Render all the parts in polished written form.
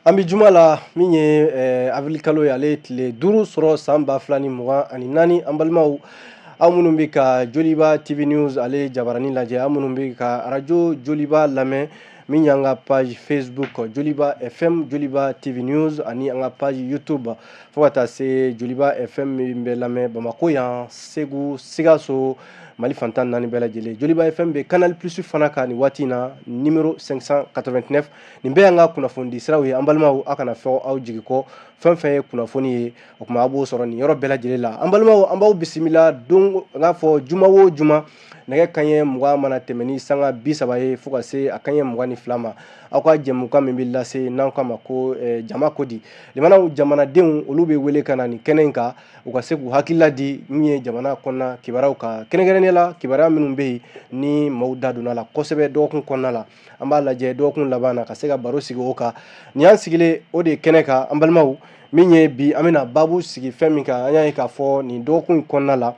An bɛ juma la min ye avril kalo ye, ale ye tile 5 sɔrɔ san 2024. An balimaw, aw minnu bɛ ka Joliba TV News ale jabarani lajɛ, aw minnu bɛ ka arajo Joliba lamɛn, min y'an ka page Facebook Joliba FM, Joliba TV News, ani an ka page YouTube, fo ka taa se Joliba FM min bɛ lamɛn Bamakɔ yan, Segu, Sikaso, Mali fantan naani bɛɛ lajɛlen. Joliba FM bɛ Canal Plus fana kan nin waati in na, numéro 589. Nin bɛɛ y'an ka kunnafonidi siraw ye. An balimaw, aw kana fɔ aw jigi kɔ, fɛn fɛn ye kunnafoni ye, o tuma a b'o sɔrɔ nin yɔrɔ bɛɛ lajɛlen la. An balimaw, an b'aw bisimila don n k'a fɔ juma o juma, nɛgɛ kanɲɛ 20 mana tɛmɛ ni sanga 30 ye fo ka se a kanɲɛ 22 ma, aw ka jɛmukan min bɛ lase n'an k'a ma ko jama ko di. Limanaw, jamanadenw olu bɛ wele ka na nin kɛnɛ in kan, u ka se k'u hakilila di min ye jamana kɔnɔna kibaruyaw kan, kɛrɛnkɛrɛnnenya la kibaruya minnu bɛ yen ni maaw da donna la kosɛbɛ dɔgɔkun kɔnɔna la. An b'a lajɛ dɔgɔkun laban na ka se ka baro sigi o kan. Nin y'an sigilen o de kɛnɛ kan. An balimaw, min ye bi an bɛna baabu sigi fɛn min kan, an y'a ye k'a fɔ nin dɔgɔkun in kɔnɔna la,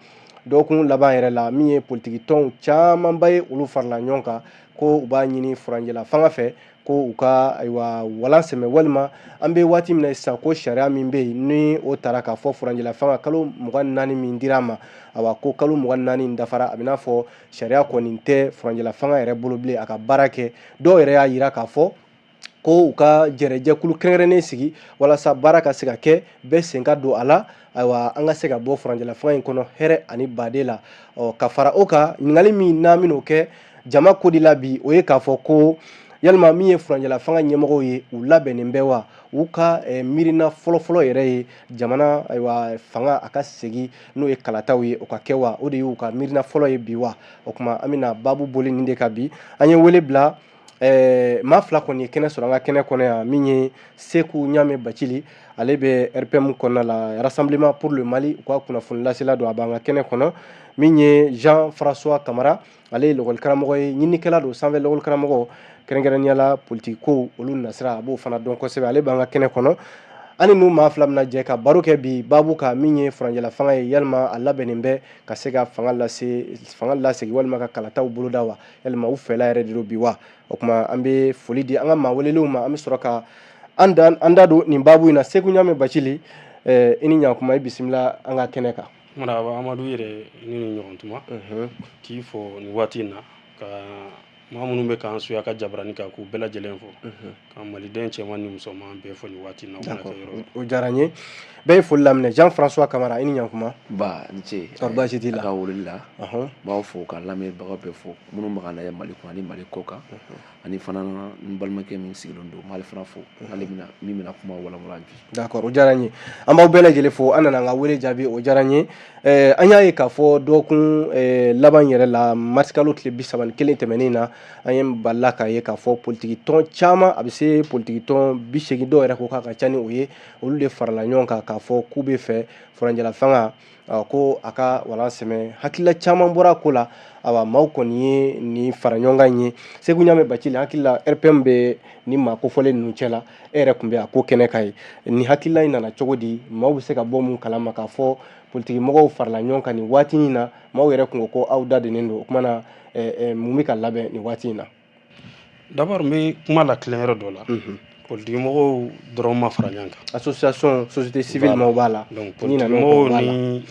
dɔgɔkun laban yɛrɛ la, min ye politiki tɔnw camanba ye, olu farala ɲɔgɔn kan ko u b'a ɲini furancɛla fanga fɛ ko u ka ayiwa walan sɛmɛ, walima an bɛ waati min na sisan, ko sariya min bɛ yen ni o taara k'a fɔ furancɛla fanga kalo 24 min dira a ma, awa ko kalo 24 dafara, a bɛ n'a fɔ sariya kɔni tɛ furancɛla fanga yɛrɛ bolo bilen a ka baara kɛ. Dɔw yɛrɛ y'a jira k'a fɔ ko u ka jɛrɛjɛkulu kɛrɛnkɛrɛnnen sigi walasa baara ka se ka kɛ, bɛɛ sen ka don a la, ayiwa an ka se ka bɔ furancɛla fanga in kɔnɔ hɛrɛ ani baden la. Ɔ ka fara o kan, ɲininkali min n'an bɛn'o kɛ jama ko di la bi, o ye k'a fɔ ko yalima min ye furancɛla fanga ɲɛmɔgɔw ye, u labɛnnen bɛ wa? U ka miirina fɔlɔfɔlɔ yɛrɛ ye jamana ayiwa fanga a ka segin, n'o ye kalataw ye, o ka kɛ wa? O de y'u ka miirina fɔlɔ ye bi wa? O tuma an bɛna baabu boli nin de kan bi. An ye wele bila, maa fila kɔni ye kɛnɛ sɔrɔ an ka kɛnɛ kɔnɔ yan, min ye Seku Ɲame Bacili, ale bɛ RPM kɔnɔna la, Rassemblement pour le Mali, u ka kunnafoni lasela don, a b'an ka kɛnɛ kɔnɔ. Min ye Jean François Kamara, ale ye lakɔli karamɔgɔ ye, ɲininikɛla don, sanfɛ lakɔli karamɔgɔ, kɛrɛnkɛrɛnnenya la politiki kow olu nasira, a b'o fana dɔn kosɛbɛ, ale b'an ka kɛnɛ kɔnɔ. An ni maa fila bɛna jɛ ka baro kɛ bi baabu kan, min ye furancɛla fanga ye, yalima a labɛnnen bɛ ka se ka fanga lase, fanga lasegin, walima ka kalataw boloda wa? Yalima u fɛla yɛrɛ de don bi wa? O tuma an bɛ foli di an ka maa welelenw ma, an bɛ sɔrɔ ka an da don nin baabu in na. Seku Ɲame Bacili, i ni ɲankuma, i bisimila an ka kɛnɛ kan. Maraba Amadu, yɛrɛ ni ni ɲɔgɔn tuma k'i fɔ nin waati in na, ka maa minnu bɛ k'an suya ka jabarani kan, k'u bɛɛ lajɛlen fo, ka maliden cɛman ni musoman bɛɛ fo nin waati in na. O diyara n ye, bɛɛ ye foli laminɛ. Jean François Kamara, i ni ɲankuma. Ba ni ce. Kɔri baasi t'i la? A ka weleli la, n b'aw fo, ka lamɛnbagaw bɛɛ fo, minnu bɛ k'an lajɛ Mali kɔnɔ ani Mali kɔ kan, ani fana n balimakɛ min sigilen don, n b'ale fana fo, ale bɛna min bɛna kuma walawala bi. D'accord, o diyara n ye, an b'aw bɛɛ lajɛlen fo. An nana an ka wele jaabi, o diyara n ye. An y'a ye k'a fɔ dɔgɔkun laban yɛrɛ la, marisikalo tile 31 tɛmɛnen na, an ye balila k'a ye k'a fɔ politiki tɔn caman, a bɛ se politiki tɔn 80, dɔw yɛrɛ ko k'a ka ca ni o ye, olu de farala ɲɔgɔn kan k'a fɔ k'u bɛ fɛ furancɛla fanga ko a ka walan sɛmɛ. Hakilila caman bɔra ko la, awa maaw kɔni ye nin fara ɲɔgɔn kan ye. Seku Ɲame Bacili, hakili la RPM bɛ ni maa kofɔlen ninnu cɛ la, e yɛrɛ tun bɛ a ko kɛnɛ kan ye. Nin hakilila in nana cogo di? Maaw bɛ se ka bɔ mun kalama k'a fɔ politiki mɔgɔw farala ɲɔgɔn kan nin waati in na? Maaw yɛrɛ kun ko ko aw da dennen don. O kuma na, mun bɛ ka labɛn nin waati in na? D'abord, n bɛ kuma la tilen yɔrɔ dɔ la. Politiki mɔgɔw dɔrɔn ma fara ɲɔgɔn kan. Association, société civile maaw b'a la. Donc politiki mɔgɔw ni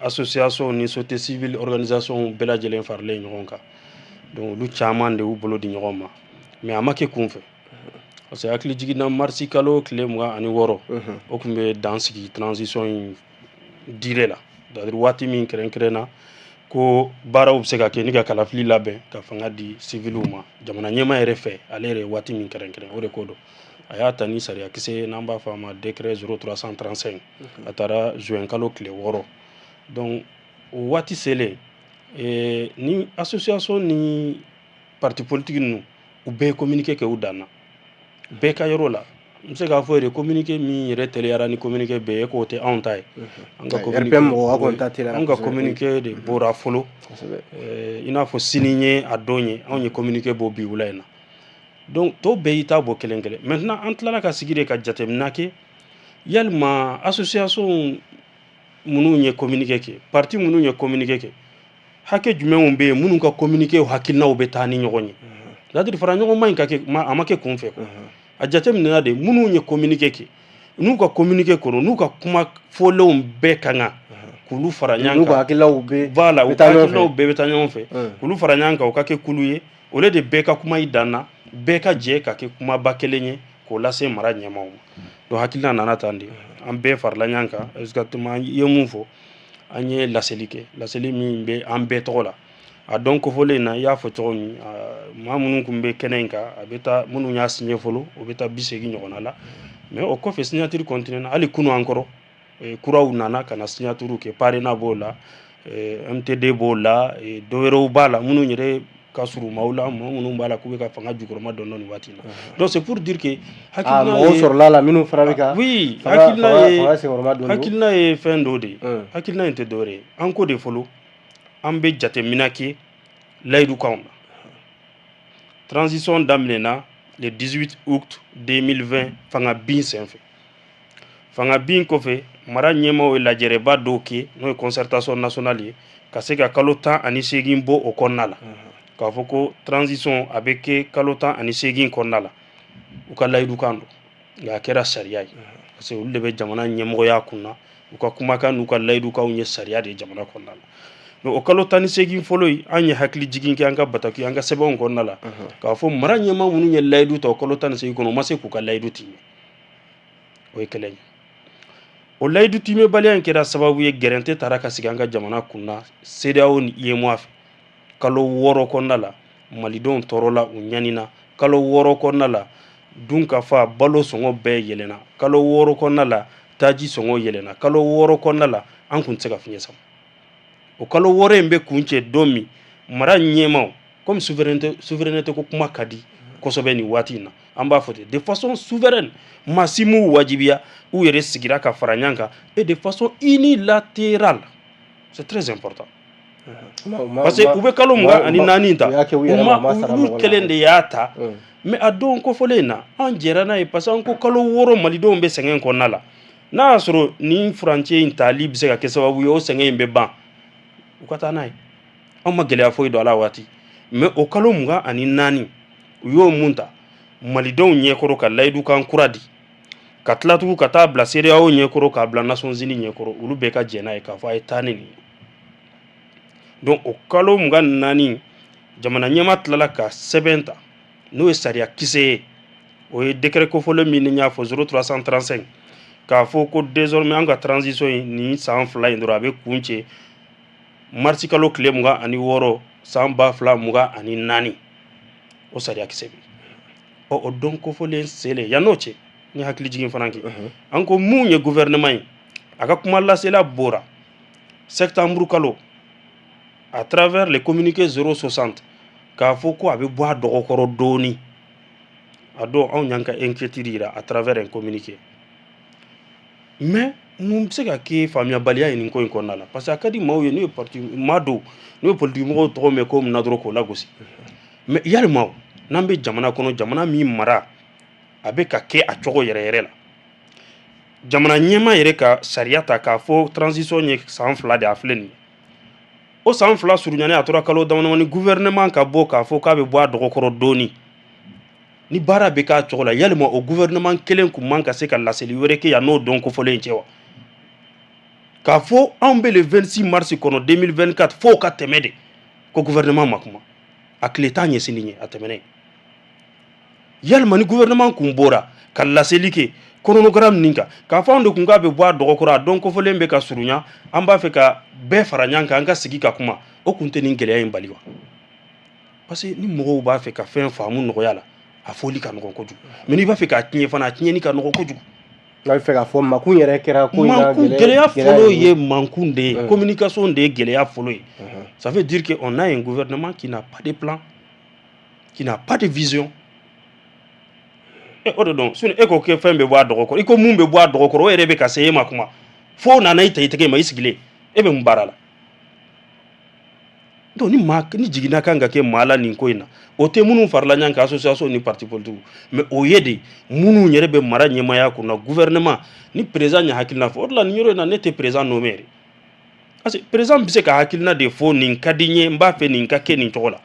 association ni société civile organisation bɛɛ lajɛlen faralen ɲɔgɔn kan. Donc olu caman de y'u bolo di ɲɔgɔn ma, mais a ma kɛ kun fɛ, parce que hakili jiginna marisi kalo tile 26, o tun bɛ dan sigi transition in durée la, c'est-à-dire waati min kɛrɛnkɛrɛnna ko baaraw bɛ se ka kɛ ni ka kalafili labɛn ka fanga di civiliw ma. Jamana ɲɛmaa yɛrɛ fɛ, ale yɛrɛ ye waati min kɛrɛnkɛrɛn, o de ko don. A y'a ta ni sariya kisɛ, n'an b'a fɔ a ma décret 0335, a taara juin kalo tile 6. Donc o waati selen, ni association ni parti politique ninnu, u bɛɛ ye communiqué kɛ u dan na, bɛɛ ka yɔrɔ la. N bɛ se k'a fɔ yɛrɛ, communiqué min yɛrɛ teliyara ni communiqué bɛɛ ye, k'o tɛ anw ta ye. An ka communiqué, an ka communiqué de bɔra fɔlɔ, i n'a fɔ sini ye a don ye, anw ye communiqué bɔ bi wula in na. Donc tɔw bɛɛ y'i ta bɔ kelen kelen. Maintenant an tilala ka sigi de ka jateminɛ kɛ, yalima association minnu ye communiqué kɛ, parti minnu ye communiqué kɛ, hakɛ jumɛnw bɛ yen minnu ka communiqué hakilinaw bɛ taa ni ɲɔgɔn ye? C'est-à-dire fara ɲɔgɔn ma in ka kɛ, a ma kɛ kun fɛ quoi. A jateminɛna de, minnu ye communiqué kɛ, n'u ka communiqué kɔnɔ, n'u ka kuma fɔlenw bɛɛ ka kan, k'olu fara ɲɔgɔn kan. N'u ka hakililaw bɛ Voilà, u bɛ ka taa ɲɔgɔn fɛ. hakililaw bɛɛ bɛ taa ɲɔgɔn fɛ, k'olu fara ɲɔgɔn kan, o ka kɛ kulu ye. O de bɛɛ ka kuma i dan na, bɛɛ ka jɛ ka kɛ kumaba kelen ye k'o lase mara ɲɛmaaw ma. Donc hakilina nana tan de, an bɛɛ farala ɲɔgɔn kan. Exactement, i ye mun fɔ, an ye laseli kɛ, laseli min bɛ an bɛɛ tɔgɔ la. A dɔn kofɔlen in na, i y'a fɔ cogo min, maa minnu tun bɛ kɛnɛ in kan, a bɛ taa minnu y'a signé fɔlɔ, o bɛ taa 80 ɲɔgɔnna la. Mais o kɔfɛ, signature continue na. Hali kunu an kɔrɔ, kuraw nana ka na signature kɛ. PARENA b'o la, MTD b'o la, dɔ wɛrɛw b'a la minnu yɛrɛ ka surun maaw la, maa minnu b'a la k'u bɛ ka fanga jukɔrɔma dɔn nin waati in na. Donc c'est pour dire que Ah, mɔgɔw sɔrɔla la minnu fana bɛ ka oui, fanga hakilina fanga ye fanga senkɔrɔma don. Hakilina ye fɛn dɔ de ye. Hakilina in tɛ dɔwɛrɛ ye, an ko de fɔlɔ, an bɛ jateminɛ kɛ layidukanw na. Transition daminɛna le 18 août 2020 fanga bin senfɛ. Fanga bin kɔfɛ, mara ɲɛmaaw ye lajɛrɛba dɔw kɛ, n'o ye concertation nationale ye, ka se ka kalo 18 bɔ o kɔnɔna la, k'a fɔ ko transition a bɛ kɛ kalo 18 kɔnɔna la. U ka layidukan don, nka a kɛra sariya ye, parce que olu de bɛ jamana ɲɛmɔgɔya kunna. U ka kumakan n'u ka layidukanw ye sariya de ye jamana kɔnɔna la. Mais o kalo 18 fɔlɔ in, an ye hakili jigin kɛ an ka bataki, an ka sɛbɛnw kɔnɔna la, k'a fɔ mara ɲɛmaa minnu ye layidu ta o kalo 18 kɔnɔ, u ma se k'u ka layidu timɛ. O ye kelen ye. O layidu timɛbaliya in kɛra sababu ye, gɛrɛntɛ taara ka sigi an ka jamana kunna CEDEAO ni UEMOA fɛ. Kalo 6 kɔnɔna la, malidenw tɔɔrɔla, u ɲanina. Kalo 6 kɔnɔna la, dunkafa, balo sɔngɔ bɛɛ yɛlɛnna. Kalo 6 kɔnɔna la, taji sɔngɔ yɛlɛnna. Kalo 6 kɔnɔna la, an kun tɛ se ka fiɲɛ sama. O kalo 6 in bɛ kun cɛ don min, mara ɲɛmaaw, comme souveraineté ko kuma ka di kosɛbɛ nin waati in na, an b'a fɔ ten, de façon souveraine, maa si m'u wajibiya, u yɛrɛ sigira ka fara ɲɔgɔn kan, et de façon unilatérale, c'est très important, parce que u bɛ kalo 24 ta, u ma olu kelen de y'a ta. Mais a don kofɔlen in na, an jɛra n'a ye, parce que an ko kalo 6 malidenw bɛ sɛgɛn kɔnɔna la. N'a y'a sɔrɔ nin furancɛ in tali bɛ se ka kɛ sababu ye o sɛgɛn in bɛ ban, u ka taa n'a ye. Anw ma gɛlɛya foyi don a la waati. Mais o kalo 24, u y'o mun ta malidenw ɲɛkɔrɔ, ka layidukan kura di, ka tila tugun ka taa bila CEDEAO ɲɛkɔrɔ, k'a bila Nations Unies ɲɛkɔrɔ, olu bɛɛ ka jɛn n'a ye k'a fɔ a ye taa ni nin ye. Donc o kalo 24, jamana ɲɛmaa tilala ka sɛbɛn ta, n'o ye sariya kisɛ ye, o ye décret kofɔlen min ni n y'a fɔ, 0335, k'a fɔ ko désormais an ka transition in, nin san 2 in dɔrɔn, a bɛ kun cɛ marisi kalo tile 26 san 2024. O sariya kisɛ bɛ ɔ o don kofɔlen selen yann'o cɛ, ni hakili jigin fana kɛ, an ko mun ye gouvernement ye, a ka kuma lasela bɔra septembre kalo à travers le communiqué 060, k'a fɔ ko a bɛ bɔ a dɔgɔkɔrɔ dɔɔni. A dɔn anw y'an ka inquiétude yira à travers un communiqué. Mais mun bɛ se ka kɛ faamuyabaliya ye nin ko in kɔnɔna la? Parce que a ka di maaw ye, n'u ye parti maa dɔw, n'u ye politique mɔgɔw tɔgɔ mɛn ko min na dɔrɔn, k'o lagosi. Mais yalima n'an bɛ jamana kɔnɔ, jamana min mara a bɛ ka kɛ a cogo yɛrɛ yɛrɛ la, jamana ɲɛmaa yɛrɛ ka sariya ta k'a fɔ transition ye san 2 de, a filɛ nin ye, o san 2 surunyalen, a tora kalo damadamani, gouvernement ka bɔ k'a fɔ k'a bɛ bɔ a dɔgɔkɔrɔ dɔɔni ni baara bɛ k'a cogo la, yalima o gouvernement kelen kun man ka se ka laseli wɛrɛ kɛ yan n'o don kofɔlen cɛ wa, k'a fɔ anw bɛ le 26 mars kɔnɔ 2024, f'o ka tɛmɛ de ko gouvernement ma kuma a tile 10 ɲɛsinni ye a tɛmɛnen? Yalima ni gouvernement kun bɔra ka laseli kɛ chronogramme nin kan, k'a fɔ anw de kun k'a bɛ bɔ a dɔgɔkɔrɔ, a dɔn kofɔlen bɛ ka surunya, an b'a fɛ ka bɛɛ fara ɲɔgɔn kan, an ka sigi ka kuma, o kun tɛ nin gɛlɛya in bali wa? Parce que ni mɔgɔw b'a fɛ ka fɛn faamu nɔgɔya la, a fɔli ka nɔgɔn kojugu, mais n'i b'a fɛ k'a tiɲɛ fana, a tiɲɛni ka nɔgɔn kojugu. N'a bɛ fɛ k'a fɔ makun yɛrɛ kɛra ko in na. Mankun, gɛlɛya fɔlɔ ye mankun de ye, communication de ye gɛlɛya fɔlɔ ye. Ça veut dire que on a un gouvernement qui n'a pas de plan, qui n'a pas de vision. E o de dɔn, sinon e ko k'e fɛn bɛ bɔ a dɔgɔkɔrɔ, i ko mun bɛ bɔ a dɔgɔkɔrɔ, o yɛrɛ bɛ ka se e ma kuma fo nana i ta i tɛgɛ ma, i sigilen, e bɛ mun baara la? Donc ni maa ni jiginna kan ka kɛ maa la nin ko in na, o tɛ minnu farala ɲɔgɔn kan, association ni parti politique, mais o ye de minnu yɛrɛ bɛ mara ɲɛmaaya kunna, gouvernement ni président ɲɛ hakilina fɔ. O de la, nin yɔrɔ in na, ne tɛ président nommé yɛrɛ. Parce que président bɛ se ka hakilina de fɔ, nin ka di n ye, n b'a fɛ nin ka kɛ nin cogo la.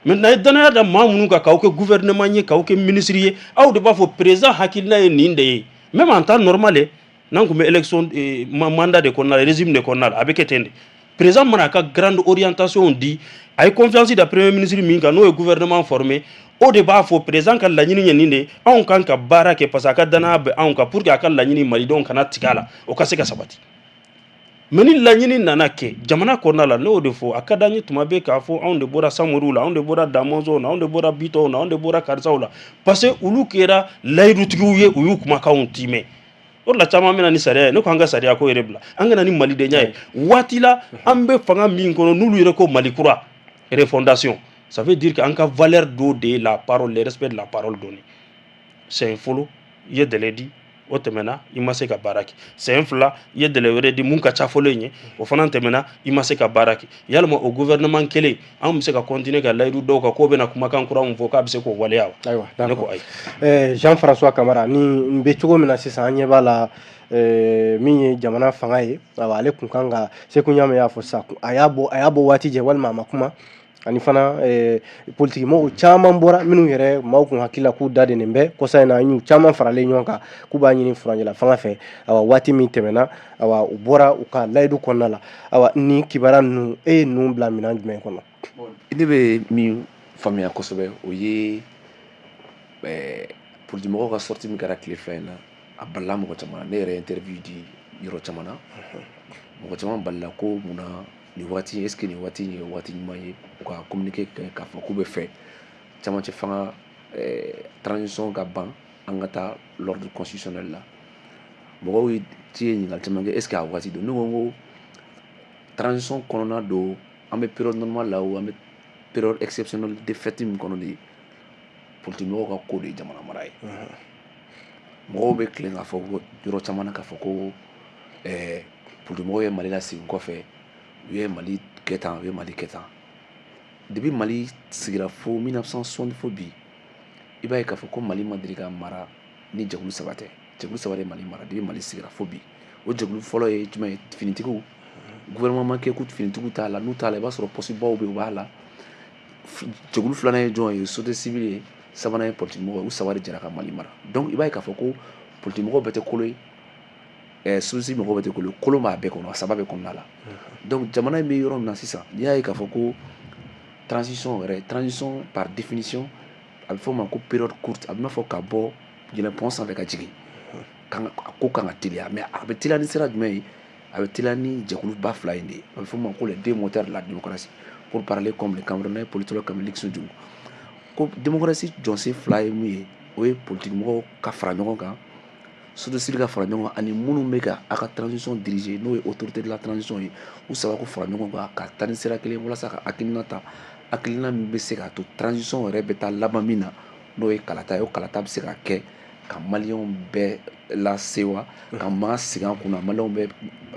Maintenant, ye danaya da maa minnu kan k'aw kɛ gouvernement ye, k'aw kɛ ministre ye, aw de b'a fɔ président hakilina ye nin de ye. Même en temps normal, n'an tun bɛ élection mandat de kɔnɔna la, régime de kɔnɔna la, a bɛ kɛ ten de. Président mana a ka grande orientation di, a ye confiance da premier ministre min kan, n'o ye gouvernement formé, o de b'a fɔ président ka laɲini ye nin de ye, anw kan ka baara kɛ, parce que a ka danaya bɛ anw kan pour que a ka laɲini, malidenw kana tigɛ a la, o ka se ka sabati. Mais ni laɲini nana kɛ jamana kɔnɔna la, ne y'o de fɔ, a ka d'an ye tuma bɛɛ k'a fɔ anw de bɔra Samoriw la, anw de bɔra Damɔzɔnw na, anw de bɔra Bitɔnw na, anw de bɔra karisaw la, parce que olu kɛra layidutigiw ye, u y'u kumakanw timɛ. O de la caman bɛ na ni sariya ye. Ne ko an ka sariya ko yɛrɛ bila, an ka na ni malidenya ye. Waati la an bɛ fanga min kɔnɔ, n'olu yɛrɛ ko Mali kura, refondation, ça veut dire que an ka valeur dɔ de ye la parole, le respect de la parole donnée. Siɲɛ fɔlɔ i ye délai di, o tɛmɛna, i ma se ka baara kɛ. Siɲɛ fila, i ye délai wɛrɛ di mun ka ca fɔlɔ in ye, o fana tɛmɛna, i ma se ka baara kɛ. Yalima o gouvernement kelen, anw bɛ se ka continuer ka layidu dɔw kan k'o bɛna kumakan kura mun fɔ k'a bɛ se k'o waleya wa? Ayiwa. Ne ko ayi. Jean François Camara, ni n bɛ cogo min na sisan, an ɲɛ b'a la, min ye jamana fanga ye, ayiwa, ale kun kan ka, Seku Ɲame y'a fɔ sisan, a y'a bɔ waati jɛ walima a ma kuma. Ani fana politiki mɔgɔw caman bɔra, minnu yɛrɛ maaw kun hakili la k'u da de nin bɛ kɔsa in na, an y'u caman faralen ɲɔgɔn kan k'u b'a ɲini furancɛla fanga fɛ. Awa, waati min tɛmɛna, awa, u bɔra u ka layidu kɔnɔna la. Awa, ni kibaruya ninnu, e ye ninnu bila minɛn jumɛn kɔnɔ? Ne bɛ min faamuya kosɛbɛ, o ye politique mɔgɔw ka sortie min kɛra tile 2 in na, a balila mɔgɔ caman na. Ne yɛrɛ ye interview di yɔrɔ caman na, mɔgɔ caman balila ko munna nin waati, est ce que nin waati in ye waati ɲuman ye u ka communiqué kɛ k'a fɔ k'u bɛ fɛ camancɛ fanga transition ka ban, an ka taa l'ordre constitutionnel la? Mɔgɔw ye ci ye, ɲininkali caman kɛ, est ce que a waati don? Ne ko n ko transition kɔnɔna don, an bɛ période normale la o, an bɛ période exceptionnelle de fait min kɔnɔ de ye, politique mɔgɔw ka ko de ye jamana mara ye. Mɔgɔw bɛ tilen k'a fɔ ko yɔrɔ caman na k'a fɔ ko politique mɔgɔw ye Mali lasegin kɔfɛ, u ye Mali kɛ tan, u ye Mali kɛ tan. Depuis Mali sigira fo 1960 fo bi, i b'a ye k'a fɔ ko Mali ma deli ka mara ni jɛkulu saba tɛ. Jɛkulu saba de ye Mali mara depuis Mali sigira fo bi. O jɛkulu fɔlɔ ye jumɛn ye? Finitigiw. Gouvernement ma kɛ ko finitigiw t'a la, n'u t'a la, i b'a sɔrɔ poste baw bɛ yen, u b'a la. Jɛkulu filanan ye jɔn ye? Société civile ye. Sabanan ye politique mɔgɔw ye. U saba de jɛra ka Mali mara. Donc i b'a ye k'a fɔ ko politique mɔgɔw bɛɛ tɛ kolo ye, société civile mɔgɔw bɛɛ tɛ kolo ye, kolon b'a bɛɛ kɔnɔ, a saba bɛɛ kɔnɔna la. Donc jamana in bɛ yɔrɔ min na sisan, n'i y'a ye k'a fɔ ko transition yɛrɛ, transition par définition, a bɛ fɔ o ma ko période courte, a bɛ n'a fɔ ka bɔ yɛlɛn pont sanfɛ ka jigin kan, a ko kan ka teliya. Mais a bɛ teliya ni sira jumɛn ye? A bɛ teliya ni jɛkuluba fila in de ye. A bɛ fɔ o ma ko les deux moteurs de la démocratie, pour parler comme les Camerounais politologue comme Luc Djougou, ko démocratie jɔsen fila ye mun ye? O ye politique mɔgɔw ka fara ɲɔgɔn kan, société civile ka fara ɲɔgɔn kan, ani minnu bɛ ka a ka transition diriger, n'o ye autorité de la transition ye. U saba ko fara ɲɔgɔn kan ka taa ni sira kelen walasa ka hakilina ta, hakilina min bɛ se k'a to transition yɛrɛ bɛ taa laban min na, n'o ye kalata ye. O kalata bɛ se ka kɛ ka maliyɛnw bɛɛ lasewa, ka maa sigi an kunna, maliyɛnw bɛ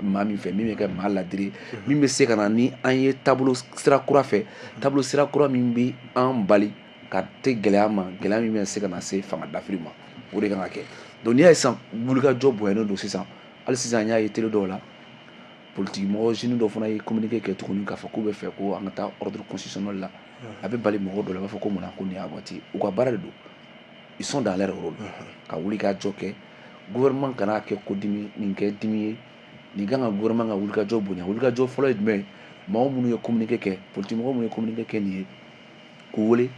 maa min fɛ, min bɛ kɛ maa ladiri, min bɛ se ka na ni an ye taabolo sira kura fɛ, taabolo sira kura min bɛ an bali ka te gɛlɛya ma, gɛlɛya min bɛ se ka na se fanga dafiri ma. O de kan ka kɛ. Donc n'i y'a ye sisan wulikajɔ bonyalen don sisan, hali sisan an y'a ye télé dɔw la, politique mɔgɔ jeune dɔw fana ye communiqué kɛ tuguni k'a fɔ k'u bɛ fɛ ko an ka taa ordre constitutionnel la, a bɛ bali mɔgɔ dɔw la, a b'a fɔ ko munna ko nin y'a waati. U ka baara de don, ils sont dans leur rôle ka wuli ka jɔ kɛ. Gouvernement kana kɛ ko dimi, nin kɛ dimi ye, nin kan ka gouvernement ka wulikajɔ bonya. Wulikajɔ fɔlɔ ye jumɛn ye? Maaw minnu ye communiqué kɛ, politique mɔgɔ minnu ye communiqué kɛ nin ye, k'u wele,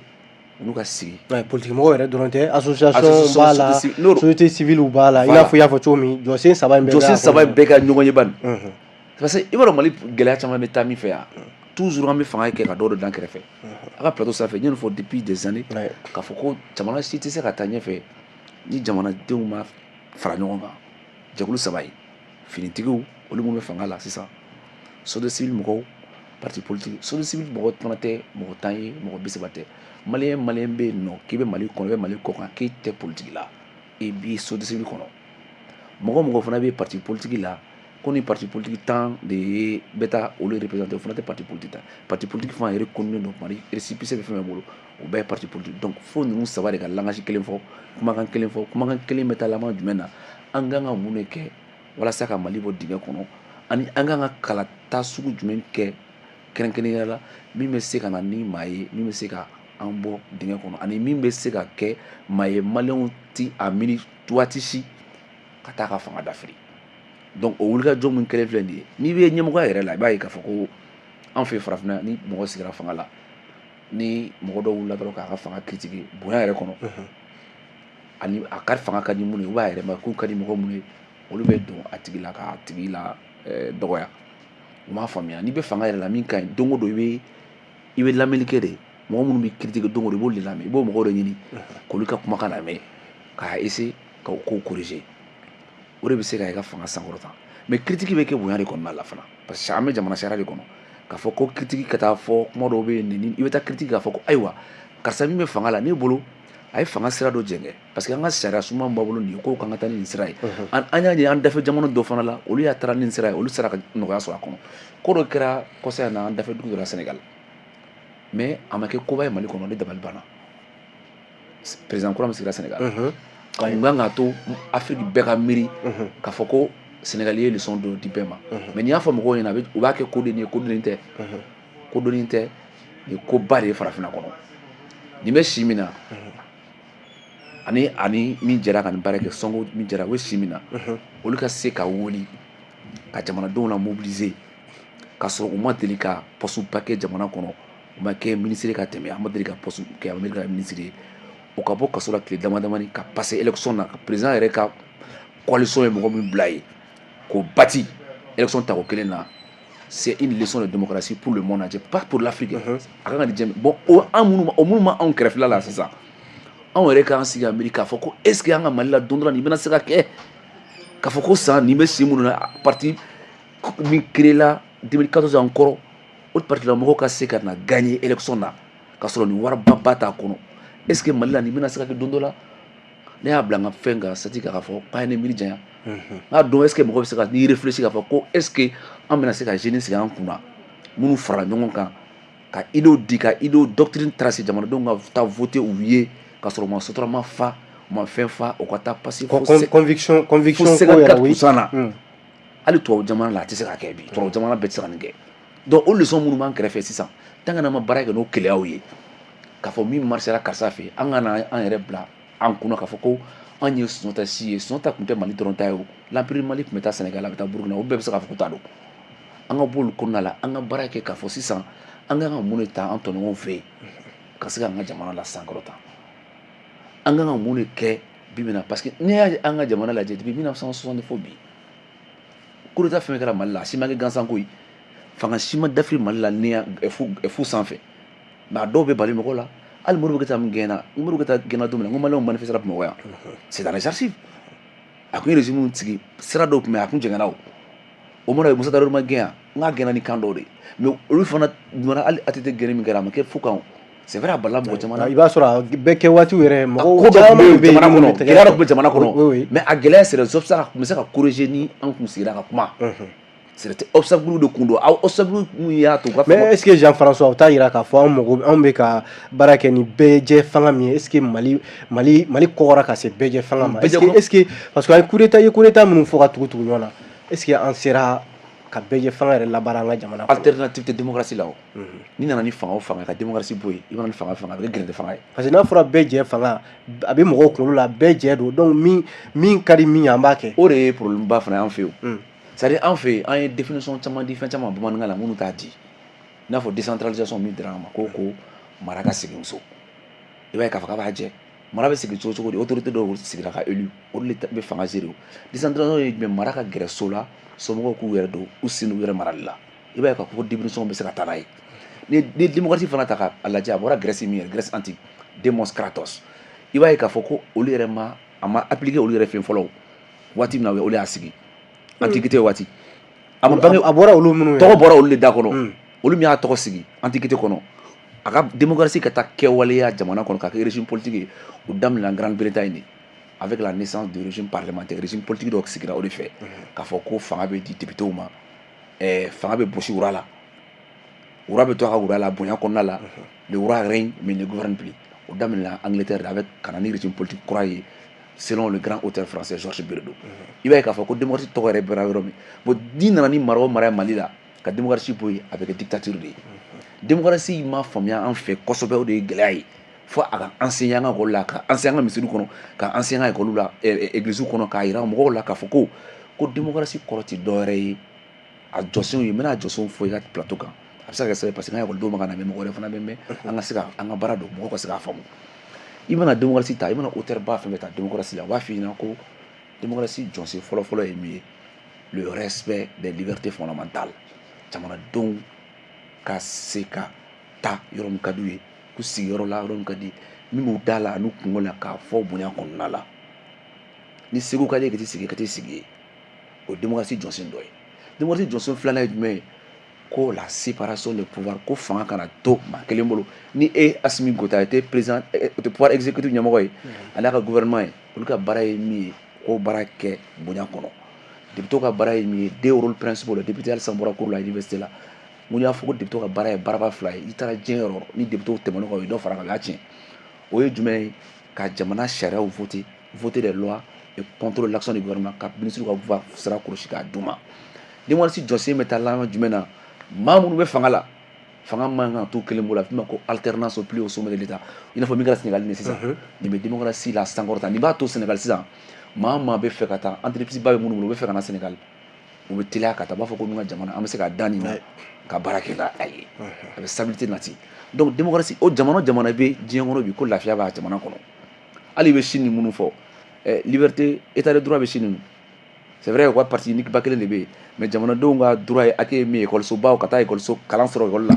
u n'u ka sigi. Politique mɔgɔw yɛrɛ dɔrɔn tɛ, association b'a la, société civile b'a la. I n'a fɔ i y'a fɔ cogo min, jɔsen saba in bɛɛ. Jɔsen saba in bɛɛ ka ɲɔgɔn ye bani, parce que i b'a dɔn Mali gɛlɛya caman bɛ taa min fɛ yan, toujours an bɛ fanga kɛ ka dɔw de dan kɛrɛfɛ. A ka plateau sanfɛ, n ye nin fɔ depuis des années, k'a fɔ ko jamana si tɛ se ka taa ɲɛfɛ ni jamanadenw ma fara ɲɔgɔn kan. Jɛkulu saba ye: finitigiw, olu minnu bɛ fanga la sisan, société civile mɔgɔw, parti politique. Société civile mɔgɔ fana tɛ mɔgɔ 10 ye, mɔgɔ 30 tɛ. Maliyɛn bɛ yen nɔ k'i bɛ Mali kɔnɔ, i bɛ Mali kɔ kan, k'e tɛ politique la, i b'i société civile kɔnɔ. Mɔgɔ fana bɛ parti politique la, ko ni parti politique 10 de ye bɛ taa olu représenter, o fana tɛ parti politique ta. Parti politique fana reconnu don Mali, récépissé bɛ fɛn bɛɛ bolo, o bɛɛ ye parti politique. Donc fo ninnu saba de ka langage kelen fɔ, kumakan kelen fɔ. Kumakan kelen bɛ taa laban jumɛn na? An kan ka mun de kɛ walasa ka Mali bɔ dingɛ kɔnɔ? Ani an kan ka kalata sugu jumɛn kɛ kɛrɛnkɛrɛnnenya la min bɛ se ka na ni maa ye min bɛ se ka an bɔ dingɛ kɔnɔ, ani min bɛ se ka kɛ maa ye maliyɛnw ti a miiri waati si ka taa ka fanga dafiri. Donc o wulikajɔ min kɛlen filɛ nin ye, n'i bɛ ɲɛmɔgɔya yɛrɛ la, i b'a ye k'a fɔ ko an fɛ farafinna, ni mɔgɔ sigira fanga la, ni mɔgɔ dɔw wulila dɔrɔn k'a ka fanga critiquer bonya yɛrɛ kɔnɔ, ani a ka fanga ka di minnu ye, u b'a yɛrɛ ma k'u ka di mɔgɔ minnu ye, olu bɛ don a tigi la k'a tigi la dɔgɔya. U m'a faamuya, n'i bɛ fanga yɛrɛ la min ka ɲi, don o don i bɛ lamɛnni kɛ de. Mɔgɔ minnu bɛ critiquer don o don, i b'olu de lamɛn, i b'o mɔgɔw de ɲini k'olu ka kumakan lamɛn k'a essayer ka o kow corriger. O de bɛ se ka i ka fanga sankɔrɔta. Mais critique bɛ kɛ bonya de kɔnɔna la fana, parce que an bɛ jamana sariya de kɔnɔ. K'a fɔ ko critique ka taa fɔ kuma dɔw bɛ yen, nin i bɛ taa critique k'a fɔ ko ayiwa karisa min bɛ fanga la, ne bolo a ye fanga sira dɔ jɛngɛ, parce que an ka sariya suman b'a bolo nin ye, k'o kan ka taa ni nin sira ye. An y'a ye an dafɛ jamana dɔ fana la, olu y'a taara ni nin sira ye, olu sera ka nɔgɔya sɔrɔ a kɔnɔ. Ko dɔ kɛra kɔsa in na an dafɛ dugu dɔ la Sénégal, mais a ma kɛ koba ye Mali kɔnɔ. Ne dabali banna, président kura min sigira Sénégal, ka mun kan k'a to Afrique bɛɛ ka miiri k'a fɔ ko Sénégal ye leçon dɔ di bɛɛ ma. Mais n'i y'a fɔ mɔgɔw ɲɛna, u b'a kɛ ko den ye, ko dɔnni tɛ, ko dɔnni tɛ. Nin koba de ye farafinna kɔnɔ. Nin bɛ si min na, ani min jɛra ka nin baara kɛ, Sonko min jɛra, o bɛ si min na, olu ka se ka wuli ka jamanadenw la mobiliser k'a sɔrɔ u ma deli ka poste ba kɛ jamana kɔnɔ, u ma kɛ ministre ka tɛmɛ, a ma deli ka poste kɛ, a ma deli ka ministre ye. O ka bɔ kaso la tile dama damani ka passer élection na, ka président yɛrɛ ka coalition ye mɔgɔ min bila yen k'o bati élection tako kelen na, c'est une leçon de démocratie pour le monde entier, pas pour l'Afrique. A kan ka di diɲɛ. Bon, o an minnu, o minnu ma anw kɛrɛfɛla la sisan, anw yɛrɛ k'an sigi ka miiri k'a fɔ ko est ce que an ka Mali la don dɔ la nin bɛna se ka kɛ, k'a fɔ ko san nin bɛ si minnu na, parti min créé la 2014 an kɔrɔ, o parti la mɔgɔw ka se ka na gagner élection na k'a sɔrɔ nin waribaba t'a kɔnɔ. Est ce que Mali la nin bɛna se ka kɛ don dɔ la? Ne y'a bila n ka fɛn kan sati k'a fɔ k'a ye ne miiri janya. N k'a dɔn, est ce que mɔgɔ bɛ se ka n'i réfléchi k'a fɔ ko est ce que an bɛna se ka jeunes sigi an kunna minnu farala ɲɔgɔn kan ka idéaux di, ka idéaux doctrine tracer, jamanadenw ka taa voter u ye k'a sɔrɔ u ma sotrama fa, u ma fɛn fa, u ka taa passer conviction fo 54% na. Hali tubabu jamana la a tɛ se ka kɛ bi, tubabu jamana bɛɛ tɛ se ka nin kɛ. Donc o leçon minnu b'an kɛrɛfɛ sisan, tant que n'an ma baara kɛ n'o keleyaw ye, k'a fɔ min marchera karisa fɛ, an ka na an yɛrɛ bila an kunna k'a fɔ ko an ye Sunjata si ye. Sunjata tun tɛ Mali dɔrɔn ta ye o, l'empire Mali tun bɛ taa Sénégal, a bɛ taa Burukina, o bɛɛ bɛ se k'a fɔ ko ta don. An ka bɔ olu kɔnɔna la, an ka baara kɛ k'a fɔ sisan an kan ka mun de ta an tɔɲɔgɔnw fɛ yen ka se k'an ka jamana la sankɔrɔta, an kan ka mun de kɛ bi bi in na. Parce que n'i y'a an ka jamana lajɛ depuis 1960 fo bi, coup d'état fɛn fɛn kɛra Mali la, a si ma kɛ gansan ko ye. Fanga si ma dafiri Mali la ni fu sanfɛ. Mais a dɔw bɛ bali mɔgɔw la. Hali Modibo Keyita min gɛnna, Modibo Keyita gɛnna don min na, n ko maliyɛnw manifestera Bamakɔ yan, c'est dans les archives. A kun ye régime sigi sira dɔw tun bɛ yen, a kun jɛngɛnna. O mana Musa Tarawele ma gɛn yan, n k'a gɛnna ni kan dɔw de ye. Mais olu fana donna. Hali ATT gɛnni min kɛra, a ma kɛ fu kan. C'est vrai, a balila mɔgɔ caman na. I b'a sɔrɔ a bɛɛ kɛ waatiw yɛrɛ, mɔgɔw ko dɔ tun caman bɛ bɛ yen jamana minnu kɔnɔ, bɛ tɛgɛ gɛlɛya dɔ tun bɛ jamana kɔnɔ. Oui. Mais a gɛlɛya, c'est des obstacles tun bɛ se ka corriger ni an kun sigira ka kuma. C'est obstacle de kun don, aw obstacle mun y'a to u ka Mais est ce que Jean François, o t'a yira k'a fɔ an mago, anw bɛ ka baara kɛ ni bɛɛ fanga min ye, est ce que Mali kɔgɔra ka se bɛɛ fanga ma? Est ce que parce que an ye coup d'état ye, coup d'état minnu fɔ ka tugu tugu ɲɔgɔn na, est ce que an sera ka bɛɛ fanga yɛrɛ labaara an ka jamana kɔnɔ? Alternative tɛ démocratie la. O n'i nana ni fanga o fanga ka démocratie bɔ yen, i mana ni fanga o fanga, a bɛ kɛ gɛrɛntɛ fanga ye. Parce que n'a fɔra bɛɛ jɛ fanga, a bɛ mɔgɔw kunkolo la, bɛɛ jɛ don. Donc min ka di min ye, an b'a kɛ. O de ye problème ba fana ye an fɛ yen. C'est à dire, an fɛ yen, an ye définition caman di fɛn caman bamanankan la minnu t'a di. I n'a fɔ décentralisation min dira an ma, ko mara ka segin so, i b'a ye k'a fɔ k'a b'a jɛ. Mara bɛ segin cogo cogo di? Autorité dɔw sigira ka élu, olu de bɛ fanga gérer. O décentralisation ye jumɛn? Mara ka gɛrɛ so la, somɔgɔw k'u yɛrɛ don u sen n'u yɛrɛ marali la. I b'a ye k'a fɔ ko définition bɛ se ka taa n'a ye. Ni démocratie fana ta k'a lajɛ, a bɔra Grèce min yɛrɛ, Grèce antique, demos kratos, i b'a ye k'a fɔ ko olu yɛrɛ ma, a ma appliquer olu yɛrɛ fɛ yen fɔlɔ. Waati min na olu y'a sigi, antiquité waati, a ma bange. A bɔra olu minnu tɔgɔ bɔra olu de da kɔnɔ, olu min y'a tɔgɔ sigi antiquité kɔnɔ. A ka démocratie ka taa kɛwaleya jamana kɔnɔ ka kɛ régime politique ye, o daminɛna Grande-Bretagne de, avec la naissance du régime parlementaire. Régime politique dɔ sigira o de fɛ, k'a fɔ ko fanga bɛ di députéw ma, fanga bɛ bosi roi la, roi bɛ to a ka roi la bonya kɔnɔna la. Le roi règne mais ne gouverne plus. O daminɛna Angleterre avec ka na ni régime politique kura ye. Selon le grand auteur français Georges Burdeau, i b'a ye k'a fɔ ko démocratie tɔgɔ yɛrɛ bɔra yɔrɔ min. Bon, n'i nana ni mara o mara ye Mali la, ka démocratie bɔ yen, a bɛ kɛ dictature de ye. Démocratie ma faamuya an fɛ kosɛbɛ, o de ye gɛlɛya ye. Fo a ka enseigner an ka école la, ka enseigner an ka misiriw kɔnɔ, ka enseigner an ka école la, église kɔnɔ, k'a yira mɔgɔw la k'a fɔ ko démocratie kɔrɔ tɛ dɔwɛrɛ ye. A jɔsenw ye, n bɛna a jɔsenw fɔ i ka plateau kan. A bɛ se ka kɛ sababu ye, parce que n ka ekɔlidenw ma ka na, mɛ mɔgɔ wɛrɛ fana bɛ mɛn, an ka se ka an ka baara don, mɔgɔw ka se k'a faamu. I mana démocratie ta, i mana auteur ba fɛn fɛn ta démocratie la, u b'a f'i ɲɛna ko démocratie jɔsen fɔlɔ-fɔlɔ ye min ye: le respect des libertés fondamentales. Jamanadenw ka se ka taa yɔrɔ min ka d'u ye, k'u sigi yɔrɔ la, yɔrɔ min ka di min b'u da la ani kungo la, k'a fɔ bonya kɔnɔna la. Ni Segu ka di ye, ka t'i sigi, ka t'i sigi yen. O ye démocratie jɔsen dɔ ye. Démocratie jɔsen filanan ye jumɛn ye? Ko la séparation des pouvoirs, ko fanga kana to maa kelen bolo. Ni e Assimi Goïta était président, o tɛ pouvoir exécutif ɲɛmɔgɔ ye, ale ka gouvernement ye, olu ka baara ye min ye, k'o baara kɛ bonya kɔnɔ. Député ka baara ye min ye, deux rôles principaux la. Député halisa bɔra cours la université la, mun y'a fɔ ko député ka baara ye baaraba fila ye. I taara diɲɛ yɔrɔ, ni député tɛmɛn'o kan, o ye dɔ fara kan, o y'a tiɲɛ. O ye jumɛn ye? Ka jamana sariyaw voter, voter des lois et contrôler l'action du gouvernement, ka ministre ka pouvoir sira kɔlɔsi k'a d'u ma. Démocratie jɔsen bɛ taa laban jumɛn na? Maa minnu bɛ fanga la, fanga man kan ka to kelen bolo. A bɛ f'o ma ko alternance au plus haut sommet de l'État, i n'a fɔ min kɛra Sénégal ni sisan. Nin bɛ démocratie la sankɔrɔta. Nin b'a to Sénégal sisan, maa o maa bɛ fɛ ka taa, entreprise ba bɛ minnu bolo, u bɛ fɛ ka na Sénégal, u bɛ teliya ka taa, u b'a fɔ ko ninnu ka jamana, an bɛ se ka da nin na ka baara kɛ n'a ye, a bɛ stabilité nati. Donc démocratie o, jamana o jamana bɛ diɲɛ kɔnɔ bi ko lafiya b'a jamana kɔnɔ, hali i bɛ Chine minnu fɔ, liberté, état de droit bɛ Chine. C'est vrai, u ka parti unique ba kelen de bɛ yen, mais jamanadenw ka droit ye, hakɛ ye min ye, ekɔlisobaw, ka taa ekɔliso kalan sɔrɔ, ekɔli la,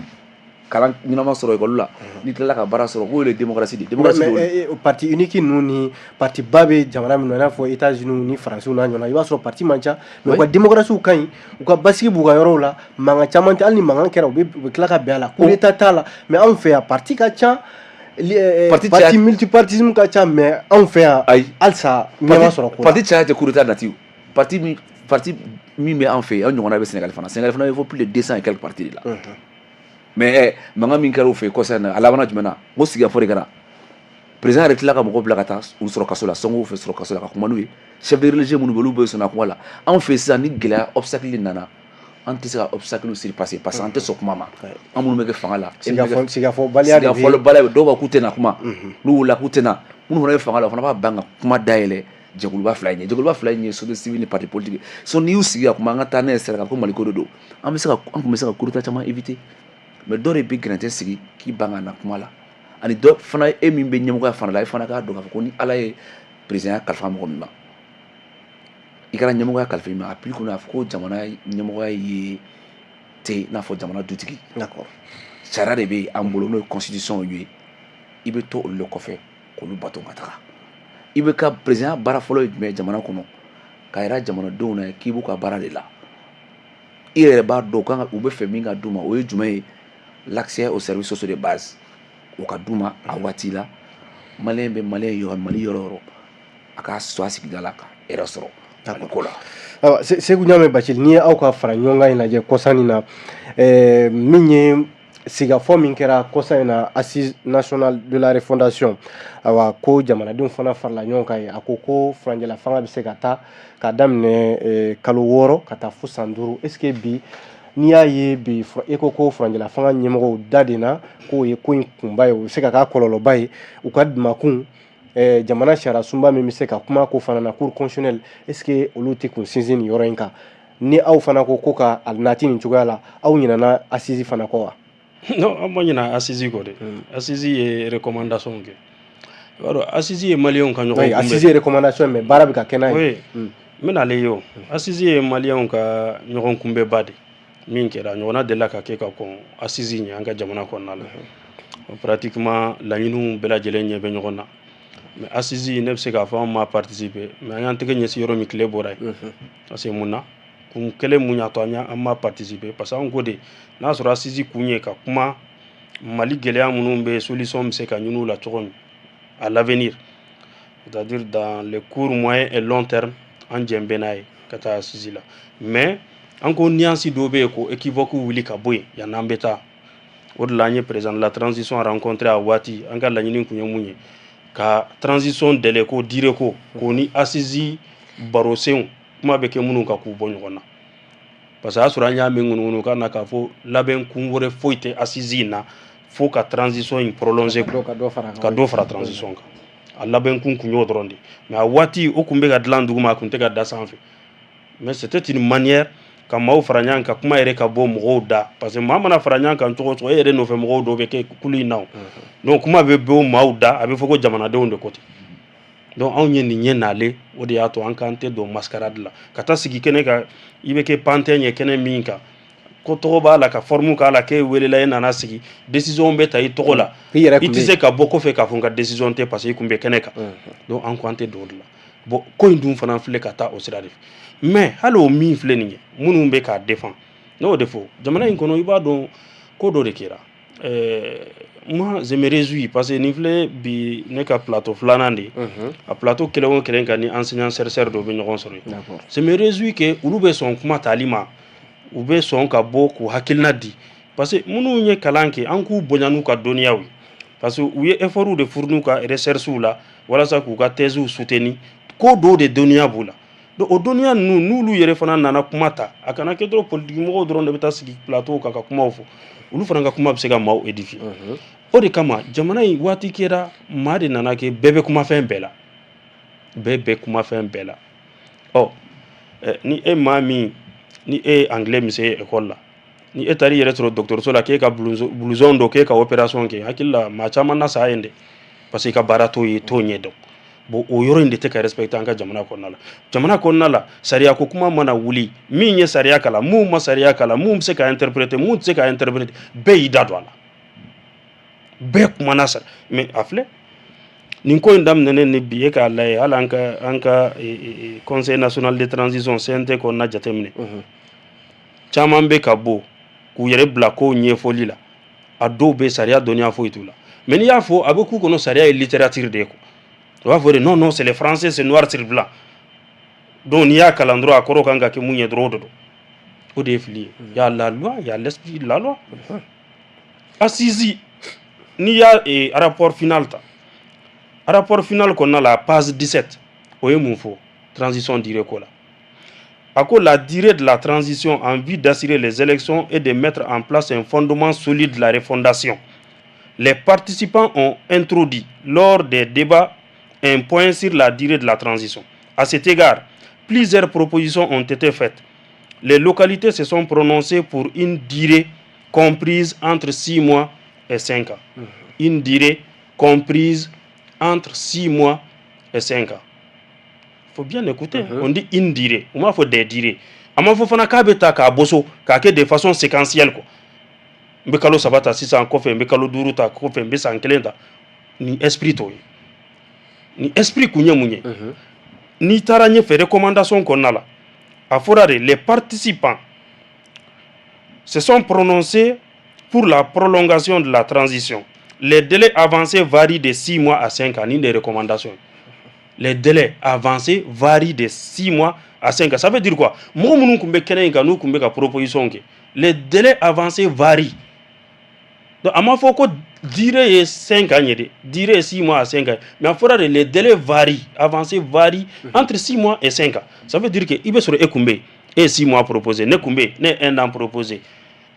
kalan ɲɛnama sɔrɔ ekɔli la, n'i tilala ka baara sɔrɔ, k'o ye démocratie de ye. Démocratie. Mais parti unique ninnu ni parti ba bɛ jamana min na, i n'a fɔ États-Unis ni Faransiw n'a ɲɔgɔnna, i b'a sɔrɔ parti man ca, mais u ka démocratie ka ɲi, u ka basigi b'u ka yɔrɔw la, mankan caman tɛ. Hali ni mankan kɛra, u bɛ tila ka bɛn a la, coup d'état t'a la. Mais anw fɛ yan, parti ka ca, parti multipartisme ka ca, mais anw fɛ yan, ayi, halisa ɲɛ ma sɔrɔ ko la. Parti caya tɛ coup d'état nati. Parti min bɛ an fɛ yen, an ɲɔgɔnna bɛ Sénégal fana. Sénégal fana bɛ fɔ plus de 200 et quelques partis de la. Mais mankan min kɛra u fɛ yen kɔsa in na, a labanna jumɛn na? N ko sigikafɔ de kɛra. Président yɛrɛ tilala ka mɔgɔw bila ka taa u sɔrɔ kaso la, Sonko fɛ sɔrɔ kaso la, ka kuma n'u ye. Chef de religieux minnu bɛ, olu bɛ sɔnna kuma la. Anw fɛ sisan, ni gɛlɛya, obstacle nana, an tɛ se ka obstacle surpasser, parce que an tɛ sɔn kuma ma. An minnu bɛ kɛ fanga la, sigikafɔbaliya de bɛ. Sigikafɔbaliya bɛ. Dɔw b'a k'u tɛ na kuma, n'u wulila k'u tɛ na. Minnu fana bɛ fanga la, o fana b'a ban ka kuma dayɛlɛ jɛkuluba fila in ye. Jɛkuluba fila in ye société civile ni parti politique. So n'i y'u sigi ka kuma, an ka taa n'a ye sira kan, ko Maliko de don, an bɛ se ka, an tun bɛ se ka coup d'état caman éviter. Mais dɔ de bɛ gɛrɛntɛ sigi k'i ban ka na kuma la. Ani dɔ fana, e min bɛ ɲɛmɔgɔya fana la, e fana k'a dɔn k'a fɔ ko ni Ala ye président kalifa mɔgɔ min ma, i kɛra ɲɛmɔgɔya kalifa i ma, a pili kunna a fɔ ko jamana ɲɛmɔgɔya ye tɛ i n'a fɔ jamana dutigi. Sariya de bɛ an bolo, n'o ye constitution ye. I bɛ to olu de kɔfɛ k'olu bato ka taga. I bɛ ka président baara fɔlɔ ye jumɛn ye jamana kɔnɔ? K'a yira jamanadenw na k'i b'u ka baara de la. I yɛrɛ b'a dɔn kan u bɛ fɛ min ka d'u ma, o ye jumɛn ye? L'accès aux services sociaux de base, o ka d'u ma a waati la. Malien bɛ malien yɔrɔ, Mali yɔrɔ o yɔrɔ, a k'a sɔrɔ a sigida la ka hɛrɛ sɔrɔ Mali ko la. Ayiwa, Seku Ɲame Bacili, n'i ye aw ka fara ɲɔgɔn kan in lajɛ kɔsa nin na, min ye sigikafɔ min kɛra kɔsa in na, assise nationale de la refondation, ayiwa, ko jamanadenw fana farala ɲɔgɔn kan yen, a ko ko furancɛla fanga bɛ se ka taa k'a daminɛ kalo 6 ka taa fo san 5. Est ce que bi, n'i y'a ye bi, e ko ko furancɛla fanga ɲɛmɔgɔw da de na k'o ye ko in kunba ye, o bɛ se ka k'a kɔlɔlɔba ye u ka makun jamana sariya sunba min bɛ se ka kuma ko fana na, cour constitutionnelle, est ce que olu tɛ kun sinsin nin yɔrɔ in kan? Ni aw fana ko ko ka a nati nin cogoya la, aw ɲinɛna assise fana kɔ wa? Non, an ma ɲinɛ assise kɔ dɛ. Assise ye recommandation kɛ. I b'a dɔn, assise ye maliyɛnw ka ɲɔgɔn kunbɛn. Assise ye recommandation, mais baara bɛ ka kɛ n'a ye. Oui, n bɛna ale ye. O assise ye maliyɛnw ka ɲɔgɔn kunbɛnba de min kɛra, a ɲɔgɔnna delila ka kɛ ka kɔn assise ɲɛ an ka jamana kɔnɔna la. Pratiquement laɲiniw bɛɛ lajɛlen ɲɛ bɛ ɲɔgɔn na. Mais assise, ne bɛ se k'a fɔ an ma participer, mais an y'an tɛgɛ ɲɛsin yɔrɔ min, tile bɔra yen. Parce que mun na, kun kelen mun y'a to an ma participer? Parce que an ko de n'a sɔrɔ assise kun ye ka kuma Mali gɛlɛya minnu bɛ, solution bɛ se ka ɲini u la cogo min à l'avenir, c'est-à-dire dans le court, moyen et long terme, an jɛn bɛ n'a ye ka taa assise la. Mais an ko nuance dɔw bɛ yen, ko équivoque wuli ka bɔ yen yanni an bɛ taa. O de la an ye président de la transition rencontré a waati. An ka laɲini kun ye mun ye? Ka transition délai ko, durée ko, k'o ni assise barosenw kuma bɛ kɛ minnu kan, k'u bɔ ɲɔgɔn na, parce que a y'a sɔrɔ an y'a mɛn ŋunuŋunu kan na k'a fɔ labɛn kun wɛrɛ foyi tɛ assise in na fo ka transition in prolonger, ka dɔ fara transition kan. A labɛn kun kun y'o dɔrɔn de, mais a waati o kun bɛ ka dilan duguma, a kun tɛ ka da sanfɛ. Mais c'était une manière ka maaw fara ɲɔgɔn kan, kuma yɛrɛ ka bɔ mɔgɔw da, parce que maa mana fara ɲɔgɔn kan cogo o cogo, e yɛrɛ nɔfɛ mɔgɔw dɔw bɛ kɛ kulu in na o. Donc kuma bɛ bɔ maaw da, a bɛ fɔ ko jamanadenw de ko ten. Donc anw ye nin ɲɛ nalen, o de y'a to an k'an tɛ don mascarade la ka taa sigi kɛnɛ kan. I bɛ kɛ pantin ye kɛnɛ min kan, ko tɔgɔ b'a la, ka forme k'a la, k'e welela, e nana sigi, décision bɛ ta i tɔgɔ la, i tɛ se ka bɔ kɔfɛ k'a fɔ n ka décision tɛ, parce que i kun bɛ kɛnɛ kan. Donc an ko an tɛ don o de la. Bon, ko in dun fana filɛ ka taa o sira de fɛ. Mais hali o min filɛ nin ye, minnu bɛ k'a défend, ne y'o de fɔ, jamana in kɔnɔ, i b'a dɔn ko dɔ de kɛra. Moi, je me réjouis parce que nin filɛ bi ne ka plateau filanan de ye. A plateau kelen o kelen kan, ni enseignant chercheur dɔ bɛ ɲɔgɔn sɔrɔ yen. Je me réjouis que olu bɛ sɔn kuma tali ma, u bɛ sɔn ka bɔ k'u hakilina di, parce que minnu ye kalan kɛ, an k'u bonya n'u ka dɔnniyaw ye, parce que u ye effort de fournir u ka recherche la walasa k'u ka thèse soutenir. Ko dɔw de dɔnniya b'u la. Donc o dɔnniya ninnu, n'olu yɛrɛ fana nana kuma ta, a kana kɛ dɔrɔn politique mɔgɔw dɔrɔn de bɛ taa sigi plateau kan ka kumaw fɔ. Olu fana ka kuma bɛ se ka maaw édifier. O de kama jamana in waati kɛra maa de nana kɛ bɛɛ bɛ kuma fɛn bɛɛ la, bɛɛ bɛ kuma fɛn bɛɛ la. Ɔ ni e maa min, ni e ye anglais min se école la, ni e taara i yɛrɛ sɔrɔ dɔgɔtɔrɔso la k'e ka blouson don, k'e ka opération kɛ, hakili la maa caman na sa yen dɛ, parce que i ka baara t'o ye, t'o ɲɛ dɔn. Bon, o yɔrɔ in de tɛ ka respecter an ka jamana kɔnɔna la. Jamana kɔnɔna la, sariya ko kuma mana wuli, min ye sariya kalan, mun ma sariya kalan, mun bɛ se ka interpréter, mun tɛ se ka interpréter, bɛɛ y'i da don a la, bɛɛ kumana sari. Mais a filɛ nin ko in daminɛnen ni bi, e k'a lajɛ, hali an ka Conseil national de transition, CNT kɔnɔna jateminɛ, caman bɛ ka bɔ k'u yɛrɛ bila kow ɲɛfɔli la. A dɔw bɛ sariya dɔnniya foyi t'u la, mais n'i y'a fɔ, a bɛ k'u kɔnɔ sariya ye littérature de ye quoi. U b'a fɔ de: non, non, c'est le français, c'est noir sur blanc, donc n'i y'a kalan dɔrɔn, a kɔrɔ kan ka kɛ mun ye dɔrɔn, o de don. O de ye fili ye. Il y a la loi, il y a l'esprit de la loi. Assise, n'i y'a rapport final ta, rapport final kɔnɔna la, page 17, o ye mun fɔ transition durée ko la? A ko: la durée de la transition en vue d'assurer les élections et de mettre en place un fondement solide de la refondation. Les participants ont introduit lors des débats un point sur la durée de la transition. À cet égard, plusieurs propositions ont été faites. Les localités se sont prononcées pour une durée comprise entre 6 mois et 5 ans. Une durée comprise entre 6 mois et 5 ans. Il faut bien écouter. On dit une durée. On m'a fait des durées. A ma fɔ fana k'a bɛ ta k'a boso k'a kɛ de façon séquentielle quoi. N bɛ kalo 3 ta sisan, kɔfɛ n bɛ kalo 5 ta, kɔfɛ n bɛ san kelen ta. Ni esprit t'o ye. Ni esprit kun ye mun ye? N'i taara ɲɛfɛ recommandation kɔnɔna la, a fɔra de: les participants se sont prononcés pour la prolongation de la transition. Les délais avancés varient de 6 mois à 5 ans. Ni des recommandations. Les délais avancés varient de 6 mois à 5 ans. Ça veut dire quoi? Mɔgɔ minnu tun bɛ kɛnɛ in kan, n'u tun bɛ ka proposition kɛ, les délais avancés varient. Donc a ma fɔ ko durée ye 5 ans ye dɛ, durée ye 6 mois à 5 ans. Mais a fɔra de les délais varient, avancés varient entre 6 mois et 5 ans. Ça veut dire que i bɛ sɔrɔ e kun bɛ yen, e ye 6 mois proposé, ne kun bɛ yen, ne ye 1 an proposé.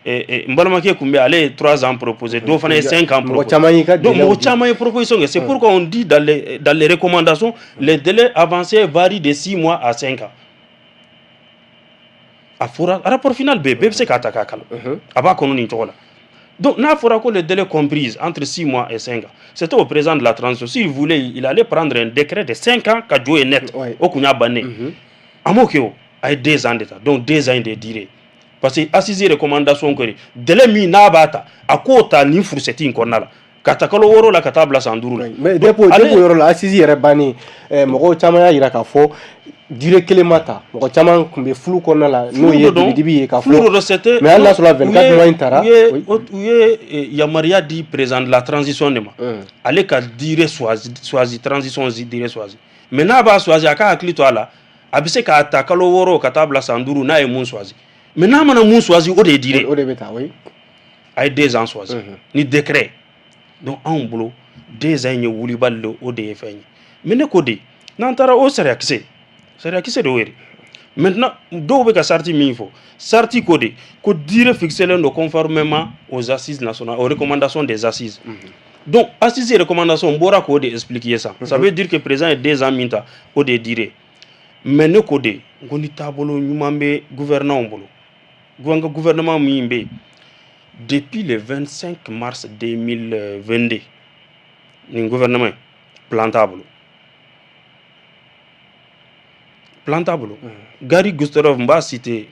N balimakɛ kun bɛ, ale ye 3 ans proposé, dɔw fana ye 5 ans Mɔgɔ proposé. caman y'i ka Donc délai mɔgɔ di. caman ye proposition kɛ. C'est pourquoi on dit dans les recommandations, les délais avancés varient de 6 mois à 5 ans. A fɔra rapport final bɛ yen, bɛɛ bɛ se k'a ta k'a kalan. A b'a kɔnɔ nin cogo la. Donc n'a fɔra ko les délais comprises entre 6 mois et 5 ans, c'était au président de la transition. S'il voulait, il allait prendre un décret de 5 ans ka jɔ yen net. O kun y'a bannen. A m'o kɛ o, a ye 2 ans de ta. Donc 2 ans de durée. Parce que assise recommandation kɔni, délai min n'a b'a ta, a k'o ta nin fourchette in kɔnɔna la, ka ta kalo 6 la ka taa bila san 5 la. Mais Donc, depuis o yɔrɔ la, assise yɛrɛ bannen, mɔgɔw caman y'a jira k'a fɔ durée kelen ma ta. Mɔgɔ caman tun bɛ flou kɔnɔna la, n'o ye dibi ye k'a flou fɔ. dɔ c'était Mais hali n'a sɔrɔ 24 mois in taara. U ye u ye yamaruya di président de la transition de ma. Ale ka durée choisi, transition durée choisi. Mais n'a b'a choisi, a ka hakili to a la, a bɛ se k'a ta kalo 6 ka taa bila san 5, n'a ye mun choisi. Mais n'a mana mun choisi, o de ye durée. O de bɛ ta, oui. A ye 2 ans choisi ni décret. Donc anw bolo, 2 ans in ye wulibali de, o de ye fɛn ye. Mais ne ko de, n'an taara o sariyakisɛ, sariyakisɛ de y'o ye. Maintenant, dɔw bɛ ka charte min fɔ, charte ko de ko durée fixélen don conformément aux assises nationales, aux recommandations des assises. Donc assises recommandation, n bɔra k'o de expliquer sisan. Ça veut dire que président ye 2 ans min ta, o de ye durée. Mais ne ko de, n ko ni taabolo ɲuman bɛ gouvernants bolo, an ka gouvernement min bɛ yen depuis le 25 mars 2022, nin gouvernement in, plan t'a bolo, plan t'a bolo. Gary Gustave, n b'a citer,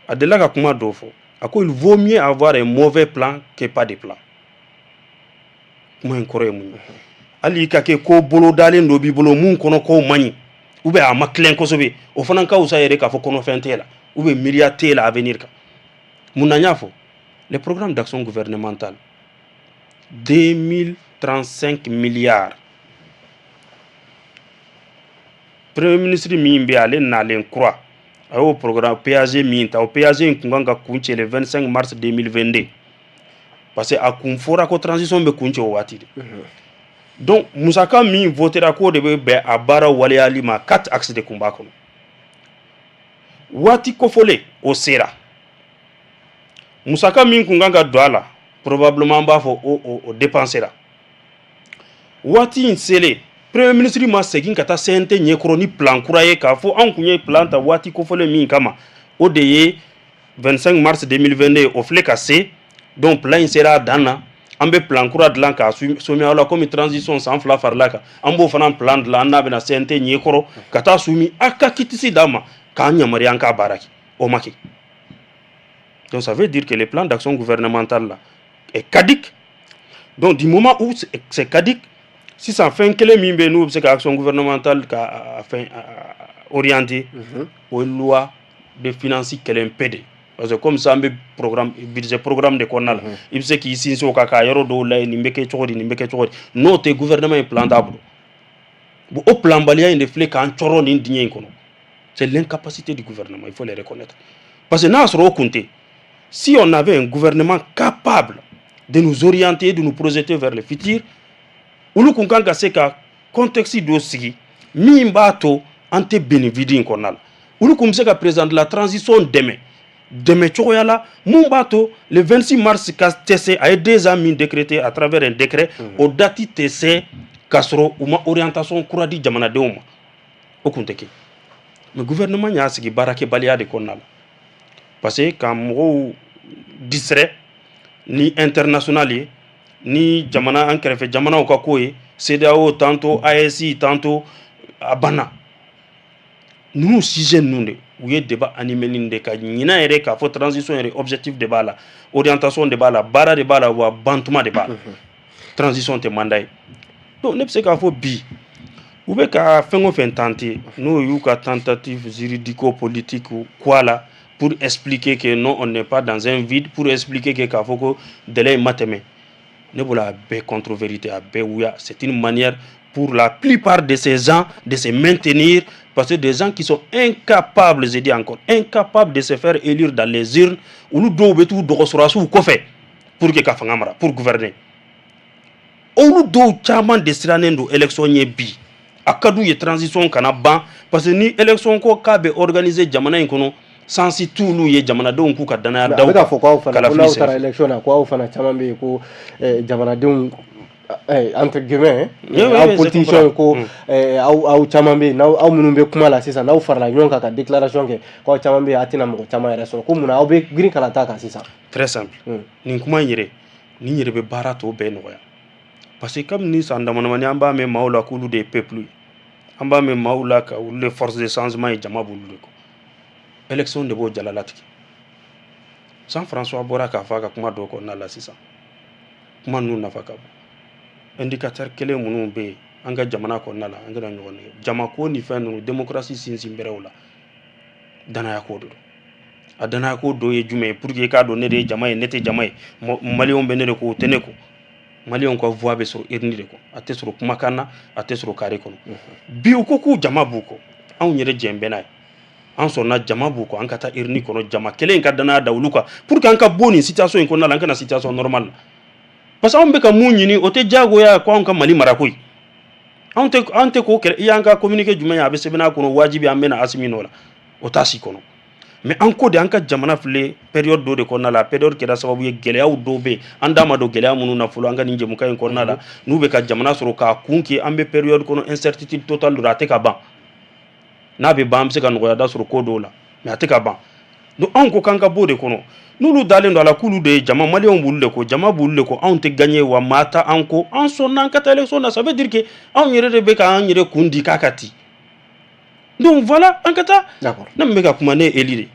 a delila ka kuma dɔ fɔ, a ko: "Il vaut mieux avoir un mauvais plan que pas de plan." Kuma in kɔrɔ ye mun ye? Hali i ka kɛ ko bolodalen dɔ b'i bolo mun kɔnɔ kow man ɲi ou bien a ma tilen kosɛbɛ, o fana ka wusa yɛrɛ k'a fɔ kɔnɔfɛn t'e la ou bien miiriya t'e la avenir kan. Mun na n y'a fɔ? Le programme d'action gouvernementale, 2035 milliards. Premier ministre min bɛ, ale nalen kura, a y'o programme PAG min ta, o PAG in kun kan ka kuncɛ le 25 mars 2022, parce que a kun fɔra ko transition bɛ kuncɛ o waati de. Donc musaka min votera, k'o de bɛ bɛn a baara waleyali ma, quatre axes de kun b'a kɔnɔ. Waati kofɔlen o sera, musaka min kun kan ka don a la, probablement an b'a fɔ o dépensera. Waati in selen, premier ministre ma segin ka taa CNT ɲɛkɔrɔ ni plan kura ye k'a fɔ anw kun ye plan ta waati kofɔlen min kama, o de ye 25 mars 2022, o filɛ ka se. Donc plan in sera a dan na, an bɛ plan kura dilan k'a soumis aw la. Komi transition san 2 farila kan, an b'o fana plan dilan, an n'a bɛna CNT ɲɛkɔrɔ ka taa soumis, a ka quittance d'an ma k'an yamaruya an k'a baara kɛ. O ma kɛ. Donc ça veut dire que le plan d'action gouvernementale là est caduc. Donc du moment où c'est caduc, sisan fɛn kelen min bɛ yen n'u bɛ se ka action gouvernementale ka fɛn orienter, o ye loi de finance kelen pe de, parce que comme ça an bɛ programme, budget programme de kɔnɔna la, i bɛ se k'i sinsin o kan k'a yɔrɔ dɔw lajɛ, nin bɛ kɛ cogo di, nin bɛ kɛ cogo di. N'o tɛ, gouvernement ye plan t'a bolo. Bon, o plan baliya in de filɛ k'an cɔrɔ nin dingɛ in kɔnɔ. C'est l'incapacité du gouvernement, il faut les reconnaître, parce que n'a y'a sɔrɔ o kun tɛ, si on avait un gouvernement capable de nous orienter, de nous projeter vers le futur, olu kun kan ka se ka contexte dɔ sigi min b'a to an tɛ bin nin vide in kɔnɔna la. Olu kun bɛ se ka président de la transition dɛmɛ dɛmɛ cogoya la mun b'a to le 26 mars ka tɛ se, a ye 2 ans min décrété à travers un décret, o date tɛ se k'a sɔrɔ u ma orientation kura di jamanadenw ma. O kun tɛ kɛ. Mais gouvernement y'a sigi baarakɛbaliya de kɔnɔna la, parce que ka mɔgɔw distrait ni international ye, ni jamana an kɛrɛfɛ jamanaw ka ko ye, CEDEAO tantôt, AES tantôt, a banna. Ninnu sujet ninnu de, u ye débat animé nin de ka ɲinan yɛrɛ k'a fɔ transition yɛrɛ, objectif de b'a la, orientation de b'a la, baara de b'a la, wa bantuma de b'a la. Transition tɛ mandat ye. Donc ne bɛ se k'a fɔ bi, u bɛ ka fɛn o fɛn tenter, n'o y'u ka tentative juridico-politique quoi la, pour expliquer que non, on n'est pas dans un vide, pour expliquer que k'a fɔ ko délai in ma tɛmɛ, ne bolo a bɛɛ contre vérité, a bɛɛ wuya. C'est une manière pour la plupart de ces gens de se maintenir, parce que des gens qui sont incapables, je dis encore, incapables de se faire élire dans les urnes, olu dɔw bɛ t'u dɔgɔsɔrɔsiw kɔfɛ pour que ka fanga mara, pour gouverner. Olu dɔw caman de sirannen don élection ɲɛ bi. A ka d'u ye transition kana ban, parce que ni élection ko k'a bɛ organiser jamana in kɔnɔ, chance t'olu ye jamanadenw k'u ka danaya da. A bɛ k'a fɔ k'aw fana, ko n'aw taara élection na, ko aw fana caman bɛ yen ko jamanadenw, entre guillemets, aw politiciens, ko aw caman bɛ yen, aw minnu bɛ kuma la sisan, n'aw farala ɲɔgɔn kan ka déclaration kɛ, k'aw caman bɛ yen, a tɛna mɔgɔ caman yɛrɛ sɔrɔ, ko munna aw bɛ girin kalata kan sisan? Très simple. Nin kuma in yɛrɛ, nin yɛrɛ bɛ baara tɔ bɛɛ nɔgɔya, parce que kabini san damadamani, an b'a mɛn maaw la k'olu de ye peuple ye, an b'a mɛn maaw la ka olu de force de changement ye, jama b'olu de kɔ. Élection de b'o jalalatigɛ. Jean François bɔra k'a fɔ a ka kuma dɔw kɔnɔna la sisan, kuma ninnu nafa ka bon. Indicateur kelen minnu bɛ yen an ka jamana kɔnɔna la, an kana ɲɔgɔn nɛgɛ, jamako ni fɛn ninnu, démocratie sinsin bɛrɛw la, danaya ko de don. A danaya ko dɔ ye jumɛn ye? Pour que i k'a dɔn ne de ye jama ye, ne tɛ jama ye, maliyɛnw bɛ ne de kɔ, o tɛ ne kɔ. Maliyɛnw ka voix bɛ sɔrɔ urne de kɔ, a tɛ sɔrɔ kumakan na, a tɛ sɔrɔ carré kɔnɔ. Bi u ko k'u jama b'u kɔ, anw yɛrɛ jɛn bɛ n'a ye, an sɔnna jama b'u kɔ, an ka taa urne kɔnɔ, jama kelen ka danaya da olu kan pour que an ka bɔ nin situation in kɔnɔna la, an ka na situation normale la. Parce que anw bɛ ka mun ɲini, o tɛ diyagoya ko anw ka Mali mara koyi. An tɛ k'o kɛlɛ. I y'an ka communiqué jumɛn ye a bɛ sɛbɛn a kɔnɔ wajibi an bɛna Asimi nɔ la? O t'a si kɔnɔ. Mais an ko de, an ka jamana filɛ période dɔ de kɔnɔna la. Période kɛra sababu ye, gɛlɛyaw dɔw bɛ yen, an da ma don gɛlɛya minnu na fɔlɔ an ka nin jɛmukan in kɔnɔna la, n'u bɛ ka jamana sɔrɔ k'a kun kɛ. An bɛ période kɔnɔ, incertitude totale don. A tɛ ka ban. N'a bɛ ban, an bɛ se ka nɔgɔya da sɔrɔ ko dɔw la, mais a tɛ ka ban. Donc anw ko k'an ka bɔ o de kɔnɔ. N'olu dalen don a la k'olu de ye jama, maliyɛnw b'olu de ko, jama b'olu de ko, anw tɛ gagner wa maa ta an ko, an sɔnna an ka taa élection na. Ça veut dire que anw yɛrɛ de bɛ k'an yɛrɛ kun di k'a ka ci. Donc voilà, an ka taa. Ne min bɛ ka kuma, ne ye élu de.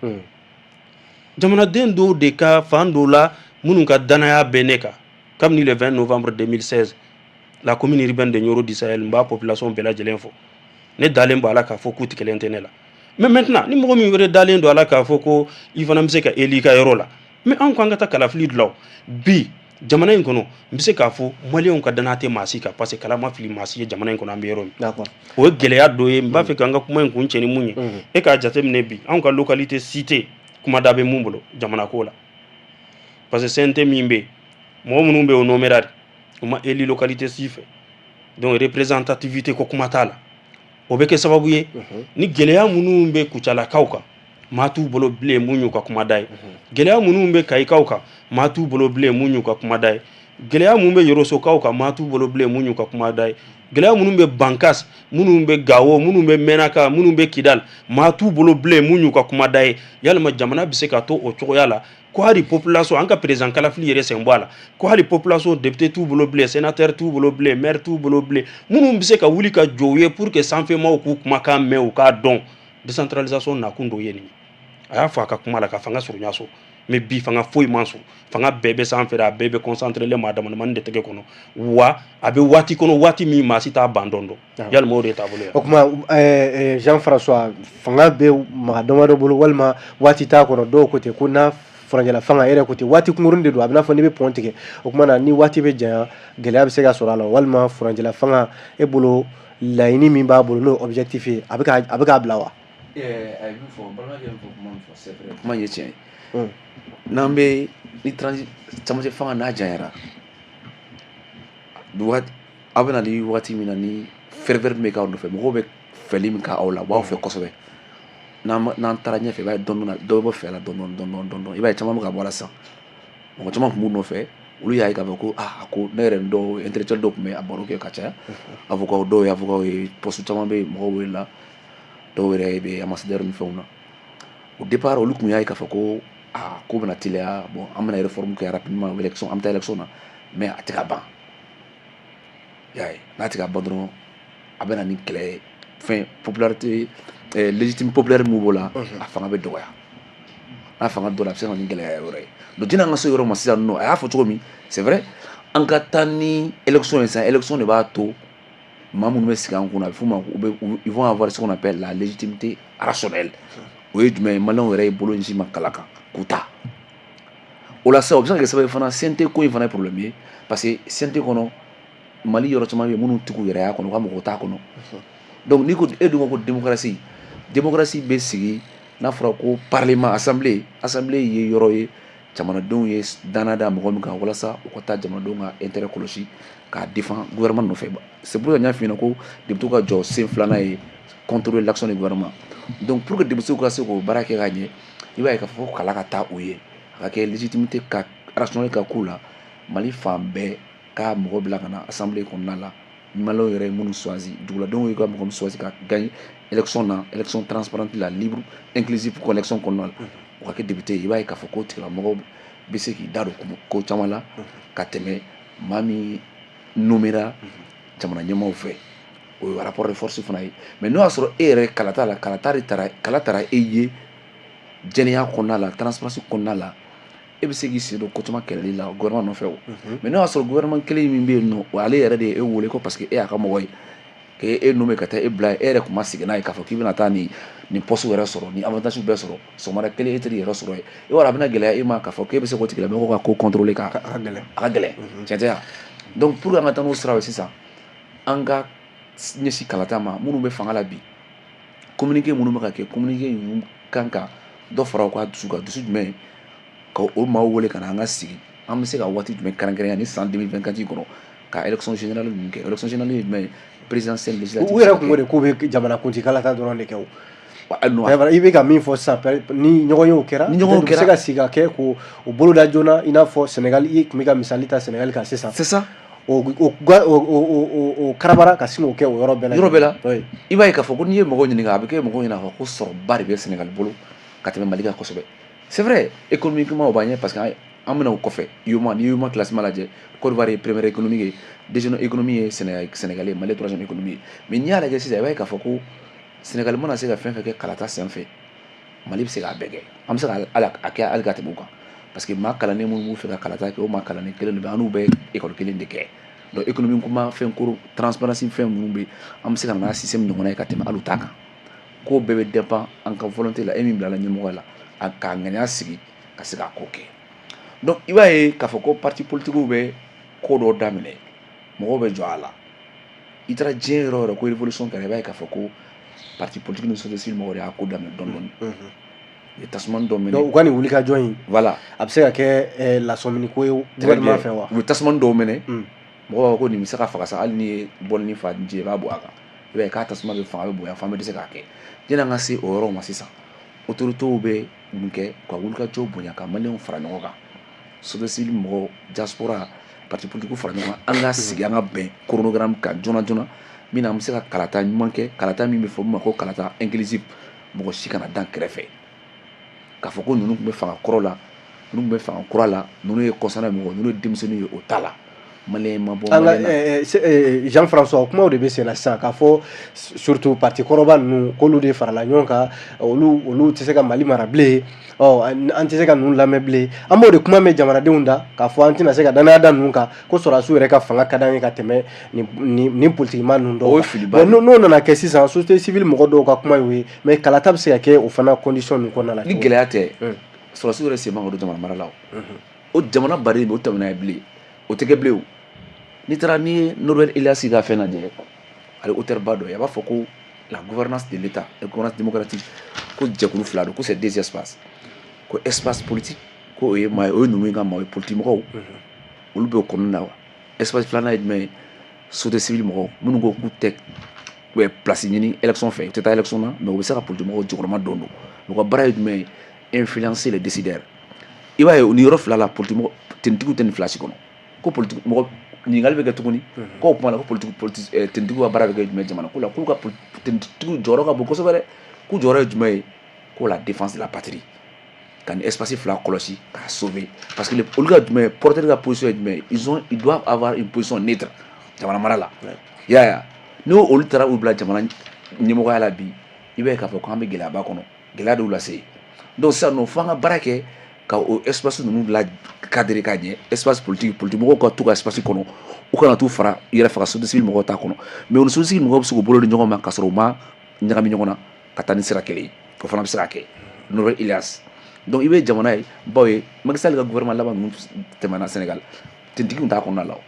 Jamanaden dɔw de ka fan dɔw la, minnu ka danaya bɛ ne kan kabini le 20 novembre 2016, la commune urbaine de Nioro du Sahel, n b'a population bɛɛ lajɛlen fɔ. Ne dalen b'a la k'a fɔ k'u tigɛlen tɛ ne la. Mais maintenant, ni mɔgɔ min wɛrɛ dalen don a la k'a fɔ ko i fana bɛ se ka élu i ka yɔrɔ la, mais anw ko an ka taa kalafili dilan. Bi jamana in kɔnɔ, n bɛ se k'a fɔ maliyɛnw ka danaya tɛ maa si kan, parce que kala ma fili maa si ye jamana in kɔnɔ. An bɛ yɔrɔ min, o ye gɛlɛya dɔ ye. N b'a fɛ k'an ka kuma in kun cɛ ni mun ye, e k'a jateminɛ bi, anw ka localité si tɛ kumada bɛ mun bolo jamana ko la, parce que CNT min bɛ yen, mɔgɔ minnu bɛ yen, o nommera de, u ma élu localité si fɛ. Donc représentativité ko kuma t'a la. O bɛ kɛ sababu ye ni gɛlɛya minnu bɛ Kucalakaw kan, maa t'u bolo bilen mun y'u ka kumada ye. Gɛlɛya minnu bɛ Kayikaw kan, maa t'u bolo bilen mun y'u ka kumada ye. Gɛlɛya mun bɛ Yorosokaw kan, maa t'u bolo bilen mun y'u ka kumada ye. Gɛlɛya minnu bɛ Bankas, minnu bɛ Gawo, minnu bɛ Mɛnaka, minnu bɛ Kidal, maa t'u bolo bilen mun y'u ka kumada ye. Yalima jamana bɛ se ka to o cogoya la ko hali population, an ka président kalafili yɛrɛ sen bɔ a la, ko hali population, député t'u bolo bilen, sénateur t'u bolo bilen, maire t'u bolo bilen, minnu bɛ se ka wuli ka jɔ u ye pour que sanfɛmaaw k'u kumakan mɛn, u k'a dɔn? Décentralisation nakun dɔ ye nin ye. A y'a fɔ a ka kuma la ka fanga surunya so, mais bi fanga foyi man sɔrɔ. Fanga bɛɛ bɛ sanfɛ, a bɛɛ bɛ concentré maa damadamani de tɛgɛ kɔnɔ, wa a bɛ waati kɔnɔ, waati min maa si t'a ban dɔn dɔn. Yalima o de ye taabolo ye? O tuma, Jean François, fanga bɛ maa damadɔ bolo walima waati t'a kɔnɔ? Dɔw ko ten ko n'a furancɛla fanga, e yɛrɛ ko ten, waati kunkurunin de don, a bɛ n'a fɔ n'i bɛ pont tigɛ. O tuma na, ni waati bɛ janya, gɛlɛya bɛ se ka sɔrɔ a la. Walima furancɛla fanga, e bolo, laɲini min b'a bolo, n'o ye objectif ye, a bɛ k'a bila wa? A ye min fɔ, balimakɛ min fɔ, kuma min fɔ, c'est vrai, kuma in ye tiɲɛ ye. N'an bɛ ni transi camancɛ fanga n'a janyara waati, aw bɛ na ni waati min na, ni ferveur min bɛ k'aw nɔfɛ, mɔgɔw bɛ fɛli min k'aw la, u b'aw fɛ kosɛbɛ. N'an taara ɲɛfɛ, i b'a ye dɔɔnin dɔɔnin dɔ bɛ bɔ fɛ la, dɔɔnin dɔɔnin dɔɔnin dɔɔnin. I b'a ye caman bɛ ka bɔ a la sisan. Mɔgɔ caman tun b'u nɔfɛ, olu y'a ye k'a fɔ ko aa, a ko ne yɛrɛ ni dɔw intellectuel dɔw tun bɛ a baro kɛ ka caya, avocat dɔw ye, avocat ye, poste caman bɛ yen, mɔgɔw wele dɔw yɛrɛ bɛ ambassadeur ni fɛnw na. Au départ, olu tun y'a ye k'a fɔ ko aa, ko bɛna teliya, bon, an bɛna réforme kɛ rapidement, élection, an bɛ taa élection na, mais a tɛ ka ban. I y'a ye, n'a tɛ ka ban dɔrɔn, a bɛ na ni kɛlɛ ye. Fɛn popularité, légitime populaire min b'o la, a fanga bɛ dɔgɔya. N'a fanga dɔgɔya, a bɛ se ka na ni gɛlɛya wɛrɛ ye. Donc jinɛ an ka se yɔrɔ ma sisan nɔ, a y'a fɔ cogo min, c'est vrai, an ka taa ni élection ye sisan. Élection de b'a to maa minnu bɛ sigi an kunna, a bɛ f'u ma, u bɛ, ils vont avoir ce qu'on appelle la légitimité rationnelle. O ye jumɛn ye? Maliyɛnw yɛrɛ ye bolo ɲɛsin ma kala kan k'u ta. O la sisan, o bɛ se ka kɛ sababu ye fana, CNT ko in fana ye problème ye, parce que CNT kɔnɔ, Mali yɔrɔ caman bɛ yen minnu tigiw yɛrɛ y'a kɔnɔ, u ka mɔgɔw t'a kɔnɔ. Donc n'i ko, e dun ko ko démocratie, démocratie bɛ sigi n'a fɔra ko parlement, assemblée. Assemblée ye yɔrɔ ye jamanadenw ye danaya da mɔgɔ min kan walasa u ka taa jamanadenw ka intérêt kɔlɔsi, k'a défend gouvernement nɔfɛ. C'est pour ça n y'a f'i ɲɛna ko député ka jɔ sen filanan ye contrôler l'action du gouvernement. Donc pour que député ka se k'o baara kɛ ka ɲɛ, i b'a ye k'a fɔ ko kala ka taa o ye, a ka kɛ légitimité ka rationnel ka k'u la. Mali fan bɛɛ ka mɔgɔ bila ka na assemblée kɔnɔna la, maliyɛnw yɛrɛ ye minnu choisi, duguladenw ye ka mɔgɔ min choisi ka gagner élection na, élection transparente la, libre, inclusive ko élection kɔnɔna la, o ka kɛ député ye. I b'a ye k'a fɔ ko tigilamɔgɔ bɛ se k'i da don ko caman la ka tɛmɛ maa min nommera jamana ɲɛmaaw fɛ. O ye rapport de force fana ye. Mais n'o y'a sɔrɔ e yɛrɛ kala t'a la, kala ta de taara, kala taara e ye jɛlenya kɔnɔna la, transparence kɔnɔna la, e bɛ se k'i sen don ko caman kɛlɛli la gouvernement nɔfɛ. O mais n'o y'a sɔrɔ gouvernement kelen min bɛ yen nɔ, o ale yɛrɛ de ye e wele ko parce que e y'a ka mɔgɔ ye, k'e e nommé ka taa e bila, e yɛrɛ kun ma sigi n'a ye k'a fɔ k'i bɛna taa nin poste yɛrɛ sɔrɔ, nin avantage bɛɛ sɔrɔ sɔgɔmada kelen, e tɛ yɛrɛ sɔrɔ yen, i b'a dɔn a bɛna gɛlɛya e ma k'a fɔ k'e bɛ se k'o tigilamɔgɔ ka ko contrôler ka a ka gɛlɛn. A ka gɛlɛn, tiɲɛ tɛ wa? Donc pour que an ka taa n'o sira ye sisan, an ka ɲɛsin kalata ma. Minnu bɛ fanga la bi, communiqué minnu bɛ ka kɛ, communiqué ninnu kan ka dɔ fara u ka dusu kan. Dusu jumɛn? Ka o maaw wele ka na an ka sigi. An bɛ se ka waati jumɛn kɛrɛnkɛrɛnya ni san 2024 kɔnɔ ka élection générale ninnu kɛ? Élection générale ye jumɛn ye? Présidentielle, législative. U yɛrɛ kun ko de k'u bɛ jamanakuntigi kalata dɔrɔn de kɛ o. I bɛ ka min fɔ sisan, ni ɲɔgɔnyew kɛra, ni ɲɔgɔn kɛra, u bɛ se ka sigi ka kɛ k'o boloda joona, i n'a fɔ Sénégal. I tun bɛ ka misali ta Sénégal kan sisan. C'est ça. O karabara ka sin k'o kɛ o yɔrɔ bɛɛ la. Yɔrɔ bɛɛ la. I b'a ye k'a fɔ ko n'i ye mɔgɔw ɲininka, a bɛ kɛ mɔgɔw ɲɛna ko sɔrɔba de bɛ Sénégal bolo ka tɛmɛ Mali kan kosɛbɛ. C'est vrai, économiquement o b'an ɲɛ, parce que an bɛna o kɔfɛ. UEMOA, ni UEMOA classement lajɛ, Côte d'Ivoire ye première économie ye, deuxième économie ye Sénégal ye, Mali ye troisième économie ye. Mais n'i y'a lajɛ sisan, i b'a ye k'a fɔ ko Sénégal mana se ka fɛn fɛn kɛ kalata sen fɛ, Mali bɛ se k'a bɛɛ kɛ. An bɛ se ka a kɛ hali ka tɛmɛ o kan, parce que maa kalannen minnu b'u fɛ ka kalata kɛ, o maa kalannen kelen de bɛ an n'u bɛ école kelen de kɛ. Donc économie kuma, fɛn koro, transparence, fɛn minnu bɛ, an bɛ se ka na n'a système ɲɔgɔnna ye ka tɛmɛ hali o ta kan. Ko bɛɛ bɛ dépend an ka volonté la. E min bilala ɲɛmɔgɔya la, a k'a ŋaniya sigi ka se k'a ko kɛ. Donc i b'a ye k'a fɔ ko parti politique bɛ ko dɔ daminɛ, mɔgɔw bɛ jɔ a la. I taara diɲɛ yɔrɔ o yɔrɔ ko révolution kɛra, i b'a ye k'a fɔ ko parti politique ni société civile mɔgɔw de y'a ko daminɛ dɔɔni dɔɔni. U ye tasuma dɔ minɛ. Donc u ka nin wulikajɔ in, voilà, a bɛ se ka kɛ lasɔmini ko ye gouvernement fɛ wa? U ye tasuma dɔw minɛ, mɔgɔw b'a fɔ ko nin bɛ se ka faga sa, hali n'i ye bɔlini fa ji, i b'a bɔ a kan, i b'a ye k'a tasuma bɛ fanga bɛ bonya f'an bɛ dɛsɛ k'a kɛ. Yanni an ka se o yɔrɔ ma sisan, autorités bɛ mun kɛ? Ka wulikajɔ bonya, ka maliyɛnw fara ɲɔgɔn kan, société civile mɔgɔw, diaspora, parti politique fara ɲɔgɔn kan, an ka sigi, an ka bɛn chronogramme kan joona joona min na an bɛ se ka kalata ɲuman kɛ, kalata min bɛ fɔ min ma ko kalata inclusive, mɔgɔ si kana dan kɛrɛfɛ k'a fɔ ko ninnu tun bɛ fanga kɔrɔ la, ninnu tun bɛ fanga kura la, ninnu ye kɔsana mɔgɔ, ninnu ye denmisɛnnin ye, o t'a la. Maliyɛn ma bɔ. An ka Jean François, kumaw de bɛ sen na sisan k'a fɔ surtout parti kɔrɔba ninnu, k'olu de farala ɲɔgɔn kan, olu tɛ se ka Mali mara bilen, ɔ an tɛ se ka ninnu lamɛn bilen. An b'o de kuma mɛn jamanadenw da k'a fɔ an tɛna se ka danaya da ninnu kan, ko sɔrɔdasiw yɛrɛ ka fanga ka d'an ye ka tɛmɛ nin politikima ninnu dɔw O ye filiba ye. N'o nana kɛ sisan, société civile mɔgɔ dɔw ka kuma y'o ye, mais kalata bɛ se ka kɛ o fana condition ninnu kɔnɔna la. Ni gɛlɛya tɛ, sɔrɔdasiw yɛrɛ sen man ka don jamana mara la. O jamana baden bɛ o tɛmɛna ye bilen, o tɛ kɛ bilen. O n'i taara, n'i ye Norbert Elias ka fɛn lajɛ, ale auteur ba dɔ ye, a b'a fɔ ko la gouvernance de l'État, la gouvernance démocratique, ko jɛkulu fila don, ko c'est deux espaces. Ko espace politique, ko o ye maa ye, o ye ninnu ka maa ye, politique mɔgɔw, olu bɛ o kɔnɔna na wa. Espace filanan ye jumɛn ye? Société civile mɔgɔw, minnu ko k'u tɛ place ɲini élection fɛ, u tɛ taa élection na, mais u bɛ se ka politique mɔgɔw jukɔrɔma don. U ka baara ye jumɛn ye? Influencer les décideurs. I b'a ye, nin yɔrɔ fila la, politique mɔgɔ, tenitigiw tɛ nin fila si kɔnɔ. Ko politique mɔgɔ, ɲininkali bɛ kɛ tuguni k'o kuma la, ko politique tenitigiw ka baara bɛ kɛ jumɛn jamana ko la? K'u ka tenitigiw jɔyɔrɔ ka bon kosɛbɛ dɛ. K'u jɔyɔrɔ ye jumɛn ye? Ko la défense de la patrie, ka nin espace fila kɔlɔsi k'a sauver, parce que olu ka jumɛn, porteur ka position ye jumɛn ye? Ils doivent avoir une position neutre jamana mara la. I y'a ye, n'o olu taara u bila jamana ɲɛmɔgɔya la bi, i b'a ye k'a fɔ k'an bɛ gɛlɛyaba kɔnɔ, gɛlɛya dɔw lase. Donc sisan nɔ, fo an ka baara kɛ ka o espace ninnu la cadrer ka ɲɛ. Espace politique, politique mɔgɔw ka to ka espace kɔnɔ, u kana t'u fara yɛrɛ faga société civile mɔgɔw t'a kɔnɔ. Mais u ni société civile mɔgɔw bɛ se k'u bolo di ɲɔgɔn ma k'a sɔrɔ u ma ɲagami ɲɔgɔn na, ka taa ni sira kelen ye, o fana bɛ se ka kɛ. Norbert Elias. Donc i bɛ jamana ye baw ye, Macky Sall ka gouvernement laban ninnu tɛmɛna Sénégal, tenitigi tun t'a kɔnɔna la. O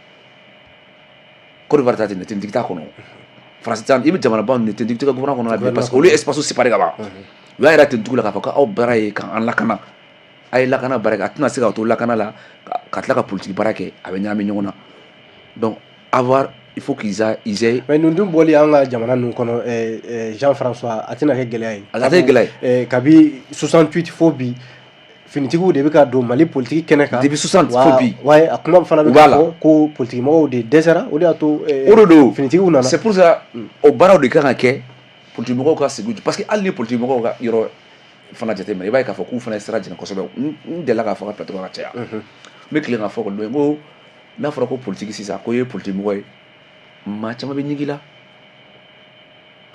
Côte d'Ivoire ta ten, tenitigi t'a kɔnɔ. France ta, i bɛ jamanaba ninnu, tenitigi tɛ ka gouvernement kɔnɔna la bi, parce que olu ye espace séparé ka ban. U y'a yira tenitigiw la k'a fɔ k'aw baara ye k'an lakana, a ye lakana baara kɛ. A tɛna se ka to lakana la ka tila ka politique baara kɛ, a bɛ ɲagami ɲɔgɔn na. Donc avoir, il faut qu'ils aient ils aient Mais nin dun bɔli an ka jamana ninnu kɔnɔ, Jean François, a tɛna kɛ gɛlɛya ye? A tɛ gɛlɛya ye. Kabi 68 fo bi, finitigiw de bɛ ka don Mali politique kɛnɛ kan. Depuis 60 fo bi. Wa a kuma fana bɛ ka fɔ ko politique mɔgɔw de dɛsɛra, o de y'a to O de don. finitigiw nana. C'est pour ça, o baaraw de kan ka kɛ, politique mɔgɔw ka sigi, parce que hali ni politique mɔgɔw ka yɔrɔ fana jateminɛ, i b'a ye k'a fɔ k'u fana ye sira jigin kosɛbɛ. N delila k'a fɔ ka plateau kan ka caya, n bɛ tilen k'a fɔ kɔni n ko n'a fɔra ko politique sisan, ko i ye politique mɔgɔ ye, maa caman bɛ ɲigin i la.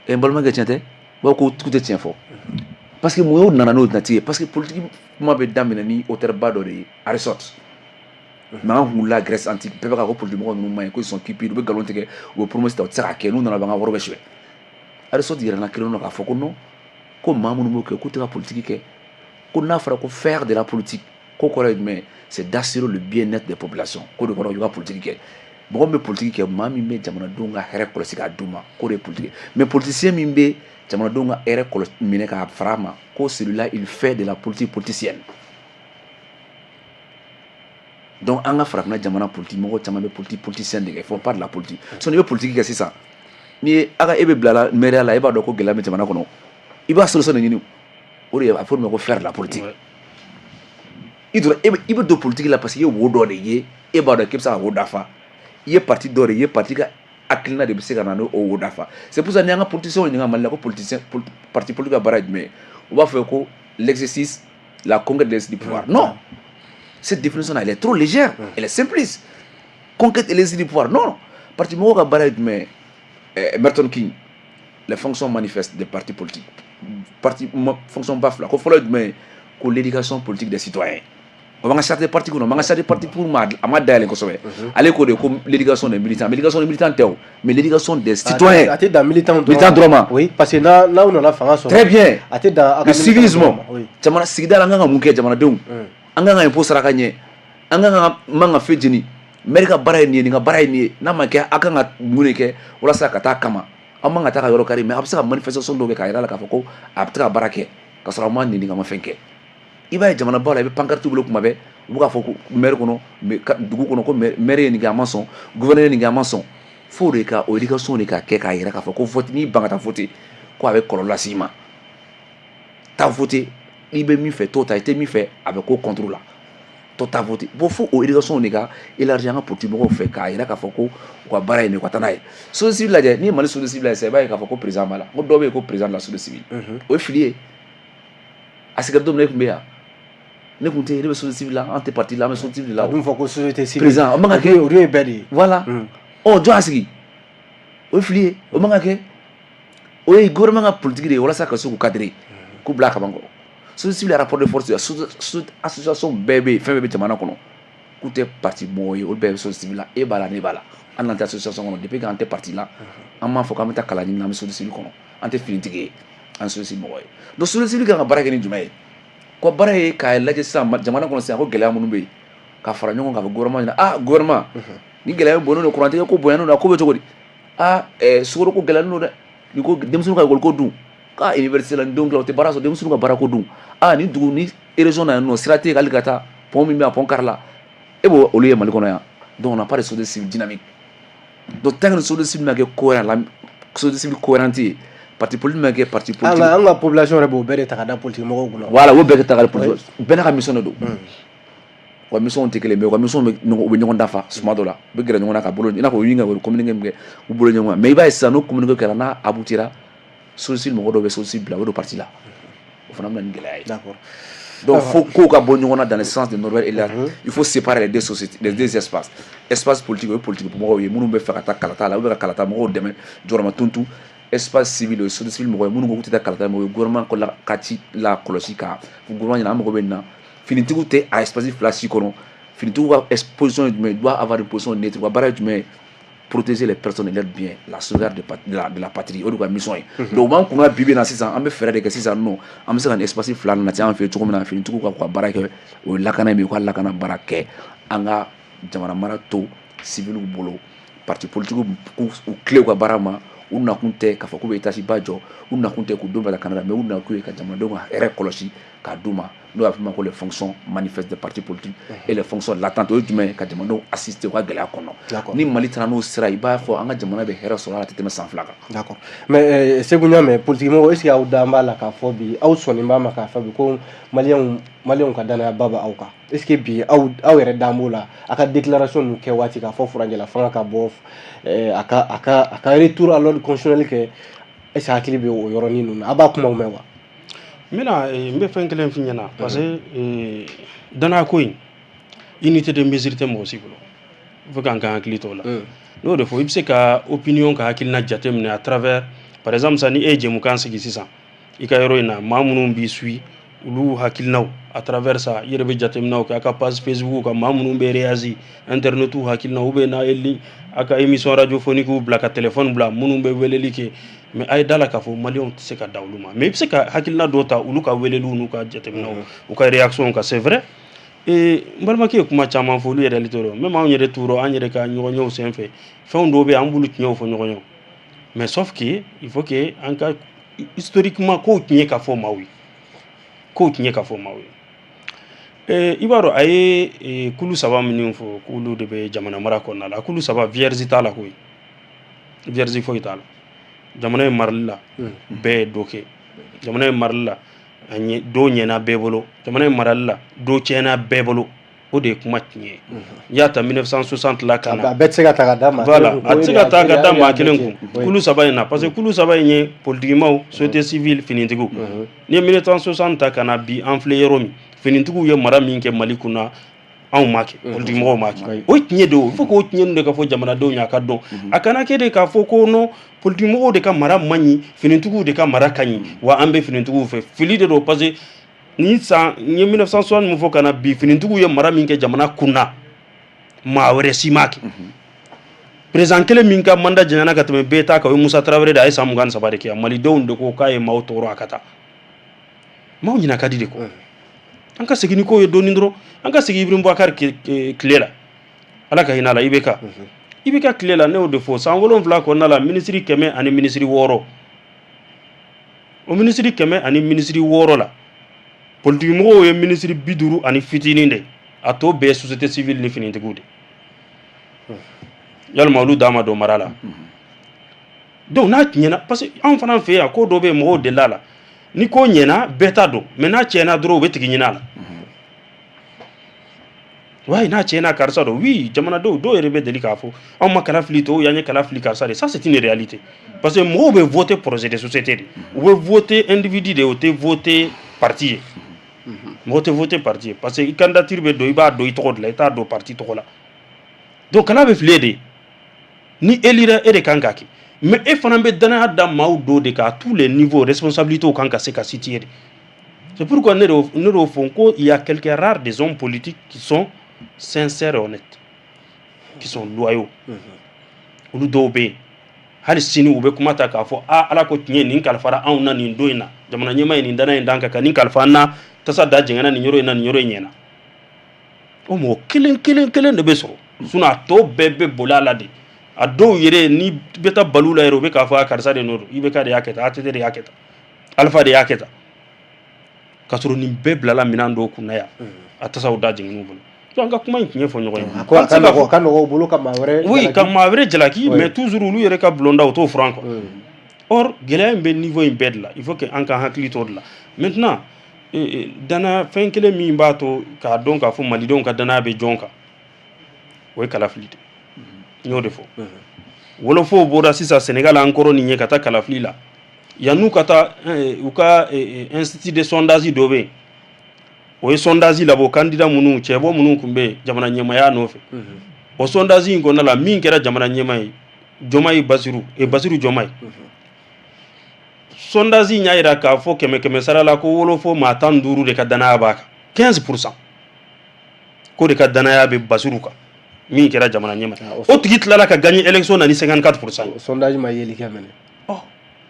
Ɛ, n balimakɛ, tiɲɛ tɛ? U b'a fɔ ko k'u tɛ tiɲɛ fɔ, parce que mun y'o nana n'o nati ye? Parce que politique kuma bɛ daminɛ ni auteur ba dɔ de ye, Aristote. Mais an kun wulila Grèce antique, bɛɛ bɛ k'a ko politique mɔgɔ ninnu man ɲi, ko ils sont cupides, u bɛ nkalon tigɛ, u bɛ promesse ta, u tɛ se k'a kɛ, n'u nana u b'an ka wari bɛɛ suɲɛ. Aristote yɛrɛ kelen don k'a fɔ ko non, ko maa minnu b'o kɛ, k'u tɛ ka politique kɛ. Ko n'a fɔra ko faire de la politique, ko kɔrɔ ye jumɛn ye? C'est d'assurer le bien-être des populations. Ko de kɔrɔ i ka politique kɛ. Mɔgɔ min bɛ politique kɛ, maa min bɛ jamanadenw ka hɛrɛ kɔlɔsi k'a d'u ma, k'o de ye politique. Mais politicien min bɛ jamanadenw ka hɛrɛ kɔlɔsi minɛ k'a fara a ma, ko celui-là, il fait de la politique politicienne. Donc an ka farafinna jamana politique mɔgɔw caman bɛ politique politicien de kɛ, ils font pas de la politique. Sinon i bɛ politique kɛ sisan, n'i ye a ka e bɛ bila la maire la, e b'a dɔn ko gɛlɛya bɛ jamana kɔnɔ, i b'a solution de ɲini. O de ye a fɔ o ma ko faire de la politique. I donna, e bɛ don politique la parce que i ye wo dɔ de ye, e b'a dɔn k'e bɛ se ka wo dafa. I ye parti dɔ de ye, parti ka hakilina de bɛ se ka na n'o wo dafa. C'est pour ça ni an ka politiciens ɲininka Mali la ko politicien, parti politique ka baara ye jumɛn ye, u b'a fɔ ko l'exercice, la conquête de du pouvoir. Non, cette définition là, elle est trop légère, elle est simpliste. Conquête et l'exercice du pouvoir, non. Parti mɔgɔw ka baara ye jumɛn ye? Merton Keynes, les fonctions manifestes des partis politiques, parti fonction ba fila ko fɔlɔ ye jumɛn ye? Ko l'éducation politique des citoyens. O b'an ka charte parti kɔnɔ, o b'an ka charte parti pour ma a ma dayɛlɛ kosɛbɛ. Ale ko de ko l'éducation des militants, mais l'éducation des militants tɛ o, mais l'éducation des citoyens. A tɛ dan militant dɔrɔn. Militant dɔrɔn ma. Oui, parce que n'aw nana fanga sɔrɔ. Très bien. A tɛ dan le civisme. Jamana sigida la, an kan ka mun kɛ jamanadenw? An kan ka impôt saraka ɲɛ, an kan ka man ka fɛn jeni. Maire ka baara ye nin ye, nin ka baara ye nin ye, n'a ma kɛ, a kan ka mun de kɛ walasa ka taa kama? Aw man ka taa ka yɔrɔ kari, mais a bɛ se ka manifestation dɔw kɛ k'a yira la k'a fɔ ko a bɛ ka baara kɛ ka sɔrɔ a ma neni ka ma fɛn kɛ. I b'a ye jamanabaw la, i bɛ pancarte bolo kuma bɛɛ, u bɛ k'a fɔ ko maire kɔnɔ, dugu kɔnɔ, ko maire ye nin kɛ, a ma sɔn, gouverneur ye nin kɛ, a ma sɔn. Fo de ka o éducation de ka kɛ k'a yira k'a fɔ ko vote, n'i ban ka taa voter, ko a bɛ kɔlɔlɔ las'i ma. Taa voter, n'i bɛ min fɛ, t'o ta, i tɛ min fɛ, a bɛ ko contre la, tɔ taa voter. Bon, fo o éducation de ka élargir an ka politique mɔgɔw fɛ k'a yira k'a fɔ ko u ka baara ye nin ye, u ka taa n'a ye. Société civile lajɛ, n'i ye Mali société civile lajɛ sisan, i b'a ye k'a fɔ ko président b'a la, ko dɔw bɛ yen ko président de la société civile. O ye fili ye. A sigira don min na, e tun bɛ yan, ne tun tɛ yen, ne bɛ société civile la, an tɛ parti la, an bɛ société civile la. A dun fɔ ko société civile. Président, o man ka kɛ. O dun ye bɛɛ de ye. Voilà. Ɔ, jɔn y'a sigi? O ye fili ye, o man ka kɛ. O ye gouvernement ka politique de ye walasa ka se k'u cadrer, k'u bila a kaban kɔrɔ. Société civile rapport de force, association bɛɛ bɛ yen, fɛn bɛɛ bɛ jamana kɔnɔ k'u tɛ parti mɔgɔ ye, olu bɛɛ bɛ société civile la. E b'a la, ne b'a la, an n'an tɛ association kɔnɔ. Depuis k'an tɛ parti la, an m'a fɔ k'an bɛ taa kalan ɲini na, an bɛ société civile kɔnɔ, an tɛ finitigi ye, an société civile mɔgɔ ye. Donc société civile kan ka baara kɛ ni jumɛn ye? Ko baara ye k'a lajɛ sisan jamana kɔnɔ sisan ko gɛlɛya minnu bɛ yen, ka fara ɲɔgɔn kan ka fɔ gouvernement ɲɛna: ah gouvernement, ni gɛlɛya bonyalen don, kurantigɛ ko bonyalen don, a ko bɛ cogo di? Ah, sukaro ko gɛlɛyalen don dɛ, ni ko denmisɛnninw ka école ko dun, k'a université la ni denw kila u tɛ baara sɔrɔ, denmisɛnninw ka baara ko dun, ah ni dugu ni région na yan nɔ, sira tɛ yen hali ka taa, pont min bɛ yan, pont kari la, e b'o olu ye Mali kɔnɔ yan. Donc on n'a pas de société civile dynamique. Donc tant que société civile ma kɛ cohérent la, société civile cohérente ye, parti politique ma kɛ parti politique. An ka population yɛrɛ b'o bɛɛ de ta ka da politique mɔgɔw kunna. Voilà, o bɛɛ ta ka da politique, bɛɛ n'a ka mission de don. U ka mission tɛ kelen, mais u ka mission bɛ ɲɔgɔn, u bɛ ɲɔgɔn dafa suma dɔ la, u bɛ gɛrɛ ɲɔgɔn na ka bolo, i n'a fɔ u ye ka communiqué min kɛ, u bolo ɲɔgɔn kan. Mais i b'a ye sisan, n'o communiqué kɛra, n'a aboutira, société civile mɔgɔ dɔw bɛ société civile bila, u bɛ don parti la, o fana bɛ na ni gɛlɛya ye. Donc fo kow ka bɔ ɲɔgɔn na dans le sens de Norbert Elias. Il faut séparer les deux sociétés, les deux espaces. Espace politique, o ye politique mɔgɔw ye minnu bɛ fɛ ka taa kalata la, u bɛ ka kalata mɔgɔw dɛmɛ jɔyɔrɔma tuntu. Espace civil, o ye société civile mɔgɔ ye minnu ko k'u tɛ taa kalata, mais o ye gouvernement ko la ka ci la kɔlɔsi ka gouvernement ɲɛna, an mago bɛ nin na. Finitigiw tɛ a espace fila si kɔnɔ. Finitigiw ka position ye jumɛn ye? Doit avoir une position neutre. U ka baara ye jumɛn ye? Protéger les personnes et leurs biens, la sauvegarde de la patrie. O de ka mission ye. Donc u b'an kunna bi bi in na sisan, an bɛ fɛɛrɛ de kɛ sisan nɔ, an bɛ se ka nin espace fila nati an fɛ yen cogo min na, finitigiw ka k'u ka baara kɛ, o ye lakana ye, min u ka lakana baara kɛ, an ka jamana mara to civiliw bolo, parti politique k'u tile u ka baara ma. U nakun tɛ k'a fɔ k'u bɛ étage ba jɔ, u nakun tɛ k'u denw bila Canada, mais u nakun ye ka jamanadenw ka hɛrɛ kɔlɔsi k'a d'u ma. N'o b'a fɔ ma ko les fonctions manifestes des partis politiques et les fonctions latentes, o ye jumɛn ye? Ka jamanadenw assister u ka gɛlɛya kɔnɔ. Ni Mali taara n'o sira, i b'a fɔ an ka jamana bɛ hɛrɛ sɔrɔ a la, tɛ tɛmɛ san 2 kan. D'accord, mais Segu Ɲame, politique mɔgɔ, est ce que aw dan b'a la k'a fɔ bi, aw sɔnni b'a ma k'a fɔ bi ko maliyɛnw ka danayaba bɛ aw kan? Est ce que bi aw yɛrɛ dan b'o la, a ka déclaration ninnu kɛ waati k'a fɔ furancɛla fanga ka bɔ, a ka retour à l'ordre constitutionnel kɛ, est ce que hakili bɛ o yɔrɔnin ninnu na, a b'a kumaw mɛn wa? N bɛna, n bɛ fɛn kelen f'i ɲɛna, parce que danaya ko in, unité de mesure tɛ mɔgɔ si bolo. Il faut k'an ka hakili to o la. N'o de fɔ, i bɛ se ka opinion ka hakilina jateminɛ à travers, par exemple sisan, ni e ye jɛmukan sigi sisan i ka yɔrɔ in na, maa minnu b'i suit, olu hakilinaw, à travers ça, i yɛrɛ bɛ jateminɛw kɛ a ka page Facebook kan, maa minnu bɛ réagir internet hakilinaw, ou bien n'a ye a ka émission radiophonique bila ka téléphone bila, minnu bɛ weleli kɛ. Mais a ye da la k'a fɔ maliyɛnw tɛ se ka da olu ma, mais i bɛ se ka hakilina dɔw ta olu ka weleliw n'u ka jateminɛw, u ka réaction kan. C'est vrai, n balimakɛ ye kuma caman fɔ, olu yɛrɛ t'o dɔn, même anw yɛrɛ t'o dɔn. An yɛrɛ ka ɲɔgɔnyew senfɛ, fɛnw dɔw bɛ yen, an b'olu tiɲɛw fɔ ɲɔgɔn ye, mais sauf que il faut que an ka historiquement kow tiɲɛ ka fɔ maaw ye, kow tiɲɛ ka fɔ maaw ye. I b'a dɔn, a ye kulu saba minnu fɔ k'olu de bɛ jamana mara kɔnɔna la, kulu saba, vierge t'a la koyi, vierge foyi t'a la. Jamana in marali la, bɛɛ ye dɔ kɛ. Jamana in marali la, a ɲɛ dɔw ɲɛna bɛɛ bolo. Jamana in marali la, dɔ tiɲɛna bɛɛ bolo. O de ye kuma tiɲɛ ye. N'i y'a ta 1960 la ka na, a bɛɛ tɛ se ka ta ka da maa voilà, a tɛ se ka ta ka da maa kelen kun, kulu saba in na, parce que kulu saba in ye politikimaw, société civile, finitigiw. N'i ye 1960 ta ka na bi, an filɛ yɔrɔ min, finitigiw ye mara min kɛ Mali kunna, anw m'a kɛ, politikimɔgɔw m'a kɛ. O ye tiɲɛ de ye. Il faut k'o tiɲɛ de ka fɔ jamanadenw ye, a ka dɔn. A kana kɛ de k'a fɔ ko non, politikimɔgɔw de ka mara man ɲi, finitigiw de ka mara ka ɲi, wa an bɛ finitigiw fɛ. Fili de don, parce que ni san n ye 1960 min fɔ ka na bi, finitigiw ye mara min kɛ jamana kunna, maa wɛrɛ si m'a kɛ. Président kelen min ka mandat janyana ka tɛmɛ bɛɛ ta kan, o ye Musa Tarawele de. A ye san 23 de kɛ yan. Malidenw de ko k'a ye maaw tɔɔrɔ, a ka taa. Maaw ɲina ka di de kɔ. An ka segin ni ko ye dɔɔni dɔrɔn. An ka segin Ibrahim Boubacar tile la, Ala ka hinɛ a la, IBK. IBK tile la, ne y'o de fɔ, san 7 kɔnɔna la, minisiri 100 ani minisiri 6, o minisiri 100 ani minisiri 6 la, politikimɔgɔw ye minisiri 50 ani fitinin de, a tɔ bɛɛ ye société civile ni finitigiw de. Yalima olu da ma don mara la? Donc n'a tiɲɛna, parce que anw fana fɛ yan, ko dɔ bɛ yen, mɔgɔw delila la. Ni ko ɲɛna, bɛɛ ta don, mais n'a tiɲɛna dɔrɔn, u bɛ tigi ɲini a la. Ouais, n'a tiɲɛna, karisa don. Oui, jamanadenw dɔw yɛrɛ bɛ deli k'a fɔ anw ma kala fili tɔw y'an ye kala fili karisa de. Ça, c'est une réalité, parce que mɔgɔw bɛ voter projet de société de, u bɛ voter individu de, u tɛ voter parti ye. Mɔgɔ tɛ voter parti ye, parce que i candidature bɛ don, i b'a don i tɔgɔ de la, i t'a don parti tɔgɔ la. Donc kala bɛ fili e de. Ni élira, e de kan k'a kɛ, mais e fana bɛ danaya da maaw dɔw de kan à tous les niveaux. Responsabilités kan ka se ka situer de. C'est pourquoi ne y'o fɔ ko il y a quelques rares des hommes politiques qui sont sincères et honnêtes, qui sont loyaux. Olu dɔw bɛ yen, hali sini u bɛ kuma ta k'a fɔ a Ala ko tiɲɛ, nin kalifara anw na nin don in na, jamana ɲɛmaa ye nin danaya in d'an kan ka nin kalifa an na, tasa da jɛngɛnna nin yɔrɔ in na, nin yɔrɔ in ɲɛna. O mɔgɔ kelen kelen kelen de bɛ sɔrɔ, sinon a tɔ bɛɛ bɛ boli a la de. A dɔw yɛrɛ, ni bɛ taa balu la yɛrɛ, u bɛ k'a fɔ a karisa de nɔ don, IBK de y'a kɛ tan, ATT de y'a kɛ tan, Alpha de y'a kɛ tan, k'a sɔrɔ nin bɛɛ bilala minɛn dɔw kunna yan, a tasaw da jɛngɛn'u bolo. Donc an ka kuma in tiɲɛ fɔ ɲɔgɔn ye. A ka nɔgɔ, ka nɔgɔ u bolo ka maa wɛrɛ oui, ka maa wɛrɛ jalaki, mais toujours olu yɛrɛ ka bulonda, u t'o furan quoi. Or gɛlɛya in bɛ niveau in bɛɛ de la. Il faut que an ka hakili to o de la. Maintenant, dana fɛn kelen min b'a to k'a dɔn k'a fɔ malidenw ka danaya bɛ jɔn kan, o ye kalafili de. N y'o de fɔ. Wolofow bɔra sisan Sénégal, an kɔrɔ nin ye ka taa kalafili la yan'u ka taa. U ka institut de sondage dɔ bɛ yen, o ye sondage labɔ, candidat minnu, cɛbɔ minnu tun bɛ yen jamana ɲɛmaaya nɔfɛ. O sondage in kɔnɔna la, min kɛra jamana ɲɛmaa ye, Diomaye Basiru, Basiru Diomaye, sondage in y'a jira k'a fɔ kɛmɛ kɛmɛ sara la ko wolofo maa 15 de ka danaya b'a kan, 15% ko de ka danaya bɛ Basiru kan, min kɛra jamana ɲɛmaa. O tigi tilala ka gagner élection na ni 54%. Sondage ma yeli kɛ mɛnɛ. Ɔ,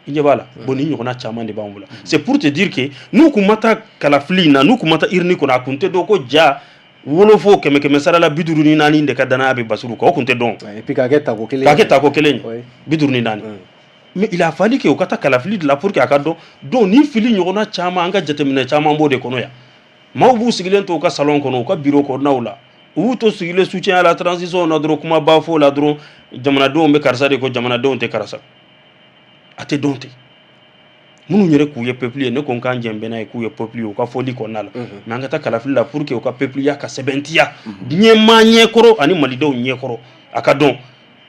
i ɲɛ b'a la. Bon, ni ɲɔgɔnna caman de b'an bolo. C'est pour te dire que n'u kun ma taa kalafili in na, n'u kun ma taa urne kɔnɔ, a kun tɛ dɔn ko ja wolofo kɛmɛ kɛmɛ sara la 54 de ka danaya bɛ Basiru kan. O kun tɛ dɔn. Et puis k'a kɛ tako kelen. K'a kɛ tako kelen ye, 54. Mais il a fallu que u ka taa kalafili de la pour que a ka dɔn. Donc ni fili ɲɔgɔnna caman, an ka jateminɛ caman b'o de kɔnɔ yan. Maaw b'u sigilen to u ka salon kɔnɔ, u ka bureau kɔnɔnaw la, u b'u to sigilen soutien à la transition na dɔrɔn, kumaba fɔ la dɔrɔn, jamanadenw bɛ karisa de ko, jamanadenw tɛ karisa. A tɛ dɔn ten. Minnu yɛrɛ k'u ye peuple ye, ne ko n k'an jɛn bɛɛ n'a ye k'u ye peuple ye u ka fɔli kɔnɔna la, mais an ka taa kalafili la pour que u ka peuple ka sɛbɛntiya diɲɛmaa ɲɛkɔrɔ ani malidenw ɲɛkɔrɔ, a ka dɔn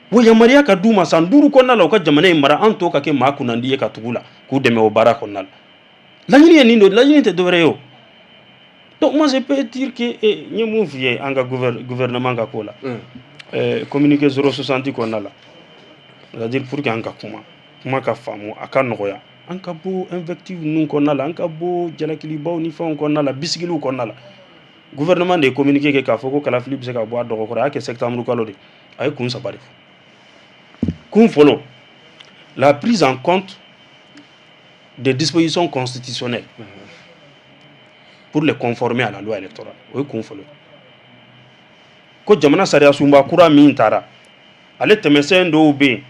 wa yamaruya ka d'u ma san 5 kɔnɔna la, u ka jamana in mara. An tɔ ka kɛ maa kunnandi ye ka tugu la k'u dɛmɛ o baara kɔnɔna la. Laɲini ye nin don, laɲini tɛ dɔwɛrɛ ye o. Donc moi, je peux dire que n ye mun f'i ye an ka gouvernement ka ko la, communiqué 060 kɔnɔna la, c'est à dire pour que an ka kuma kuma ka faamu, a ka nɔgɔya, an ka bɔ invective ninnu kɔnɔna la, an ka bɔ jalakilibaw ni fɛnw kɔnɔna la, bisigiliw kɔnɔna la. Gouvernement de ye communiqué kɛ k'a fɔ ko kalafili bɛ se ka bɔ a dɔgɔkɔrɔ. A y'a kɛ septembre kalo de. A ye kun saba de fɔ. Kun fɔlɔ, la prise en compte des dispositions constitutionnelles pour les conformer à la loi électorale. O ye kun fɔlɔ ye, ko jamana sariya sunba kura min taara, ale tɛmɛsɛn dɔw bɛ yen,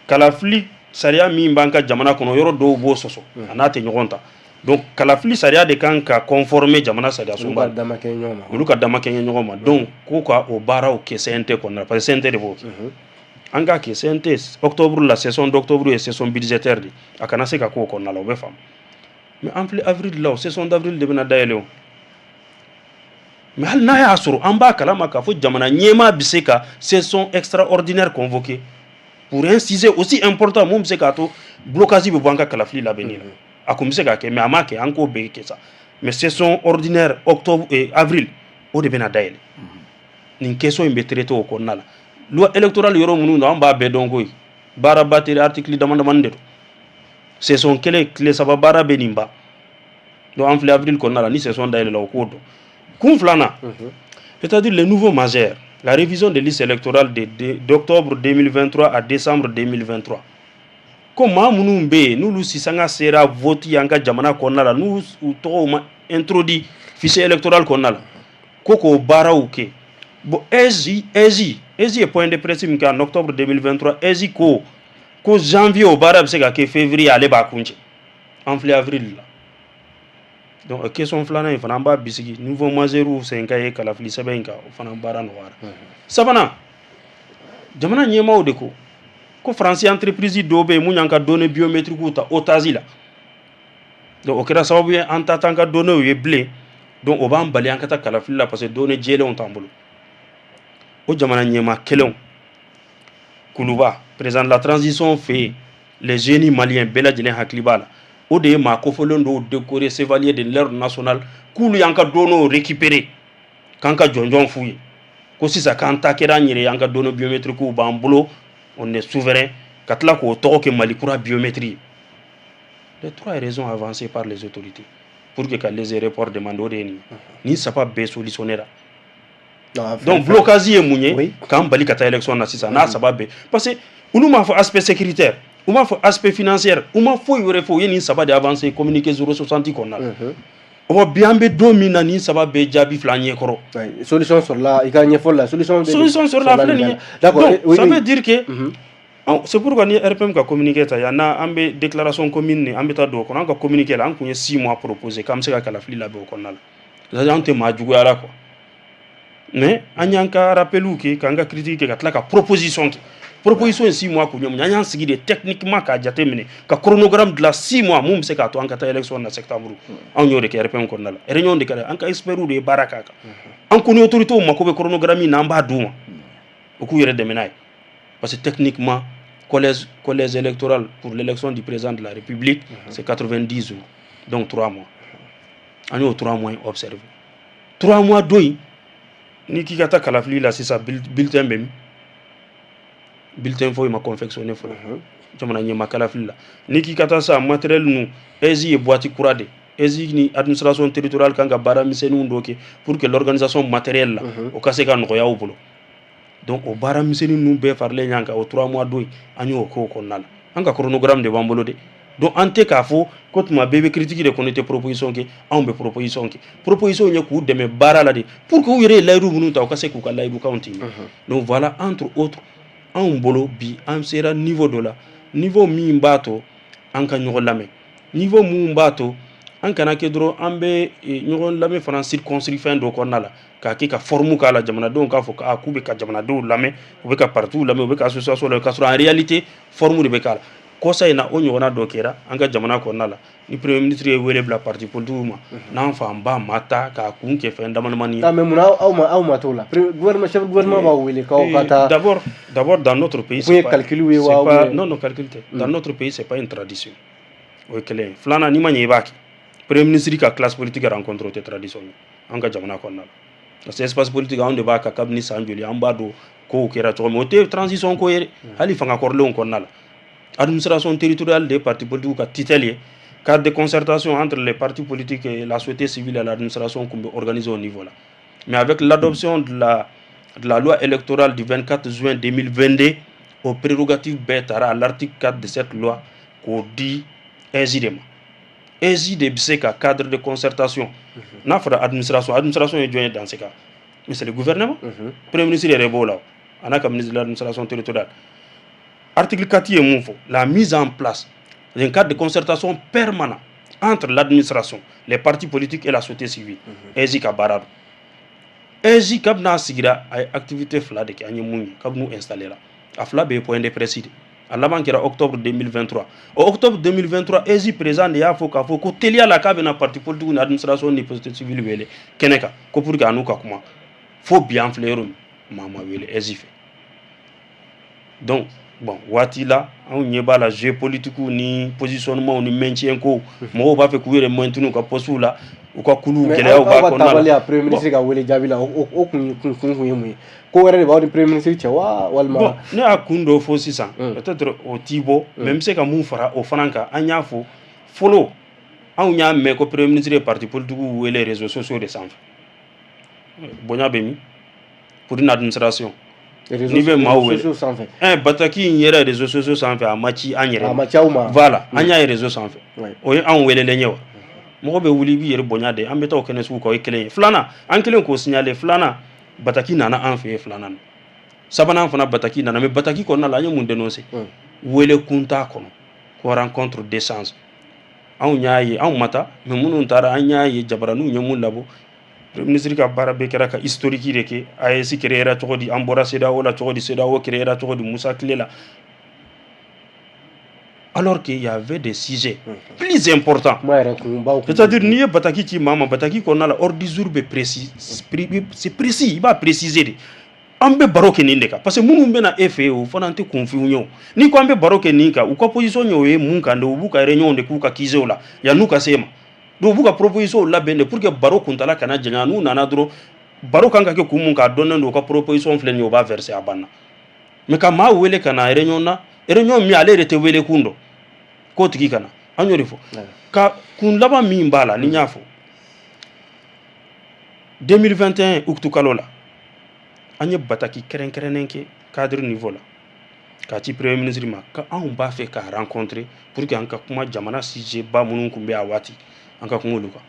kalafili sariya min b'an ka jamana kɔnɔ, yɔrɔ dɔw b'o sɔsɔ, a n'a tɛ ɲɔgɔn ta. Donc kalafili sariya de kan ka conformer jamana sariya sunba. Olu ka damakɛɲɛ ɲɔgɔn ma. Olu ka damakɛɲɛ ɲɔgɔn ma. Donc ko ka o baaraw kɛ CNT kɔnɔna la, parce que CNT de b'o kɛ. An k'a kɛ CNT octobre la, session d'octobre ye session budgétaire de, a kana se ka k'o kɔnɔna la, o bɛ faamu. Mais an filɛ avril la, o session d'avril de bɛna dayɛlɛ o. Mais hali n'a y'a sɔrɔ an b'a kalama k'a fɔ jamana ɲɛmaa bɛ se ka session extraordinaire convoquer pour un sujet aussi important, mun bɛ se k'a to blocage bɛ bɔ an ka kalafili labɛnni la, a kun bɛ se k'a kɛ, mais a m'a kɛ. An k'o bɛɛ kɛ sa. Mais session ordinaire octobre et avril, o de bɛna dayɛlɛ. Nin question in bɛ traiter o kɔnɔna la. Loi électorale yɔrɔ minnu don, an b'a bɛɛ dɔn koyi, baaraba tɛ, article dama damani de don. Session kelen, tile 3 baara bɛ nin ban. Donc an filɛ avril kɔnɔna la, ni session dayɛlɛla, o k'o dɔn. Kun filanan, c'est-à-dire les nouveaux majeurs, la révision des listes électorales d'octobre 2023 à décembre 2023, ko maa minnu bɛ yen n'olu sisanga sera vote an ka jamana kɔnɔna la, n'u u tɔgɔw ma introduit fichier électoral kɔnɔna la, ko k'o baaraw kɛ. Bon, AIGE ye point de presse min kɛ en octobre 2023, AIGE ko janvier o baara bɛ se ka kɛ, février ale b'a kuncɛ. An filɛ avril la. Donc question filanan in fana, an b'a bisigi nouveau majeur sen ka ye kalafili sɛbɛn in kan, o fana baara nɔgɔyara. Sabanan, jamana ɲɛmaaw de ko faransi entreprise dɔw bɛ yen mun y'an ka données biométriques ta otage la. Donc o kɛra sababu ye an ta t'an ka données ye bilen. Donc o b'an bali an ka taa kalafili la, parce que données jɛlenw t'an bolo. O jamana ɲɛmaa kelenw, Kuluba, président de la transition fɛ yen, les jeunes maliens bɛɛ lajɛlen hakili b'a la, o de ye maa kofɔlen dɔw décoré chevalier de l'ordre national, k'olu y'an ka données récupérer, k'an ka jɔnjɔn f'u ye, ko sisan k'an ta kɛra an yɛrɛ ye, an ka données biométriques b'an bolo, on est souverain, ka tila k'o tɔgɔ kɛ Mali kura biométrie ye. Les trois raisons avancées par les autorités pour que ka les reports demande, o de ye nin ye. Nin saba bɛɛ solutionnera. Donc blocage ye mun ye k'an bali ka taa élection na sisan n'a saba bɛɛ? Parce que olu m'a fɔ aspect sécuritaire, u m'a fɔ aspect financière, u ma foyi wɛrɛ fɔ. U ye nin saba de avancé communiqué 060 kɔnɔna la. O bi, an bɛ don min na, nin saba bɛɛ jaabi fila ɲɛ kɔrɔ. Solution sɔrɔla i ka ɲɛfɔli la, solution. Solution sɔrɔla, a filɛ nin ye. Donc ça veut dire que c'est pourquoi ni RPM ka communiqué ta yan, n'an bɛ déclaration commune ni an bɛ taa don o kɔnɔ, an ka communiqué la, an kun ye 6 mois proposé k'an bɛ se ka kalafili labɛn o kɔnɔna la. C'est à dire an tɛ maa juguya la quoi, mais an y'an ka rappeliw kɛ, k'an ka critique kɛ, ka tila ka proposition kɛ. Proposition ye 6 mois kun ye mun ye? An y'an sigi de techniquement k'a jate minɛ, ka chronogramme dilan 6 mois mun bɛ se k'a to an ka taa élection na septembre. Anw y'o de kɛ RPM kɔnɔna la. Réunion de kɛra, an ka experts de ye baara k'a kan. An ko ni autorités mako bɛ chronogramme in na, an b'a d'u ma, u k'u yɛrɛ dɛmɛ n'a ye, parce que techniquement, collège électoral pour l'élection du président de la République, c'est 90 jours, donc 3 mois. An y'o 3 mois in observé. 3 mois don in, n'i k'i ka taa kalafili la sisan, bulletin bɛ min? Bulletin foyi ma confectionné fɔlɔ jamana ɲɛma kalafili la. N'i k'i ka taa sisan, matériel ninnu, AIGE ye boîte kura de. AIGE ni administration territoriale kan ka baara misɛnninw dɔ kɛ pour que l'organisation matérielle la, o ka se ka nɔgɔya u bolo. Donc o baara misɛnnin ninnu bɛɛ faralen ɲɔgɔn kan, o 3 mois don in, an y'o k'o kɔnɔna la. An ka chronogramme de b'an bolo de. Donc an tɛ k'a fɔ ko tuma bɛɛ bɛ critique de kɔnɔ, tɛ proposition kɛ. Anw bɛ proposition kɛ. Proposition ye k'u dɛmɛ baara la de, pour que u yɛrɛ ye layidu minnu ta, u ka se k'u ka layidukanw tiimɛ. Donc voilà, entre autres, anw bolo bi, an sera niveau dɔ la, niveau min b'a to an ka ɲɔgɔn lamɛn, niveau mun b'a to an kana kɛ dɔrɔn an bɛ ɲɔgɔn lamɛn fana circonscrit fɛn dɔ kɔnɔna la, k'a kɛ ka forme k'a la, jamanadenw k'a fɔ k'a k'u bɛ ka jamanadenw lamɛn, u bɛ ka partiw lamɛn, u bɛ ka association lamɛn, k'a sɔrɔ en réalité forme de bɛ k'a la. Kɔsa in na, o ɲɔgɔnna dɔ kɛra an ka jamana kɔnɔna la, ni premier ministre ye wele bila parti politique ma, n'an fanba ma taa k'a kun kɛ fɛn damadamani ye. Ah, mais munna aw ma t'o la? Gouvernement, chef gouvernement b'aw wele k'aw ka taa. D'abord, dans notre pays, c'est pas calcul ye wa? Pas, non non, calcul tɛ. Dans notre pays, c'est pas une tradition. O ye kelen ye. Filanan, n'i ma ɲɛ i b'a kɛ, premier ministre ka classe politique rencontre, o tɛ tradition ye an ka jamana kɔnɔna la, parce que espace politique, anw de b'a kan kabini san joli, an b'a dɔn kow kɛra cogo min. O tɛ transition ko ye dɛ. Hali fanga kɔrɔlenw kɔnɔna la, administration territoriale des partis politiques ka tutelle ye, cadre de concertation entre les partis politiques et la société civile et l'administration qu'on peut organiser au niveau là. Mais avec l'adoption de la loi électorale du 24 juin 2022, aux prérogatives bɛɛ taara à l'article 4 de cette loi k'o di AIGE de ma. AIGE de bɛ se ka cadre de concertation n'a fɔra administration, administration ye jɔn ye dans ce cas? Mais c'est le gouvernement. Premier ministre yɛrɛ b'o la, a n'a ka ministre de l'administration territoriale. Article 4 ye mun fɔ? La mise en place d'un cadre de concertation permanent entre l'administration, les partis politiques et la société civile. AIGE ka baara don. AIGE, kabini a sigira, a ye activité fila de kɛ. An ye mun ye kabini u installé la? A fila bɛɛ ye point de presse de. A laban kɛra octobre 2023. O octobre 2023, AIGE président de y'a fɔ k'a fɔ ko teliya la, k'a bɛna parti politique ni administration ni société civile wele kɛnɛ kan, ko pour que a n'u ka kuma. Fo bi, an filɛ yɔrɔ min, maa ma wele AIGE fɛ. Donc bon, waati la, anw ɲɛ b'a la, jeu politique ni positionnement ni maintien ko, mɔgɔw b'a fɛ k'u yɛrɛ maintenir u ka poste la, u ka kuluw gɛlɛyaw b'a kɔnɔna la. Premier ministre ka wele jaabi la, o kun ye mun ye? Ko wɛrɛ de b'aw ni premier ministre cɛ wa, walima? Bon, ne y'a kun dɔ fɔ sisan, peut-être o t'i bɔ, mais n bɛ se ka mun fara o fana kan? An y'a fɔ fɔlɔ, anw y'a mɛn ko premier ministre ye parti politique wele réseaux sociaux de sanfɛ. Bonya bɛ min pour une administration? N'i bɛ maaw wele, bataki in yɛrɛ, réseaux sociaux sanfɛ, a ma ci an yɛrɛ. A ma ci aw ma. Voilà, an y'a ye réseau sanfɛ. O ye anw welelen ye wa? Mɔgɔ bɛ wuli, i b'i yɛrɛ bonya de. An bɛ taa o kɛnɛ sugu kan, o ye kelen ye. Filanan, an kelen k'o signaler. Filanan, bataki nana an fɛ yen filanan na. Sabanan fana, bataki nana, mais bataki kɔnɔna la, an ye mun dénoncer? Wele kun t'a kɔnɔ, ko rencontre d'échange. Anw y'a ye, anw ma taa, mais minnu taara, an y'a ye jabaraninw ye mun labɔ. Premier ministre ka baara bɛɛ kɛra ka historique de kɛ: AES créera cogo di, an bɔra CEDEAO la cogo di, CEDEAO créera cogo di, Musa tile la, alors qu'il y avait des sujets plus importants. C'est-à-dire, n'i ye bataki ci maa ma, bataki kɔnɔna la, ordre du jour bɛ précis, c'est précis, i b'a préciser de. An bɛ baro kɛ nin de kan, parce que minnu bɛna e fɛ yen, o fana tɛ kunfinw ye. O n'i ko an bɛ baro kɛ nin kan, u ka position ye o ye mun kan de? U b'u ka réunion de k'u ka QG la yan'u ka se e ma. Donc u b'u ka proposition labɛn de pour que baro kuntala kana janya. N'u nana dɔrɔn, baro kan ka kɛ kun mun kan, a dɔnnen don, u ka proposition filɛ nin ye, u b'a verser, a banna. Mais ka maa wele ka na réunion na, réunion min ale yɛrɛ tɛ wele kun dɔn, k'o tigi ka na, an y'o de fɔ. Ka kun laban min b'a la, ni n y'a fɔ, 2021 août kalo la, an ye bataki kɛrɛnkɛrɛnnen kɛ cadre niveau la k'a ci premier ministre ma, ka anw b'a fɛ k'a rencontrer pour que an ka kuma jamana sujet ba minnu tun bɛ a waati, an ka kuma olu kan.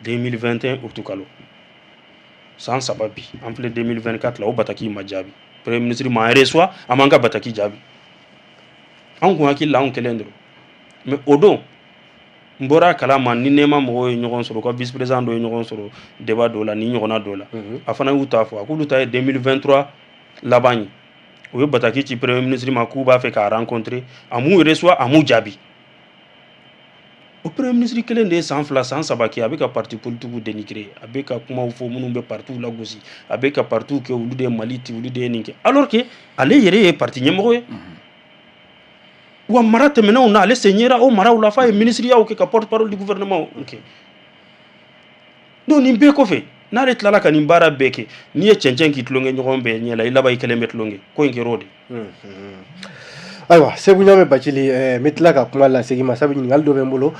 2021 août kalo, san 3 bi, an filɛ 2024 la, o bataki ma jaabi. Premier ministre m'an reçoit, a m'an ka bataki jaabi. Anw kun hakili la, anw kelen dɔrɔn, mais o don n bɔra a kalama ni nɛma mɔgɔw ye ɲɔgɔn sɔrɔ, u ka vice président dɔ ye ɲɔgɔn sɔrɔ débat dɔ la ni ɲɔgɔnna dɔ la, a fana y'u ta fɔ, a k'olu ta ye 2023 laban ye, u ye bataki ci premier ministre ma k'u b'a fɛ k'a rencontrer, a m'u reçoit, a m'u jaabi. O premier ministre kelen de ye san 2, san 3 kɛ, a bɛ ka parti politique dénigrer, a bɛ ka kumaw fɔ minnu bɛ partiw lagosi, a bɛ ka partiw kɛ olu de ye Mali ci, olu de ye nin kɛ, alors que ale yɛrɛ ye parti ɲɛmɔgɔ ye. Wa mara tɛmɛnenw na, ale sen yera o maraw la, f'a ye ministeriyaw kɛ, ka porte parole du gouvernement kɛ. Donc nin bɛɛ kɔfɛ, n'ale tilala ka nin baara bɛɛ kɛ, n'i ye cɛncɛn k'i tulonkɛ ɲɔgɔn bɛɛ ɲɛ la, i laban i kelen bɛ tulonkɛ. Ko in kɛra o de. Ayiwa, Segu Ɲame Bacili, n bɛ tila ka kuma lasegin ma, sabu ɲininkali dɔ bɛ n bolo.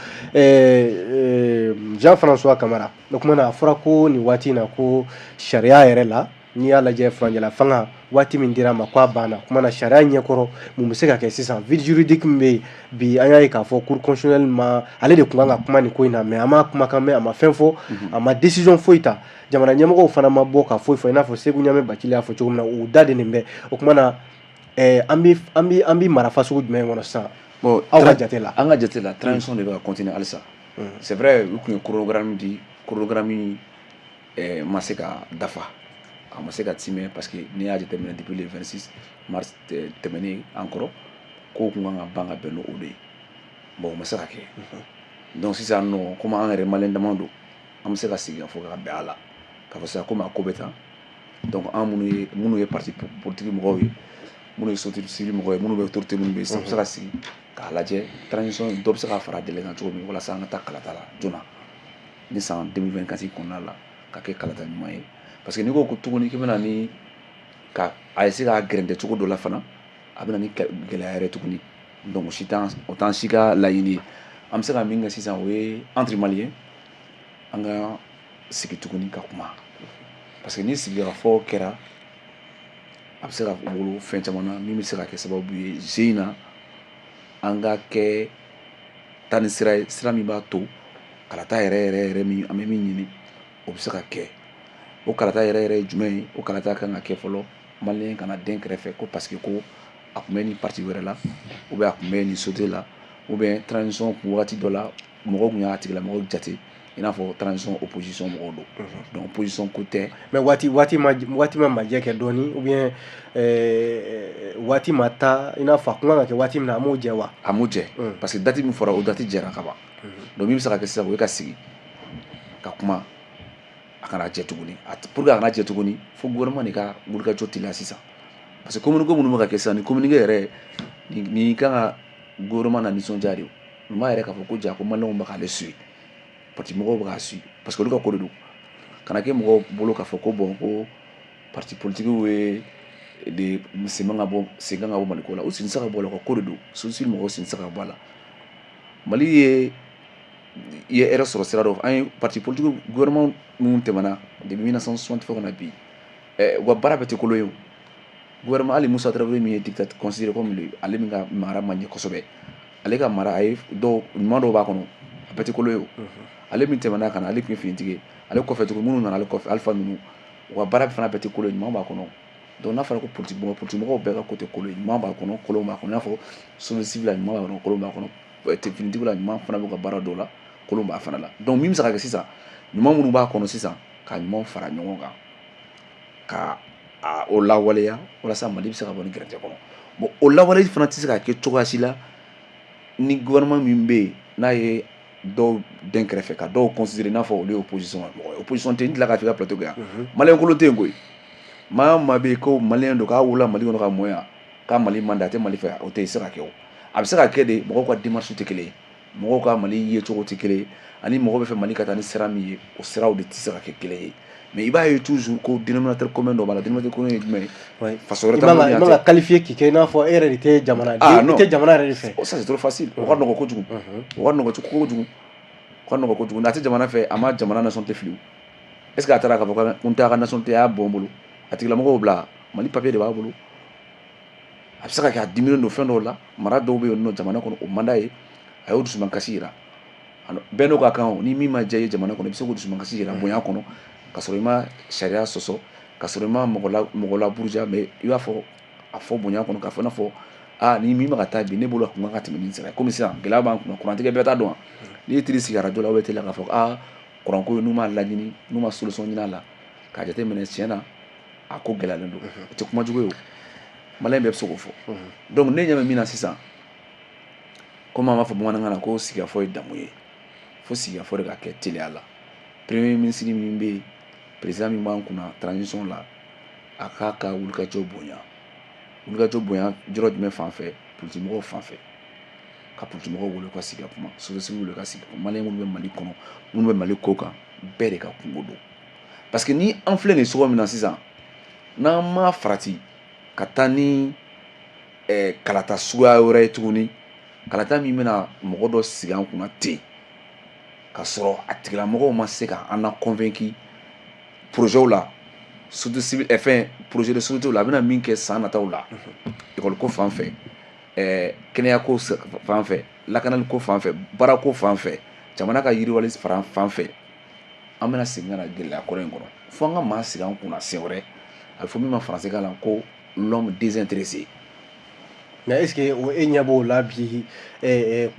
Jean François Kamara, o kuma na, a fɔra ko nin waati in na, ko sariya yɛrɛ la, n'i y'a lajɛ, furancɛla fanga waati min dira a ma, ko a banna. Kuma na, sariya ɲɛkɔrɔ, mun bɛ se ka kɛ sisan? Vide juridique min bɛ yen bi, an y'a ye k'a fɔ cour constitutionnelle ma, ale de tun kan ka kuma nin ko in na, mais a ma kumakan mɛn, a ma fɛn fɔ, a ma décision foyi ta. Jamana ɲɛmɔgɔw fana ma bɔ ka foyi fɔ. I n'a fɔ Segu Ɲame Bacili y'a fɔ cogo min na, u da de nin bɛ. O kuma na, an bɛ mara sugu jumɛn kɔnɔ sisan, aw ka jate la? An ka jate la, transition de bɛ ka continuer halisa. C'est vrai, u tun ye chronogramme di, chronogramme ma se ka dafa, a ma se ka timɛ, parce que n'i y'a jateminɛ, depuis le 26 mars tɛmɛnen an kɔrɔ, kow kun kan ka ban ka bɛn n'o de ye. Bon, o ma se ka kɛ. Donc sisan nɔ, komi an yɛrɛ maliyɛn dama don, an bɛ se ka sigi ka fɔ ka bɛn a la k'a fɔ sisan komi a ko bɛ tan. Donc an minnu ye parti politique mɔgɔw ye, minnu ye société civile mɔgɔw ye, minnu bɛ autorité minnu bɛ yen sisan, u bɛ se ka sigi k'a lajɛ, transition dɔ bɛ se ka fara délai kan cogo min, walasa an ka taa kalata la joona ni san 2024 kɔnɔna la, ka kɛ kalata ɲuman ye. Parce que n'i ko ko tuguni k'i bɛna ni ka a essayer k'a gɛrɛntɛ cogo dɔ la fana, a bɛ na ni gɛlɛya yɛrɛ tuguni. Donc o si t'an, o t'an si ka laɲini ye. An bɛ se ka min kɛ sisan, o ye entre Maliens, an ka sigi tuguni ka kuma, parce que ni sigikafɔ kɛra, a bɛ se ka wolo fɛn caman na min bɛ se ka kɛ sababu ye zen in na, an ka kɛ taa ni sira ye, sira min b'a to kalata yɛrɛ yɛrɛ yɛrɛ min an bɛ min ɲini, o bɛ se ka kɛ. O kalata yɛrɛ yɛrɛ ye jumɛn ye? O kalata kan ka kɛ fɔlɔ, maliyɛn kana den kɛrɛfɛ ko parce que ko a tun bɛ nin parti wɛrɛ la, ou bien a tun bɛ nin société la, ou bien transition kun wagati dɔ la. Mɔgɔw tun y'a tigilamɔgɔw jate i n'a fɔ transition opposition mɔgɔw don. Donc opposition ko tɛ. Mais waati ma majɛ kɛ dɔɔni, ou bien waati ma taa i n'a fɔ a kun kan ka kɛ waati min na, a m'o jɛ wa? A m'o jɛ, parce que date min fɔra, o date jɛra ka ban. Donc min bɛ se ka kɛ sisan, o ye ka sigi ka kuma, a kana jɛ tuguni. Pour que a kana jɛ tuguni, fo gouvernement de ka wulikajɔ teliya sisan, parce que communiqué minnu bɛ ka kɛ sisan, ni communiqué yɛrɛ nin kan ka gouvernement na nisɔndiya de. Nin b'a yɛrɛ k'a fɔ ko ja ko maliyɛnw bɛ k'ale suit, parti mɔgɔw bɛ k'a suit, parce que olu ka ko de don. Kana kɛ mɔgɔw bolo k'a fɔ ko bon, ko parti politique ye de sen kan ka bɔ, sen kan ka bɔ Maliko la. U sen tɛ se ka bɔ a la, u ka ko de don. Société mɔgɔw sen tɛ se ka bɔ a la. Mali ye i ye hɛrɛ sɔrɔ sira dɔ. An ye parti politique, gouvernement minnu tɛmɛna depuis 1960 fo ka na bi, u ka baara bɛɛ tɛ kolon ye. O gouvernement, hali Musa Tarawele min ye dictateur considéré comme le, ale min ka mara ma ɲɛ kosɛbɛ, ale ka mara, a ye dɔw ɲuman dɔw b'a kɔnɔ, a bɛɛ tɛ kolon ye. O ale min tɛmɛna ka na, ale tun ye finitigi ye. Ale kɔfɛ tugun, minnu nana ale kɔfɛ, Alifa ninnu, u ka baara fana bɛɛ tɛ kolon ye, ɲuman b'a kɔnɔ. Donc n'a fɔra ko politique mɔgɔ, politique mɔgɔw bɛɛ ka ko tɛ kolon ye, ɲuman b'a kɔnɔ, kolon b'a kɔnɔ. I n'a fɔ société civile la, ɲuman b'a kɔnɔ, kolon b'a kɔnɔ. Finitigiw la, ɲuman fana b'u ka baara dɔw la, kolon b'a fana la. Donc min bɛ se ka kɛ sisan, ɲuman minnu b'a kɔnɔ sisan, ka ɲuman fara ɲɔgɔn kan ka a o lawaleya, walasa Mali bɛ se ka bɔ ni gɛrɛntɛ kɔnɔ. Bon, o lawaleyali fana tɛ se ka kɛ cogoya si la ni gouvernement min bɛ yen, n'a ye dɔw den kɛrɛfɛ, ka dɔw considérer i n'a fɔ olu ye opposition mɔgɔ ye. Opposition tɛ. N tila k'a f'i ka plateau kɛ yan, maliyɛn kolon tɛ yen koyi. Maa o maa bɛ yen ko maliyɛn don, k'a wolola Mali kɔnɔ ka mɔ yan, k'a Mali man di, a tɛ Mali fɛ, o tɛ se ka kɛ. O a bɛ se ka kɛ de, mɔgɔw ka démarche tɛ kelen ye, mɔgɔw ka Mali yecogo tɛ kelen ye, ani mɔgɔ bɛ fɛ Mali ka taa ni sira min ye, o siraw de tɛ se ka kɛ kelen ye. Mais i b'a ye toujours ko dénominateur commun dɔ b'a la. Dénominateur commun ye jumɛn ye? Faso wɛrɛ t'an bolo. I man ka qualifier k'i kɛ i n'a fɔ e yɛrɛ de tɛ jamana, ah non, i tɛ jamana yɛrɛ de fɛ. Ça c'est trop facile. O ka nɔgɔ kojugu, o ka nɔgɔ kojugu, o ka nɔgɔ kojugu. A tɛ jamana fɛ, a ma jamana nationalité fili. Est ce que a taara k'a fɔ ko n t'a ka nationalité, a y'a bɔ n bolo? A tigilamɔgɔw bila Mali papier de b'a bolo. A bɛ se ka kɛ a diminen don fɛn dɔw la, mara dɔw bɛ yen nɔ jamana kɔnɔ, o man d'a ye, a y'o dusumakasi yira. Bɛɛ n'o ka kan. O ni min ma diya i ye jamana kɔnɔ, i bɛ se k'o dusumakasi yira bonya kɔnɔ, ka sɔrɔ i ma sariya sɔsɔ, ka sɔrɔ i ma mɔgɔ la mɔgɔ laburuja. Mais i b'a fɔ, a fɔ bonya kɔnɔ, k'a fɔ i n'a fɔ aa, ni min bɛ ka taa bi, ne bolo a kun kan ka tɛmɛ nin sira ye. Komi sisan gɛlɛya b'an kunna, kurantigɛ, bɛɛ t'a dɔn wa? N'i ye tiri sigi arajo la ou télé la k'a fɔ aa, kuranko n'u m'a laɲini, n'u ma solution ɲini a la k'a jateminɛ, tiɲɛ na a ko gɛlɛyalen don, o tɛ kuma jugu ye. O maliyɛn bɛɛ bɛ se k'o fɔ. Donc ne ɲɛ bɛ min na sisan, komi an b'a fɔ bamanankan na ko sigikafɔ ye damu ye, fo sigikafɔ de ka kɛ teliya la. Premier ministre min bɛ yen, président min b'an kunna transition la, a k'a ka wulikajɔ bonya. Wulikajɔ bonya yɔrɔ jumɛn fan fɛ? Politique mɔgɔw fan fɛ, ka politique mɔgɔw wele ka sigi ka kuma, société civile wele ka sigi ka kuma, maliyɛn minnu bɛ Mali kɔnɔ, minnu bɛ Mali ko kan, bɛɛ de ka kungo don. Parce que ni an filɛ nin cogo min na sisan, n'an ma farati ka taa ni kalata suguya wɛrɛ ye tuguni, kalata min bɛna mɔgɔ dɔ sigi an kunna ten, ka sɔrɔ a tigilamɔgɔw ma se ka an na convaincu projet la, société civile, fɛn projet de société la, a bɛna min kɛ san nataw la, école ko fan fɛ, kɛnɛya ko fan fɛ, lakanali ko fan fɛ, baara ko fan fɛ, jamana ka yiriwali fan fɛ, an bɛna segin ka na gɛlɛya kɔrɔ in kɔnɔ. Fo an ka maa sigi an kunna siɲɛ wɛrɛ, a bɛ fɔ min ma français kan na ko l'homme désintéressé. Mais est ce que o e ɲɛ b'o la bi,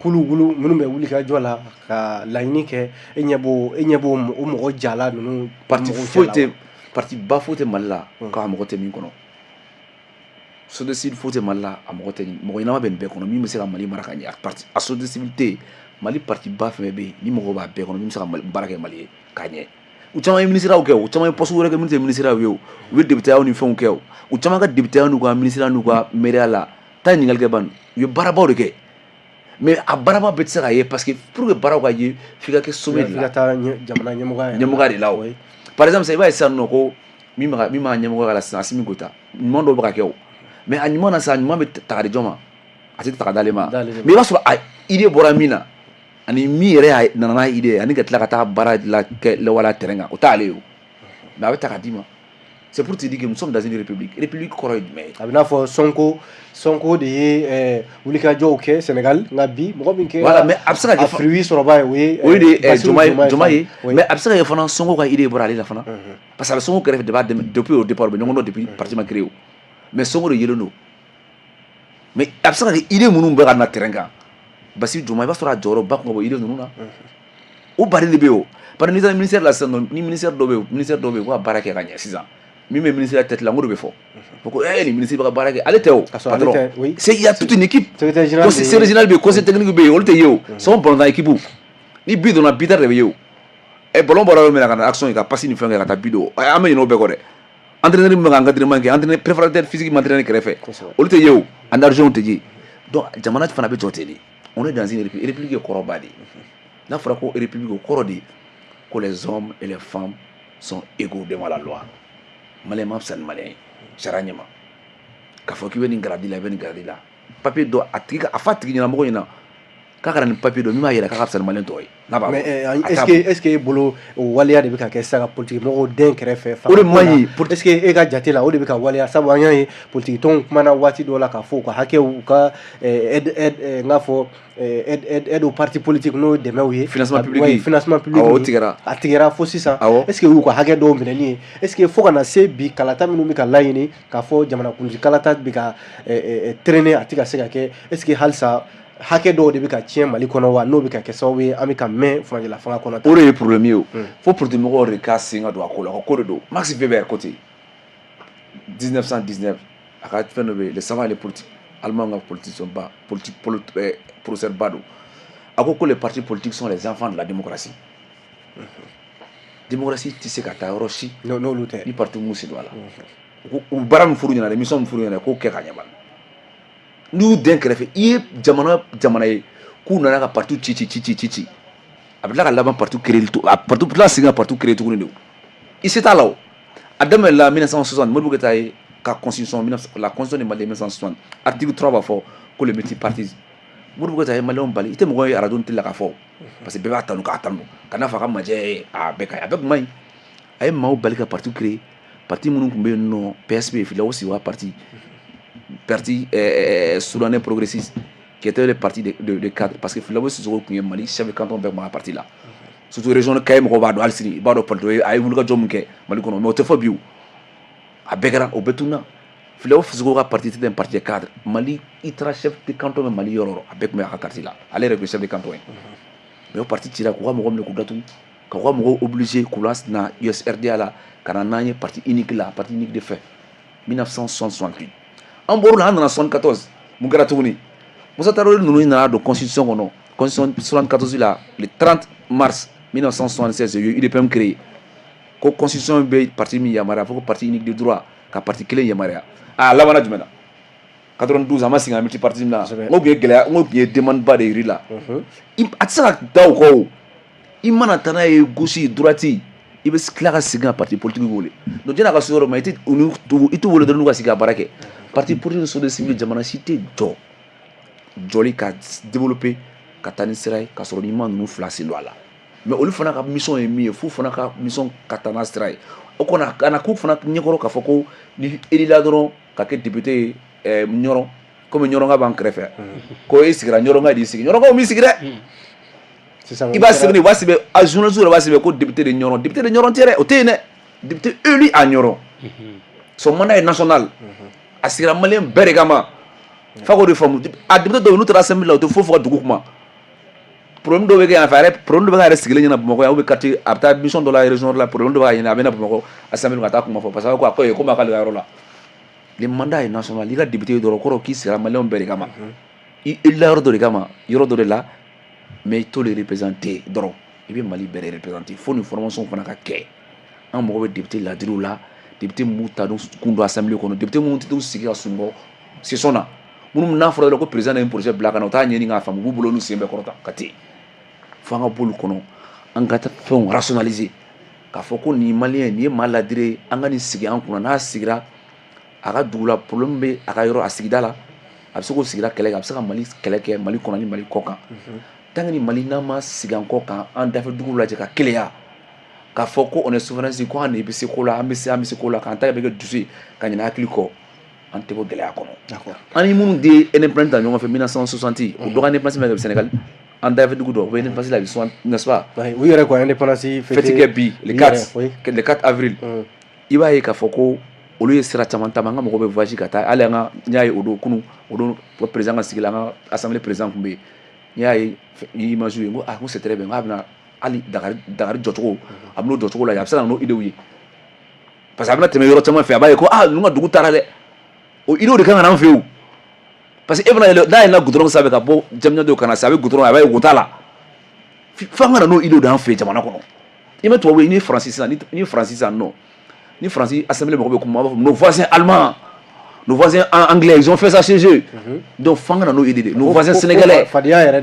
kulukulu minnu bɛ wuli ka jɔ la ka laɲini kɛ, e ɲɛ b'o o mɔgɔ jala ninnu? Parti foyi tɛ, parti ba foyi tɛ Mali la k'a mɔgɔ tɛ min kɔnɔ. Société civile foyi tɛ Mali la a mɔgɔ tɛ. Mɔgɔ ɲɛnama bɛ nin bɛɛ kɔnɔ min bɛ se ka Mali mara ka ɲɛ. Parti a société civile tɛ yen Mali, parti ba fɛn fɛn bɛ yen ni mɔgɔw b'a bɛɛ kɔnɔ min bɛ se ka baara kɛ Mali ye k'a ɲɛ. U caman ye minisiriyaw kɛ, u caman ye poste wɛrɛ kɛ minnu tɛ minisiriyaw ye, o u bɛ députéyaw ni fɛnw kɛ. O u caman ka députéya n'u ka minisiriya n'u ka maire la, taa ɲininkali kɛ ban, u ye baarabaw de kɛ. Mais a baaraba bɛɛ tɛ se ka ye, parce que pour que baaraw ka ye, f'i ka kɛ sommet de la, f'i la. ka taa jamana ɲɛmɔgɔya yɛrɛ. Ɲɛmɔgɔya de la. O par exemple sisan, i b'a ye sisan nɔ ko min b'a ɲɛmɔgɔya la sisan, Assimi Goïta, ɲuman dɔw bɛ ka kɛ o. Mais a ɲuman na sisan, a ɲuman bɛ ta ka di jɔn ma? A tɛ ta ka d'ale ma. Mais i b'a sɔrɔ a idée bɔra min na, ani min yɛrɛ y'a nana n'a idée ye, ani ka tila ka taa baara la kɛ lawaleya terrain kan, o t'ale ye o. Mais a bɛ ta ka d'i ma. C'est pour te dire que nous sommes dans une république. République kɔrɔ ye jumɛn ye? A bɛ n'a fɔ Sonko de ye wulikajɔw kɛ Sénégal, nka bi mɔgɔ min kɛra Voilà, mais a bɛ se ka kɛ a fruit sɔrɔba ye, o ye o ye de Bassirou Diomaye Diomaye Diomaye. Faye. Mais a bɛ se ka kɛ fana Sonko ka idée bɔra ale la fana, parce que a bɛ Sonko kɛrɛfɛ de b'a dɛmɛ depuis au départ, u bɛ ɲɔgɔn dɔn depuis parti ma créé o. Mais Sonko de yelen don. Mais a bɛ se ka kɛ idée minnu bɛ ka na terrain kan, Bassirou Diomaye, i b'a sɔrɔ a jɔyɔrɔba kun ka bɔ idée ninnu na. O baden de bɛ yen o. Bari n'i taara ministère la sisan nɔ, ni ministère dɔ bɛ yen, ministère dɔ bɛ yen ko ka baara kɛ ka ɲɛ sisan, min bɛ ministère tête la, n ko de bɛ fɔ ko nin ministre bɛ ka baara kɛ, ale tɛ o patron, c'est il y a toute une équipe. Secrétaire général, secrétaire général bɛ yen, conseil technique bɛ yen, olu tɛ ye o. C'est un ballon équipe. Ni but donna, buteur de bɛ ye o. Ballon bɔra yɔrɔ min na ka na action ye, ka passe ni fɛn kɛ ka taa but don, an bɛ ɲinɛ o bɛɛ kɔ dɛ. Entraîneur min bɛ ka encadrement kɛ, entraîneur préparateur physique ma entraîneur kɛrɛfɛ, olu tɛ ye o, ani adjoint tɛ ye. Donc jamana fana bɛ jɔ ten de. On est dans une république. République ye kɔrɔba de ye. N'a fɔra ko république, o kɔrɔ de ko les hommes et les femmes sont égaux devant la loi. Malien ma fisa ni malien ye sariya ɲɛma. K'a fɔ k'i bɛ nin grade la, i bɛ nin grade la, papier dɔ a tigi ka a fɔ a tigi ɲɛna, mɔgɔ ɲɛna k'a ka na ni papier dɔ min b'a yira k'a ka fisa ni malien tɔw ye, n'a b'a Mais est-ce que e bolo, o waleya de bɛ ka kɛ sisan ka politique mɔgɔw den kɛrɛfɛ? O de man ɲi. Est ce que e ka jate la, o de bɛ ka waleya? Sabu an y'a ye politique tɔnw kumana waati dɔw la k'a fɔ u ka hakɛw, u ka aide, aide n k'a fɔ aide au parti politique, n'o ye dɛmɛw ye. Financement public. Oui, financement public. Awɔ, o tigɛra. A tigɛra fo sisan. Awɔ. Est ce que y'u ka hakɛ dɔw minɛni ye? Est ce que fo ka na se bi, kalata minnu bɛ ka laɲini k'a fɔ jamanakuntigi kalata bɛ ka traîner, a tɛ ka se ka kɛ, est ce que halisa hakɛ dɔw de bɛ ka tiɲɛ Mali kɔnɔ wa, n'o bɛ ka kɛ sababu ye an bɛ ka mɛn furancɛla fanga kɔnɔ? O de ye problème ye o. Fo politique mɔgɔw de ka sen ka don a ko la, ko de don. Max Weber ko ten, 1919, a ka fɛn dɔ bɛ yen, les savants et les politiques, allemand ka politicien ba, politique professeur ba don, a ko ko les partis politiques sont les enfants de la démocratie. Démocratie tɛ se ka taa yɔrɔ si n'olu tɛ. Ni parti m'u sen don a la. U baara min furu ɲɛna, mission min furu ɲɛna, k'o kɛ ka ɲɛ bani. N'i y'u den kɛrɛfɛ, i ye jamana jamana ye k'u nana ka parti ci ci ci ci ci ci, a bɛ tila ka laban parti créer, a parti bɛ tila ka segin ka parti créer tuguni de. O i se t'a la. O a daminɛ la 1960, Modibo Keyita ye ka constitution, la constitution de Mali 1960, article 3 b'a fɔ ko le multipartisme. Modibo Keyita ye maliyɛnw bali. I tɛ mɔgɔ ye arajo télé la k'a fɔ, parce que bɛɛ b'a tanu, k'a tanu ka n'a fɔ a ka majɛ ye, a bɛɛ ka ɲi, a bɛɛ kun man ɲi. A ye maaw bali ka parti créer. Parti minnu tun bɛ yen nɔ, PSP, Filawo Siwa parti, parti soudanais progressiste, qui était le parti de cadre, parce que Filawo Sissoko tun ye Mali chef de canton bɛɛ tun b'a parti la, surtout région de Kayi mɔgɔw b'a dɔn. Hali sini i b'a dɔn parti a ye wulikajɔ min kɛ Mali kɔnɔ, mais o tɛ fɔ bi. O a bɛɛ kɛra, o bɛɛ tununa. Filawo Sissoko ka parti c'était un parti de cadre. Mali, i taara chef de canton bɛ Mali yɔrɔ o yɔrɔ, a bɛɛ tun bɛ a ka parti la. Ale yɛrɛ tun ye chef de canton ye. Mais o parti cira k'u ka mɔgɔ minɛ k'u datugu, k'u ka mɔgɔw obligé k'u la na USRDA la, ka na n'an ye parti unique la, parti unique de fait 1968. An bɔr'o la, an nana 74. Mun kɛra tuguni? Musa Tarawele ninnu nana don constitution kɔnɔ, constitution 74 la, le 30 mars 1976, u ye UDPM créé. Ko constitution bɛ parti min yamaruya, fo ko parti unique de droit, ka parti kelen yamaruya. A labanna jumɛn na? 92, an ma segin a multipartisme na. N ko tun ye gɛlɛya, n ko tun ye demande ba de yir'i la. A tɛ se ka da o kɔ. O i mana taa n'a ye gauche, droite, i bɛ tila ka segin ka parti politique wele. Donc jɛn'a ka se yɔrɔ ma, i tɛ i t'u wele dɔrɔn n'u ka sigi ka baara kɛ. Parti politique ni société civile, jamana si tɛ jɔ jɔli ka développer ka taa ni sira ye k'a sɔrɔ n'i ma ninnu fila sen don a la. Mais olu fana ka mission ye min ye, f'u fana ka mission ka taa n'a sira ye. O kɔni a na k'u fana ɲɛkɔrɔ k'a fɔ ko ni élila dɔrɔn ka kɛ député ye Ɲɔrɔn, komi Ɲɔrɔnka b'an kɛrɛfɛ, ko e sigira, Ɲɔrɔnka de y'i sigi. Ɲɔrɔnkaw m'i sigi dɛ. I b'a sɛbɛn, u b'a sɛbɛn, a journaliste yɛrɛ b'a sɛbɛn ko député de Ɲɔrɔn. Député de Ɲɔrɔn tɛ dɛ, o tɛ yen dɛ. Député élu à Ɲɔrɔn, son mandat est national. A sigira maliyɛn bɛɛ de kama. F'a k'o de faamu. A député dɔw, n'u taara assemblée la, u tɛ foyi fɔ ka dugu kuma. Problème dɔw bɛ kɛ yan fɛ, a yɛrɛ problème dɔ bɛ k'a yɛrɛ sigilen ɲɛna Bamakɔ yan, ou bien quartier, a bɛ taa mission dɔ la région dɔ la, problème dɔ b'a ɲɛna, a bɛ na Bamakɔ assemblée ka taa kuma fɔ, parce que a ko ye komi a k'ale ka yɔrɔ la. Le mandat est national. I ka député ye dɔrɔn, kɔrɔ k'i sigira maliyɛnw bɛɛ de kama. I élula yɔrɔ dɔ de kama, yɔrɔ dɔ de la, mais i t'o de représenter dɔrɔn, i bɛ Mali bɛɛ de représenter. Fo nin formation fana ka kɛ. An mago bɛ député ladiriw la, député mun b'u ta dɔn kun don assemblée kɔnɔ, député minnu tɛ t'u sigi ka sunɔgɔ session na, minnu n'a fɔra dɔrɔn ko président ye projet bila ka na, u t'a ɲɛɲini k'a faamu, u b'u bolo n'u sen bɛɛ kɔrɔta ka ten. Fo an ka bɔ olu kɔnɔ, an ka fɛnw rationaliser k'a fɔ ko nin maliyɛn nin ye maa ladiri ye, an ka nin sigi an kunna. N'a sigira a ka dugu la, problème bɛ a ka yɔrɔ, a sigida la, a bɛ se k'o sigida kɛlɛ kɛ, a bɛ se ka Mali kɛlɛ kɛ, Mali kɔnɔ ni Mali kɔ kan. Tant que ni Mali n'an ma sigi an kɔ kan, an dafɛ dugu lajɛ ka keleya k'a fɔ ko on est souverainiste, ko an de bɛ se ko la, an bɛ se, an bɛ se ko la, k'an ta bɛ kɛ dusu ye ka ɲinɛ hakili kɔ, an tɛ bɔ gɛlɛya kɔnɔ. An ni minnu de ye indépendance ta ɲɔgɔn fɛ 1960, o dɔ ka indépendance bɛ kɛ Sénégal, an dafɛ dugu dɔ, o bɛ indépendance la bi, n'est-ce pas? U yɛrɛ ko indépendance. Fête kɛ bi le 4, le 4 avril. I b'a ye k'a fɔ ko olu ye sira caman taama. An ka mɔgɔw bɛ voyage ka taa hali an ka, n y'a ye o don, kunun o don, président ka sigi la, an ka assemblée président tun bɛ yen. N y'a ye image ye, n ko ah, n ko c'est très bien, n ko a bɛna hali Dakari jɔcogo, a bɛn'o jɔcogo lajɛ, a bɛ se ka na n'o idée ye, parce que a bɛna tɛmɛ yɔrɔ caman fɛ, a b'a ye ko ah, ninnu ka dugu taara dɛ. O idée de kan ka na an fɛ yen o, parce que e fana yɛlɛ n'a yɛlɛnna goudron sanfɛ ka bɔ Diamniadio ka na se, a bɛ goudron, a b'a ye wo t'a la. F'an ka na n'o idée de an fɛ yen jamana kɔnɔ. I ma tubabu ye, ni Faransi sisan, ni Faransi sisan nɔ, ni Faransi assemblée mɔgɔ bɛ kuma, a b'a fɔ nos voisins allemands, nos voisins anglais, ils ont fait ça chez eux. Donc f'an ka na n'o idée de nos voisins sénégalais.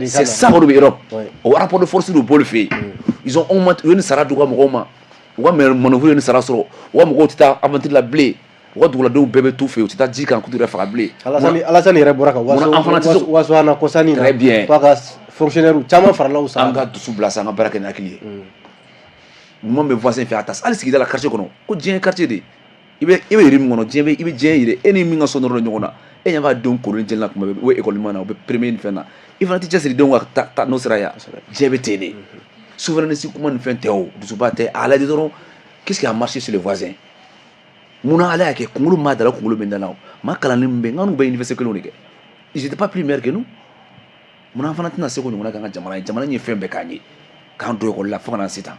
C'est ça o de bɛ Europe. O rapport de force de b'olu fɛ yen. Ils ont augmenté, u ye nin sara d'u ka mɔgɔw ma, u ka manœuvre ye nin sara sɔrɔ, u ka mɔgɔw tɛ taa aventure la bilen, u ka duguladenw bɛɛ bɛ t'u fɛ yen, u tɛ taa ji kan k'u t'u yɛrɛ faga bilen. Alassane yɛrɛ bɔra ka waso waso an na kɔsani na. Très bien. K'a ka fonctionnaire caman farala u sara. An ka dusu bila sa, an ka baara kɛ ni hakili ye. Ɲuman bɛ voisin fɛ, a ta hali sigida la, quartier kɔnɔ, ko diɲɛ ye quartier de ye. I bɛ yiri min kɔnɔ, diɲɛ bɛ, i bɛ diɲɛ yiri e ni min ka so nɔrɔ ɲɔgɔn na, e ɲɛ b'a denw kolonin jɛlen na tuma bɛɛ, u bɛ école ɲuman na, u bɛ premier ni fɛn na, i fana t'i cɛsiri denw ka taa n'o sira ye. Diɲɛ bɛ ten de. Souveraineté kuma ni fɛn tɛ, o dusuba tɛ. A lajɛ dɔrɔn, qu'est-ce qui a marché chez les voisins? Munna Ala y'a kɛ kunkolo min b'a da la, kunkolo bɛ n da la, o maa kalannen min bɛ yen, n k'an n'u bɛ université kelenw de kɛ, ils étaient pas plus meilleurs que nous. Munna an fana tɛna se k'o ɲɔgɔnna kɛ an ka jamana ye? Jamana in ye fɛn bɛɛ k'an ye, k'an don ekɔli la fo ka na se tan.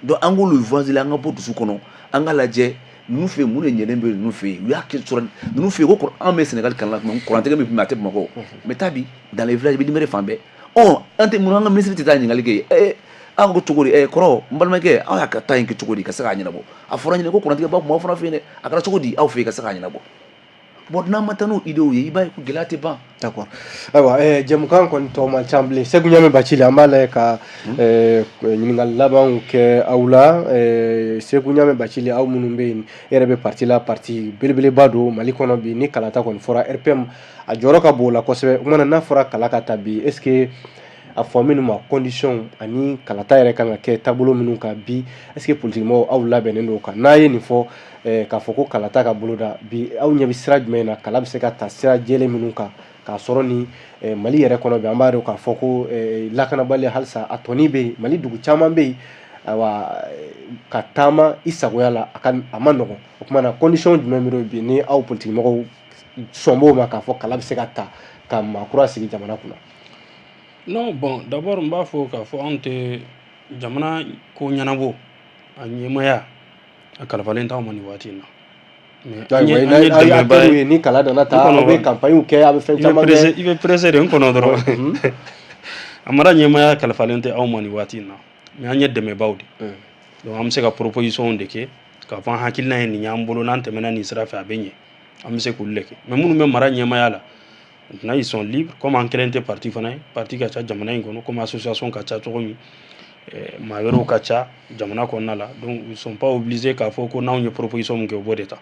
Donc an k'olu voisin la, an ka bɔ dusu kɔnɔ, an ka lajɛ ninnu fɛ yen, mun de ɲɛlen bɛ ninnu fɛ yen, u y'a kɛ sɔrɔ ninnu fɛ yen, ko an bɛ Sénégal kalan na tuma min, kurantigɛ min tun bɛ yen, a tɛ Bamakɔ, mais taa bi dans les villages, i bɛ numéro fan bɛɛ. Ɔ an tɛ mun, an ka ministre tɛ taa ɲininkali kɛ ɛ aw ko cogo di? Ɛ kɔrɔ, n balimakɛ, aw y'a ka taa in kɛ cogo di ka se k'a ɲɛnabɔ? A fɔra ɲɛna ko kurantigɛ b'a kun aw fana fɛ yen dɛ, a kɛra cogo di aw fɛ yen ka se k'a ɲɛnabɔ? Bon, n'an ma taa n'o idéew ye, i b'a ye ko gɛlɛya tɛ ban. D'accord. Ayiwa, jɛmukan kɔni tɔ man ca bilen. Segu Ɲame Bacili, an b'a lajɛ ka ɲininkali labanw kɛ aw la. Segu Ɲame Bacili, aw minnu bɛ yen, e yɛrɛ bɛ parti la, parti belebeleba don Mali kɔnɔ bi. Ni kalata kɔni fɔra, RPM a jɔyɔrɔ ka bon o la kosɛbɛ. O kumana n'a fɔra kala ka ta bi, est ce que a fɔ minnu ma condition ani kalata yɛrɛ kan ka kɛ taabolo minnu kan bi, est ce que politique mɔgɔw aw labɛnnen don o kan? N'a ye nin fɔ k'a fɔ ko kalata ka boloda bi, aw ɲɛ bɛ sira jumɛn na, kala bɛ se ka ta sira jɛlen minnu kan, k'a sɔrɔ ni Mali yɛrɛ kɔnɔ bi, an b'a dɔn k'a fɔ ko lakanabaliya halisa a tɔni bɛ yen, Mali dugu caman bɛ yen. Ayiwa, ka taama i sagoya la, a ka a ma nɔgɔn. O kumana condition jumɛn bɛ bi ni aw politique mɔgɔw sɔn b'o ma k'a fɔ kala bɛ se ka ta ka maa kura sigi jamana kunna? Non, bon, d'abord n b'a fɔ k'a fɔ anw tɛ jamana ko ɲɛnabɔ, a ɲɛmaya a kalifalen t'anw ma nin waati in na. Mais an ye dɛmɛba ye ni kala nana ta, aw bɛ campagne kɛ, a bɛ fɛn caman kɛ. I bɛ pressé de, n kɔnɔ dɔrɔn. A mara ɲɛmaya kalifalen tɛ anw ma nin waati in na, mais an ye dɛmɛbaw de. Donc an bɛ se ka proposition de kɛ k'a fɔ an hakilina ye nin y'an bolo, n'an tɛmɛna nin sira fɛ, a bɛ ɲɛ, an bɛ se k'olu de kɛ. Mais minnu bɛ mara ɲɛmaya la, maintenant ils sont libres. Comme an kelen tɛ parti fana ye, parti ka ca jamana in kɔnɔ, comme association ka ca cogo min, maa wɛrɛw ka ca jamana kɔnɔna la. Donc ils sont pas obligés k'a fɔ ko n'anw ye proposition min kɛ, u b'o de ta.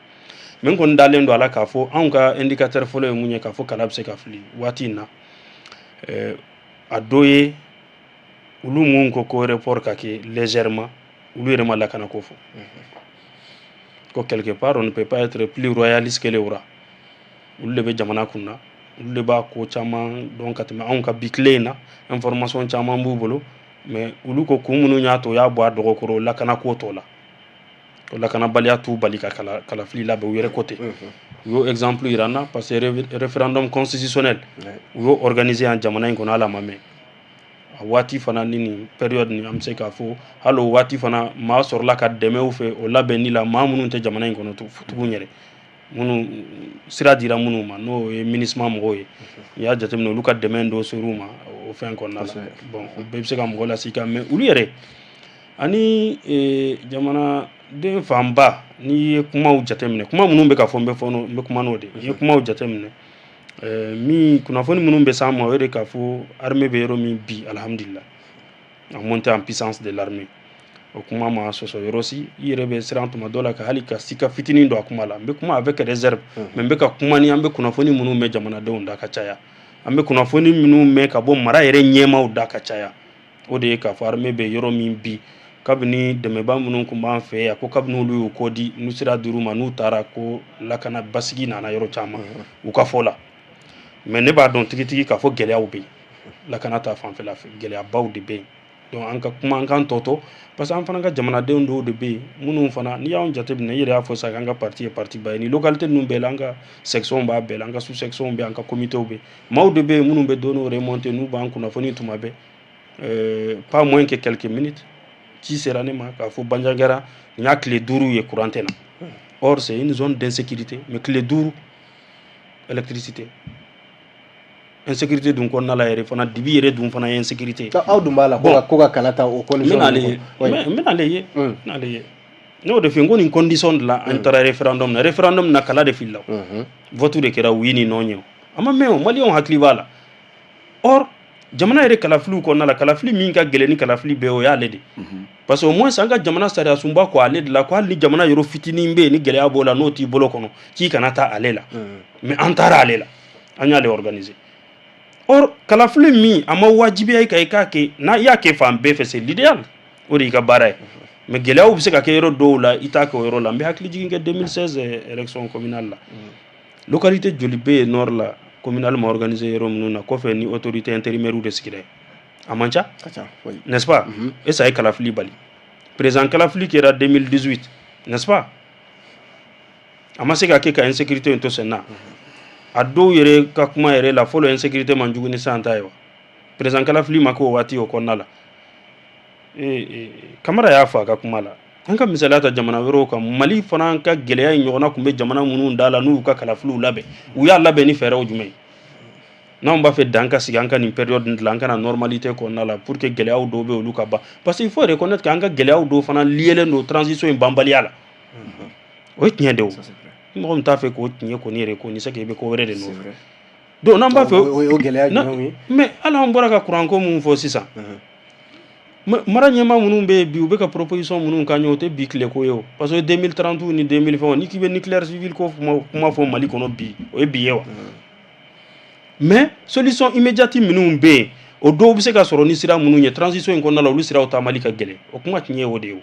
Mais n kɔni dalen don a la k'a fɔ anw ka indicateur fɔlɔ ye mun ye k'a fɔ kala bɛ se ka fili waati in na, a dɔ ye olu mun ko ko report ka kɛ légèrement, olu yɛrɛ ma lakana ko fɔ ko quelque part on ne peut pas être plus royaliste que le roi. Olu de bɛ jamana kunna, olu de b'a ko caman dɔn ka tɛmɛ anw ka bi tile in na, information caman b'u bolo. Mais olu ko kun minnu y'a to u y'a bɔ a dɔgɔkɔrɔ, lakana ko t'o la, o lakanabaliya t'u bali ka kalafili labɛn, u yɛrɛ ko ten. U y'o exemple yira n na, parce que référendum constitutionnel, u y'o organiser yan jamana in kɔnɔ, hali a ma mɛn. A waati fana ni nin période nin, an bɛ se k'a fɔ hali o waati fana, maa sɔrɔla ka dɛmɛw fɛ o labɛnni la, maa minnu tɛ jamana in kɔnɔ tugun yɛrɛ, minnu sira dira minnu ma, n'o ye MINUSMA mɔgɔw ye. N'i y'a jateminɛ, olu ka dɛmɛ dɔ ser'u ma o fɛn kɔnɔna la. Bon, o bɛɛ bɛ se ka mɔgɔ las'i kan. Mais olu yɛrɛ ani jamanaden fanba, n'i ye kumaw jateminɛ, kuma minnu bɛ ka fɔ, n bɛ fɔ, n bɛ kuma n'o de ye. N'i ye kumaw jateminɛ, min kunnafoni minnu bɛ s'an ma, o ye de k'a fɔ armée bɛ yɔrɔ min bi, alhamdulillah, a montée en puissance de l'armée, o kuma ma sɔsɔ yɔrɔ si. I yɛrɛ bɛ siran tuma dɔ la ka hali ka sika fitinin don a kuma la. N bɛ kuma avec réserve, mais n bɛ ka kuma ni an bɛ kunnafoni minnu mɛn jamanadenw da ka caya, an bɛ kunnafoni minnu mɛn ka bɔ mara yɛrɛ ɲɛmaaw da ka caya, o de ye k'a fɔ armée bɛ yɔrɔ min bi, kabini dɛmɛba minnu tun b'an fɛ yan, ko kabini olu y'u kɔ di, n'u sera dir'u ma, n'u taara, ko lakana basigi nana yɔrɔ caman u ka fɔ la. Mais ne b'a dɔn tigitigi k'a fɔ gɛlɛyaw bɛ yen lakana ta fanfɛla fɛ, gɛlɛyabaw de bɛ yen. Donc an ka kuma, an k'an tɔ to, parce que an fana ka jamanadenw dɔw de bɛ yen minnu fana, n'i y'anw jateminɛ, i yɛrɛ y'a fɔ sisan k'an ka parti ye parti ba ye. Ni localité ninnu bɛɛ la, an ka section b'a bɛɛ la, an ka sous section bɛ, an ka comité bɛ. Maaw de bɛ yen minnu bɛ données remonter, n'u b'an kunnafoni tuma bɛɛ. Pas moins que quelques minutes, ci sera ne ma k'a fɔ Bandiagara, nin y'a tile 5 ye courant tɛ na. Or c'est une zone d'insécurité, mais tile 5 électricité, insécurité dun kɔnɔna la yɛrɛ fana, dibi yɛrɛ dun fana ye insécurité. Aw dun b'a la ko ka kala ta o condition. N bɛna ale ye, n bɛna ale ye, n bɛna ale ye. Ne y'o de f'i ye, n ko nin condition de la an taara référendum na. Référendum na, kala de filila, vote de kɛra oui ni non ye. A ma mɛn o, maliyɛnw hakili b'a la. Or jamana yɛrɛ kalafiliw kɔnɔna la, kalafili min ka gɛlɛn ni kalafili bɛɛ, o y'ale de, parce que au moins an ka jamana sariya sunba ko ale de la ko hali ni jamana yɔrɔ fitinin bɛ yen ni gɛlɛya b'o la, n'o t'i bolo kɔnɔ, k'i kana taa ale la. Mais an taara ale la, an y'ale organiser. Or kalafili min a ma wajibiya i kan i k'a kɛ, n'a i y'a kɛ fan bɛɛ fɛ, c'est l'idéal, o de y'i ka baara ye. Mais gɛlɛyaw bɛ se ka kɛ yɔrɔ dɔw la, i t'a kɛ o yɔrɔ la. N bɛ hakili jigin kɛ 2016 élection communale la, localité joli bɛ yen nord la, communal ma organiser yɔrɔ minnu na kɔfɛ, ni autorité intérimaire de sigira yen? A man ca, n'est-ce pas? Et ça ye kalafili bali. Président kalafili kɛra 2018, n'est-ce pas? A ma se ka kɛ ka insécurité in to sen na. A dɔw yɛrɛ ka kuma yɛrɛ la fɔlɔ, insécurité man jugu ni sisan ta ye wa? Président kalafili ma kɛ o waati o kɔnɔna la. Kamara y'a fɔ a ka kuma la, an ka misaliya ta jamana wɛrɛw kan. Mali fana ka gɛlɛya in ɲɔgɔnna tun bɛ jamana minnu da la, n'u y'u ka kalafiliw labɛn, u y'a labɛn ni fɛɛrɛw jumɛn ye? N'anw b'a fɛ dan ka sigi an ka nin période in la, an ka na normalité kɔnɔna la, pour que gɛlɛyaw dɔw bɛ olu ka ban, parce que il faut reconnaître que an ka gɛlɛyaw dɔw fana liélen don transition in banbaliya la. O ye tiɲɛ de o. Ni mɔgɔ min t'a fɛ k'o tiɲɛ kɔni yɛrɛ ko ni c'est que i bɛ ko wɛrɛ de nɔfɛ. Donc n'an b'a fɛ o gɛlɛya jumɛnw ye? Mais hali an bɔra ka kuranko mun fɔ sisan, mara ɲɛmaa minnu bɛ yen bi, u bɛ ka proposition minnu k'an ye, o tɛ bi tile ko ye o, parce que 2030 ni 2000 fɛnw, n'i k'i bɛ nucléaire civil ko kuma fɔ Mali kɔnɔ bi, o ye bi ye wa? Mais solution immédiate minnu bɛ yen, o dɔw bɛ se ka sɔrɔ ni sira minnu ye transition in kɔnɔna la, olu siraw taamali ka gɛlɛn. O kuma tiɲɛ ye o de ye. O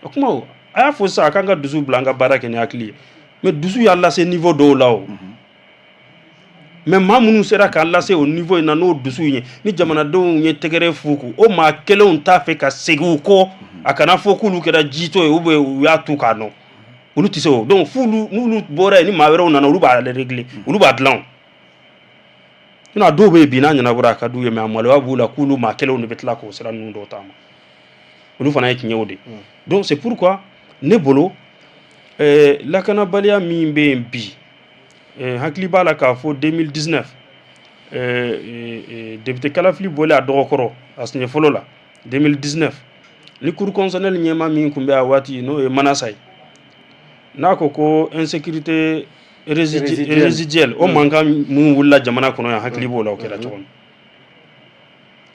o kuma o, a y'a fɔ sisan a k'an ka dusu bila, an ka baara kɛ ni hakili ye. Mais dusu y'a lase niveau dɔw la o. Mais maa minnu sera k'a lase o niveau in na n'o dusu ye, ni jamanadenw ye tɛgɛrɛ fu kun, o maa kelenw t'a fɛ ka segin u kɔ. A kana fɔ k'olu kɛra jitɔ ye ou bien u y'a tu k'a nɔ, olu tɛ se o. Donc f'olu, n'olu bɔra yen, ni maa wɛrɛw nana, olu b'a régler, olu b'a dilan o. Sinon a dɔw bɛ yen bi, n'a ɲɛnabɔra a ka d'u ye, mais a maloya b'u la k'olu maa kelenw de bɛ tila k'o sira ninnu dɔw taama. Olu fana ye tiɲɛw de. Donc c'est pourquoi ne bolo, lakanabaliya min bɛ yen bi, hakili b'a la k'a fɔ 2019, député kalafili bɔlen a dɔgɔkɔrɔ a siɲɛ fɔlɔ la 2019, ni cour constitutionnelle ɲɛmaa min tun bɛ a waati, n'o ye Manasa ye, n'a ko ko insécurité résiduelle, o mankan mun wulila jamana kɔnɔ yan, hakili b'o la, o kɛra cogo min.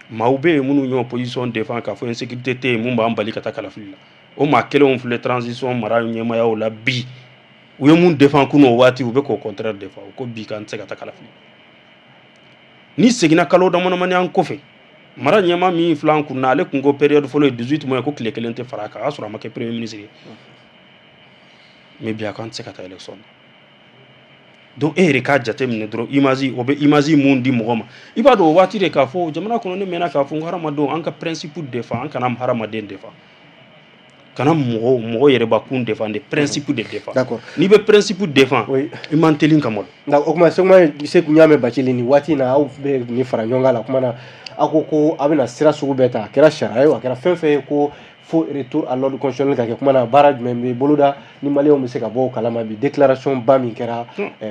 Maaw bɛ yen minnu y'o position défend k'a fɔ insécurité tɛ yen mun b'an bali ka taa kalafili la. O maa kelenw filɛ transition mara ɲɛmaayaw la bi. U ye mun défend kunun, o waati, u bɛ k'o contraire défend. U ko bi k'an tɛ se ka taa kalafili. Ni seginna kalo damadamani an kɔfɛ, mara ɲɛmaa min filɛ an kunna, ale kun ko période fɔlɔ ye 18 mois, ko tile kelen tɛ fara a kan. O y'a sɔrɔ a ma kɛ premier ministre ye. Mais bi a ko an tɛ se ka taa élection na. Donc e yɛrɛ k'a jateminɛ dɔrɔn, image o bɛ image mun di mɔgɔ ma? I b'a dɔn o waati de k'a fɔ jamana kɔnɔ, ne mɛnna k'a fɔ n ko hadamadenw, an ka principe défend, an kana hadamaden défend, kana mɔgɔ mɔgɔ yɛrɛbakun défend, de principe de défend. N'i bɛ principe défend, i man teli ka malo. O kuma Seku, n y'a mɛn Bacili, nin waati in na aw bɛ nin fara ɲɔgɔn kan la kuma na, aw ko ko a bɛna sira sugu bɛɛ ta, a kɛra sariya ye o, a kɛra fɛn fɛn ye, ko fo retour à l'ordre constitutionnel ka kɛ. Kuma na, baara jumɛn bɛ boloda ni maliyɛnw bɛ se ka bɔ o kalama bi, déclaration ba min kɛra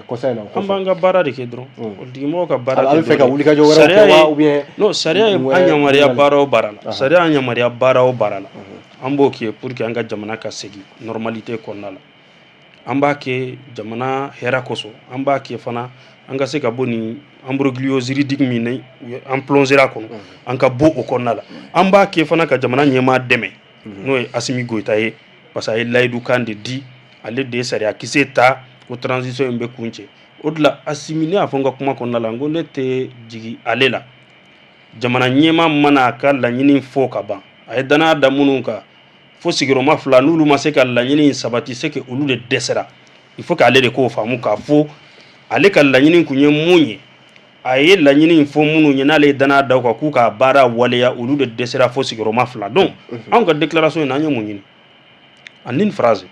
kɔsa in na o An kɔfɛ? b'an ka baara de kɛ dɔrɔn, politikimɔgɔw ka baara. A bɛ fɛ ka wulikajɔ wɛrɛw kɛ wa, ou bien? Non, sariya ye an yamaruya baara o baara la, sariya y'an yamaruya baara o baara la, an b'o kɛ pour que an ka jamana ka segin normalité kɔnɔna la. An b'a kɛ jamana hɛrɛ kosɔn, an b'a kɛ fana an ka se ka bɔ nin imbroglio juridique min ni an plongera kɔnɔ, an ka bɔ o kɔnɔna la. An b'a kɛ fana ka jamana ɲɛmaa dɛmɛ, n'o ye Assimi Goïta ye, parce que a ye layidu kan de di, ale de ye sariya kisɛ ta ko transition in bɛ kun cɛ. O de la Assimi, ne y'a fɔ n ka kuma kɔnɔna la, n ko ne tɛ jigin ale la. Jamana ɲɛmaa mana a ka laɲini fɔ ka ban, a ye danaya da minnu kan fo sigiyɔrɔma 2, n'olu ma se ka laɲini in sabati, c'est que olu de dɛsɛra. Il faut que ale de k'o faamu k'a fɔ ale ka laɲini kun ye mun ye. A ye laɲini in fɔ minnu ye, n'ale ye danaya da u kan k'u ka baara waleya, olu de dɛsɛra fo sigiyɔrɔma 2. Donc anw ka déclaration in na, an ye mun ɲini? En une phrase,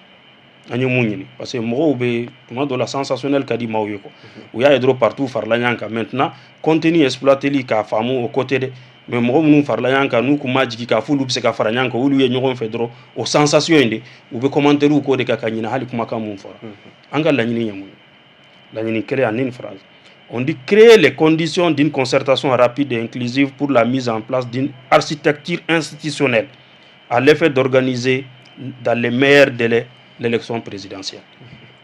an ye mun ɲini? Parce que mɔgɔw bɛ tuma dɔ la, sensationnel ka di maaw ye quoi. U y'a ye dɔrɔn, partout farala ɲɔgɔn kan. Maintenant, contenu exploiteli k'a faamu o côté dɛ, mais mɔgɔ minnu farala ɲɔgɔn kan, n'u kun ma jigin k'a f'olu bɛ se ka fara ɲɔgɔn kan, olu ye ɲɔgɔn fɛ dɔrɔn, o sensation in de, u bɛ commentaire k'o de kan ka ɲinɛ hali kumakan mun fɔra. An ka laɲini ye mun ye? Laɲini kelen, en une phrase, on dit: créer les conditions d'une concertation rapide et inclusive pour la mise en place d'une architecture institutionnelle à l'effet d'organiser dans les meilleurs délais l'élection présidentielle.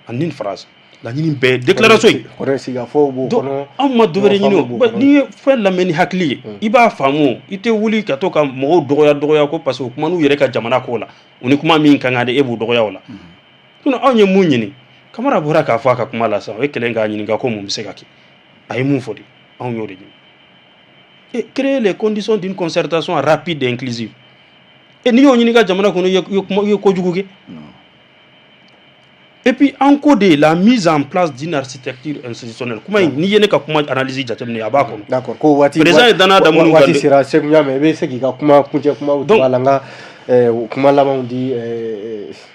En une phrase, laɲini bɛɛ déclaration in. Kɔrɔ, sigikafɔw b'o kɔnɔ. Anw ma dɔ wɛrɛ ɲini o. N'i ye fɛn lamɛn ni hakili ye, i b'a faamu. I tɛ wuli ka to ka mɔgɔw dɔgɔya dɔgɔya ko parce que u kuma n'u yɛrɛ ka jamana ko la, u ni kuma min ka kan de, e b'u dɔgɔya o la. Sinon, anw ye mun ɲini? Kamara bɔra k'a fɔ a ka kuma la sisan, o ye kɛlen k'a ɲininka ko mun bɛ se ka kɛ. A ye mun fɔ de, anw y'o de ɲini: et créer les conditions d'une concertation rapide et inclusive. Et n'i y'o ɲini ka jamana kɔnɔ, i ye kojugu kɛ. Et puis en de la mise en place d'une architecture institutionnelle, kuma in, n'i ye ne ka kuma analyse jateminɛ, a b'a kɔnɔ. D'accord, ko waati président ye danaya da minnu kan. Waati sera. Seku Ɲame, i bɛ se k'i ka kuma kuncɛ kumaw to a la, n ka kuma labanw di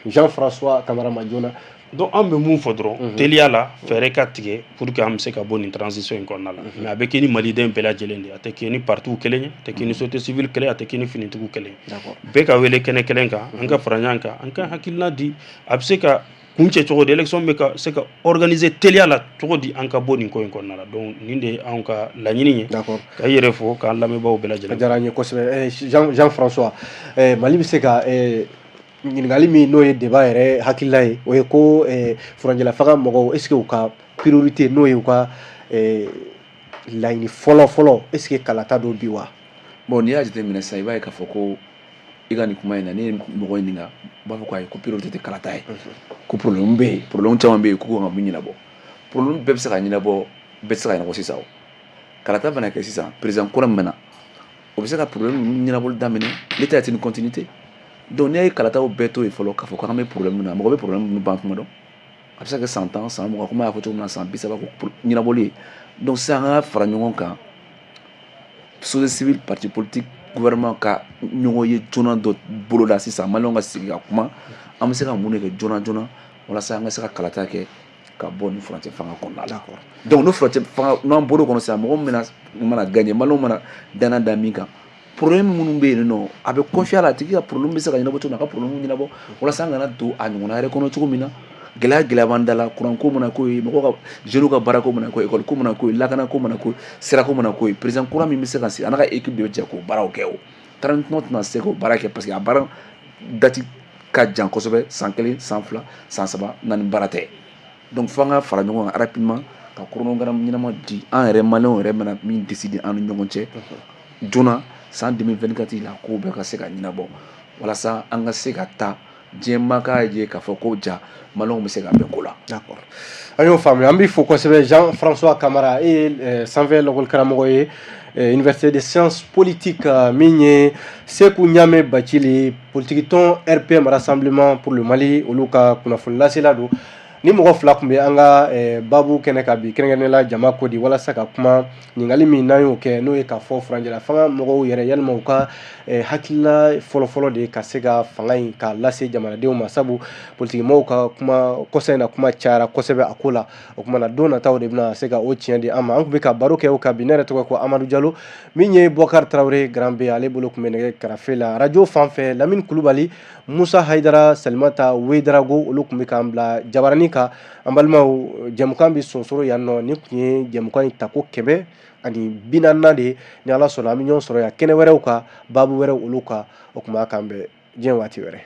Jean-François Camara ma joona. Donc an bɛ mun fɔ dɔrɔn teliya la, fɛɛrɛ ka tigɛ pour que an bɛ se ka bɔ nin transition in kɔnɔna la. Mais a bɛ kɛ ni maliden bɛɛ lajɛlen de ye. A tɛ kɛ ni partiw kelen ye, a tɛ kɛ ni société civile kelen ye, a tɛ kɛ ni finitigiw kelen ye. Bɛɛ ka wele kɛnɛ kelen kan, an ka fara ɲɔgɔn kan, an ka hakilina di, a bɛ se ka kuncɛ cogo di, élection bɛ ka se ka organiser teliya la cogo di, an ka bɔ nin ko in kɔnɔna la. Donc nin de ye anw ka laɲini ye. Ka i yɛrɛ fo, k'an lamɛnbaaw bɛɛ lajɛlen. A diyara n ye kosɛbɛ. Jean François, Mali bɛ se ka ɲininkali min, n'o ye débat yɛrɛ hakilila ye, o ye ko furancɛla fanga mɔgɔw, est ce que u ka priorité, n'o ye u ka laɲini fɔlɔ fɔlɔ, est ce que kalata dɔ bi wa? Bon, n'i y'a jateminɛ sisan, i b'a ye k'a fɔ ko i ka nin kuma in na, ne ye mɔgɔ ɲininka, u b'a fɔ ko ayi, ko priorité tɛ kalata ye, ko problème bɛ yen, problème caman bɛ yen, k'u kan ka min ɲɛnabɔ. Problème bɛɛ bɛ se ka ɲɛnabɔ, bɛɛ tɛ se ka ɲɛnabɔ sisan. O kalata bɛna kɛ sisan, président kura min bɛ na, o bɛ se ka problème ninnu ɲɛnabɔli daminɛ. L'état est une continuité. Donc n'i ye kalataw bɛɛ to yen fɔlɔ, k'a fɔ k'an bɛ problème na, mɔgɔ bɛ problème ninnu ban tuma dɔn, a bɛ se ka kɛ san 10, san 20, komi a y'a fɔ cogo min na, san 30 ko ɲɛnabɔli ye. Donc sisan, an ka fara ɲɔgɔn kan, société civile, parti politique, gouvernement, ka ɲɔgɔn ye joona dɔ boloda sisan. Maliyɛnw ka sigi ka kuma, an bɛ se ka mun de kɛ joona joona walasa an ka se ka kalata kɛ ka bɔ nin furancɛ fanga kɔnɔna la? Donc n'o furancɛ fanga n'an bɔr'o kɔnɔ sisan, mɔgɔ min mana gagner, maliyɛnw mana danaya da min kan, problème minnu bɛ yen nɔ, a bɛ confier a la, a tigi ka problème bɛ se ka ɲɛnabɔ cogo min na, a ka problème ɲɛnabɔ, walasa an kana don a ɲɔgɔnna wɛrɛ kɔnɔ cogo min na. Gɛlɛya gɛlɛya b'an da la, kuran ko mana k'o ye, mɔgɔw ka jeunes ka baara ko mana k'o ye, école ko mana k'o ye, lakana ko mana k'o ye, sira ko mana k'o ye, président kura min bɛ se ka sigi, a n'a ka équipe de bɛ jɛ k'o baaraw kɛ. O 39 tɛna se k'o baara kɛ, parce que a baara date ka jan kosɛbɛ, san 1, san 2, san 3, 4 baara tɛ. Donc fo an ka fara ɲɔgɔn kan rapidement ka chronogramme ɲɛnama di an yɛrɛ, maliyɛnw yɛrɛ bɛna min décider an ni ɲɔgɔn cɛ joona, san 2024 la, kow bɛɛ ka se ka ɲɛnabɔ, walasa an ka se ka taa diɲɛ maa k'a ye k'a fɔ ko ja maliyɛnw bɛ se ka bɛn ko la. D'accord, an y'o faamuya, an b'i fo kosɛbɛ. Jean François Camara, e ye sanfɛ lakɔli karamɔgɔ ye, université de sciences politiques. Min ye Seku Ɲame Bacili, politiki tɔn RPM, Rassemblement pour le Mali, olu ka kunnafoni lasela don. Ni mɔgɔ fila tun bɛ an ka baabu kɛnɛ kan bi, kɛrɛnkɛrɛnnenya la jama ko di, walasa ka kuma ɲininkali min n'an y'o kɛ, n'o ye k'a fɔ furancɛla fanga mɔgɔw yɛrɛ, yalima u ka hakilila fɔlɔfɔlɔ de ka se ka fanga in k'a lase jamanadenw ma, sabu politikimɔgɔw ka kuma kɔsa in na, kuma cayara kosɛbɛ a ko la. O kuma na, don nataw de bɛna se ka o tiɲɛ di an ma. An tun bɛ ka baro kɛ o kan bi. Ne yɛrɛ tɔgɔ ko Amadu Jalo. Min ye Bɔkari Tarawele Grand B, ale bolo tun bɛ nɛgɛ karafe la radio fan fɛ. Lamini Kulubali, Musa Hayidara, Salimata Wedarago, olu tun bɛ k'an bila jabaranin kan. An balimaw, jɛmukan bɛ sonsoro yan nɔ. Nin tun ye jɛmukan in tako 140nan de ye. Ni Ala sɔnna, an bɛ ɲɔgɔn sɔrɔ yan kɛnɛ wɛrɛw kan, baabu wɛrɛw olu kan. O tuma, k'an bɛn diɲɛ waati wɛrɛ.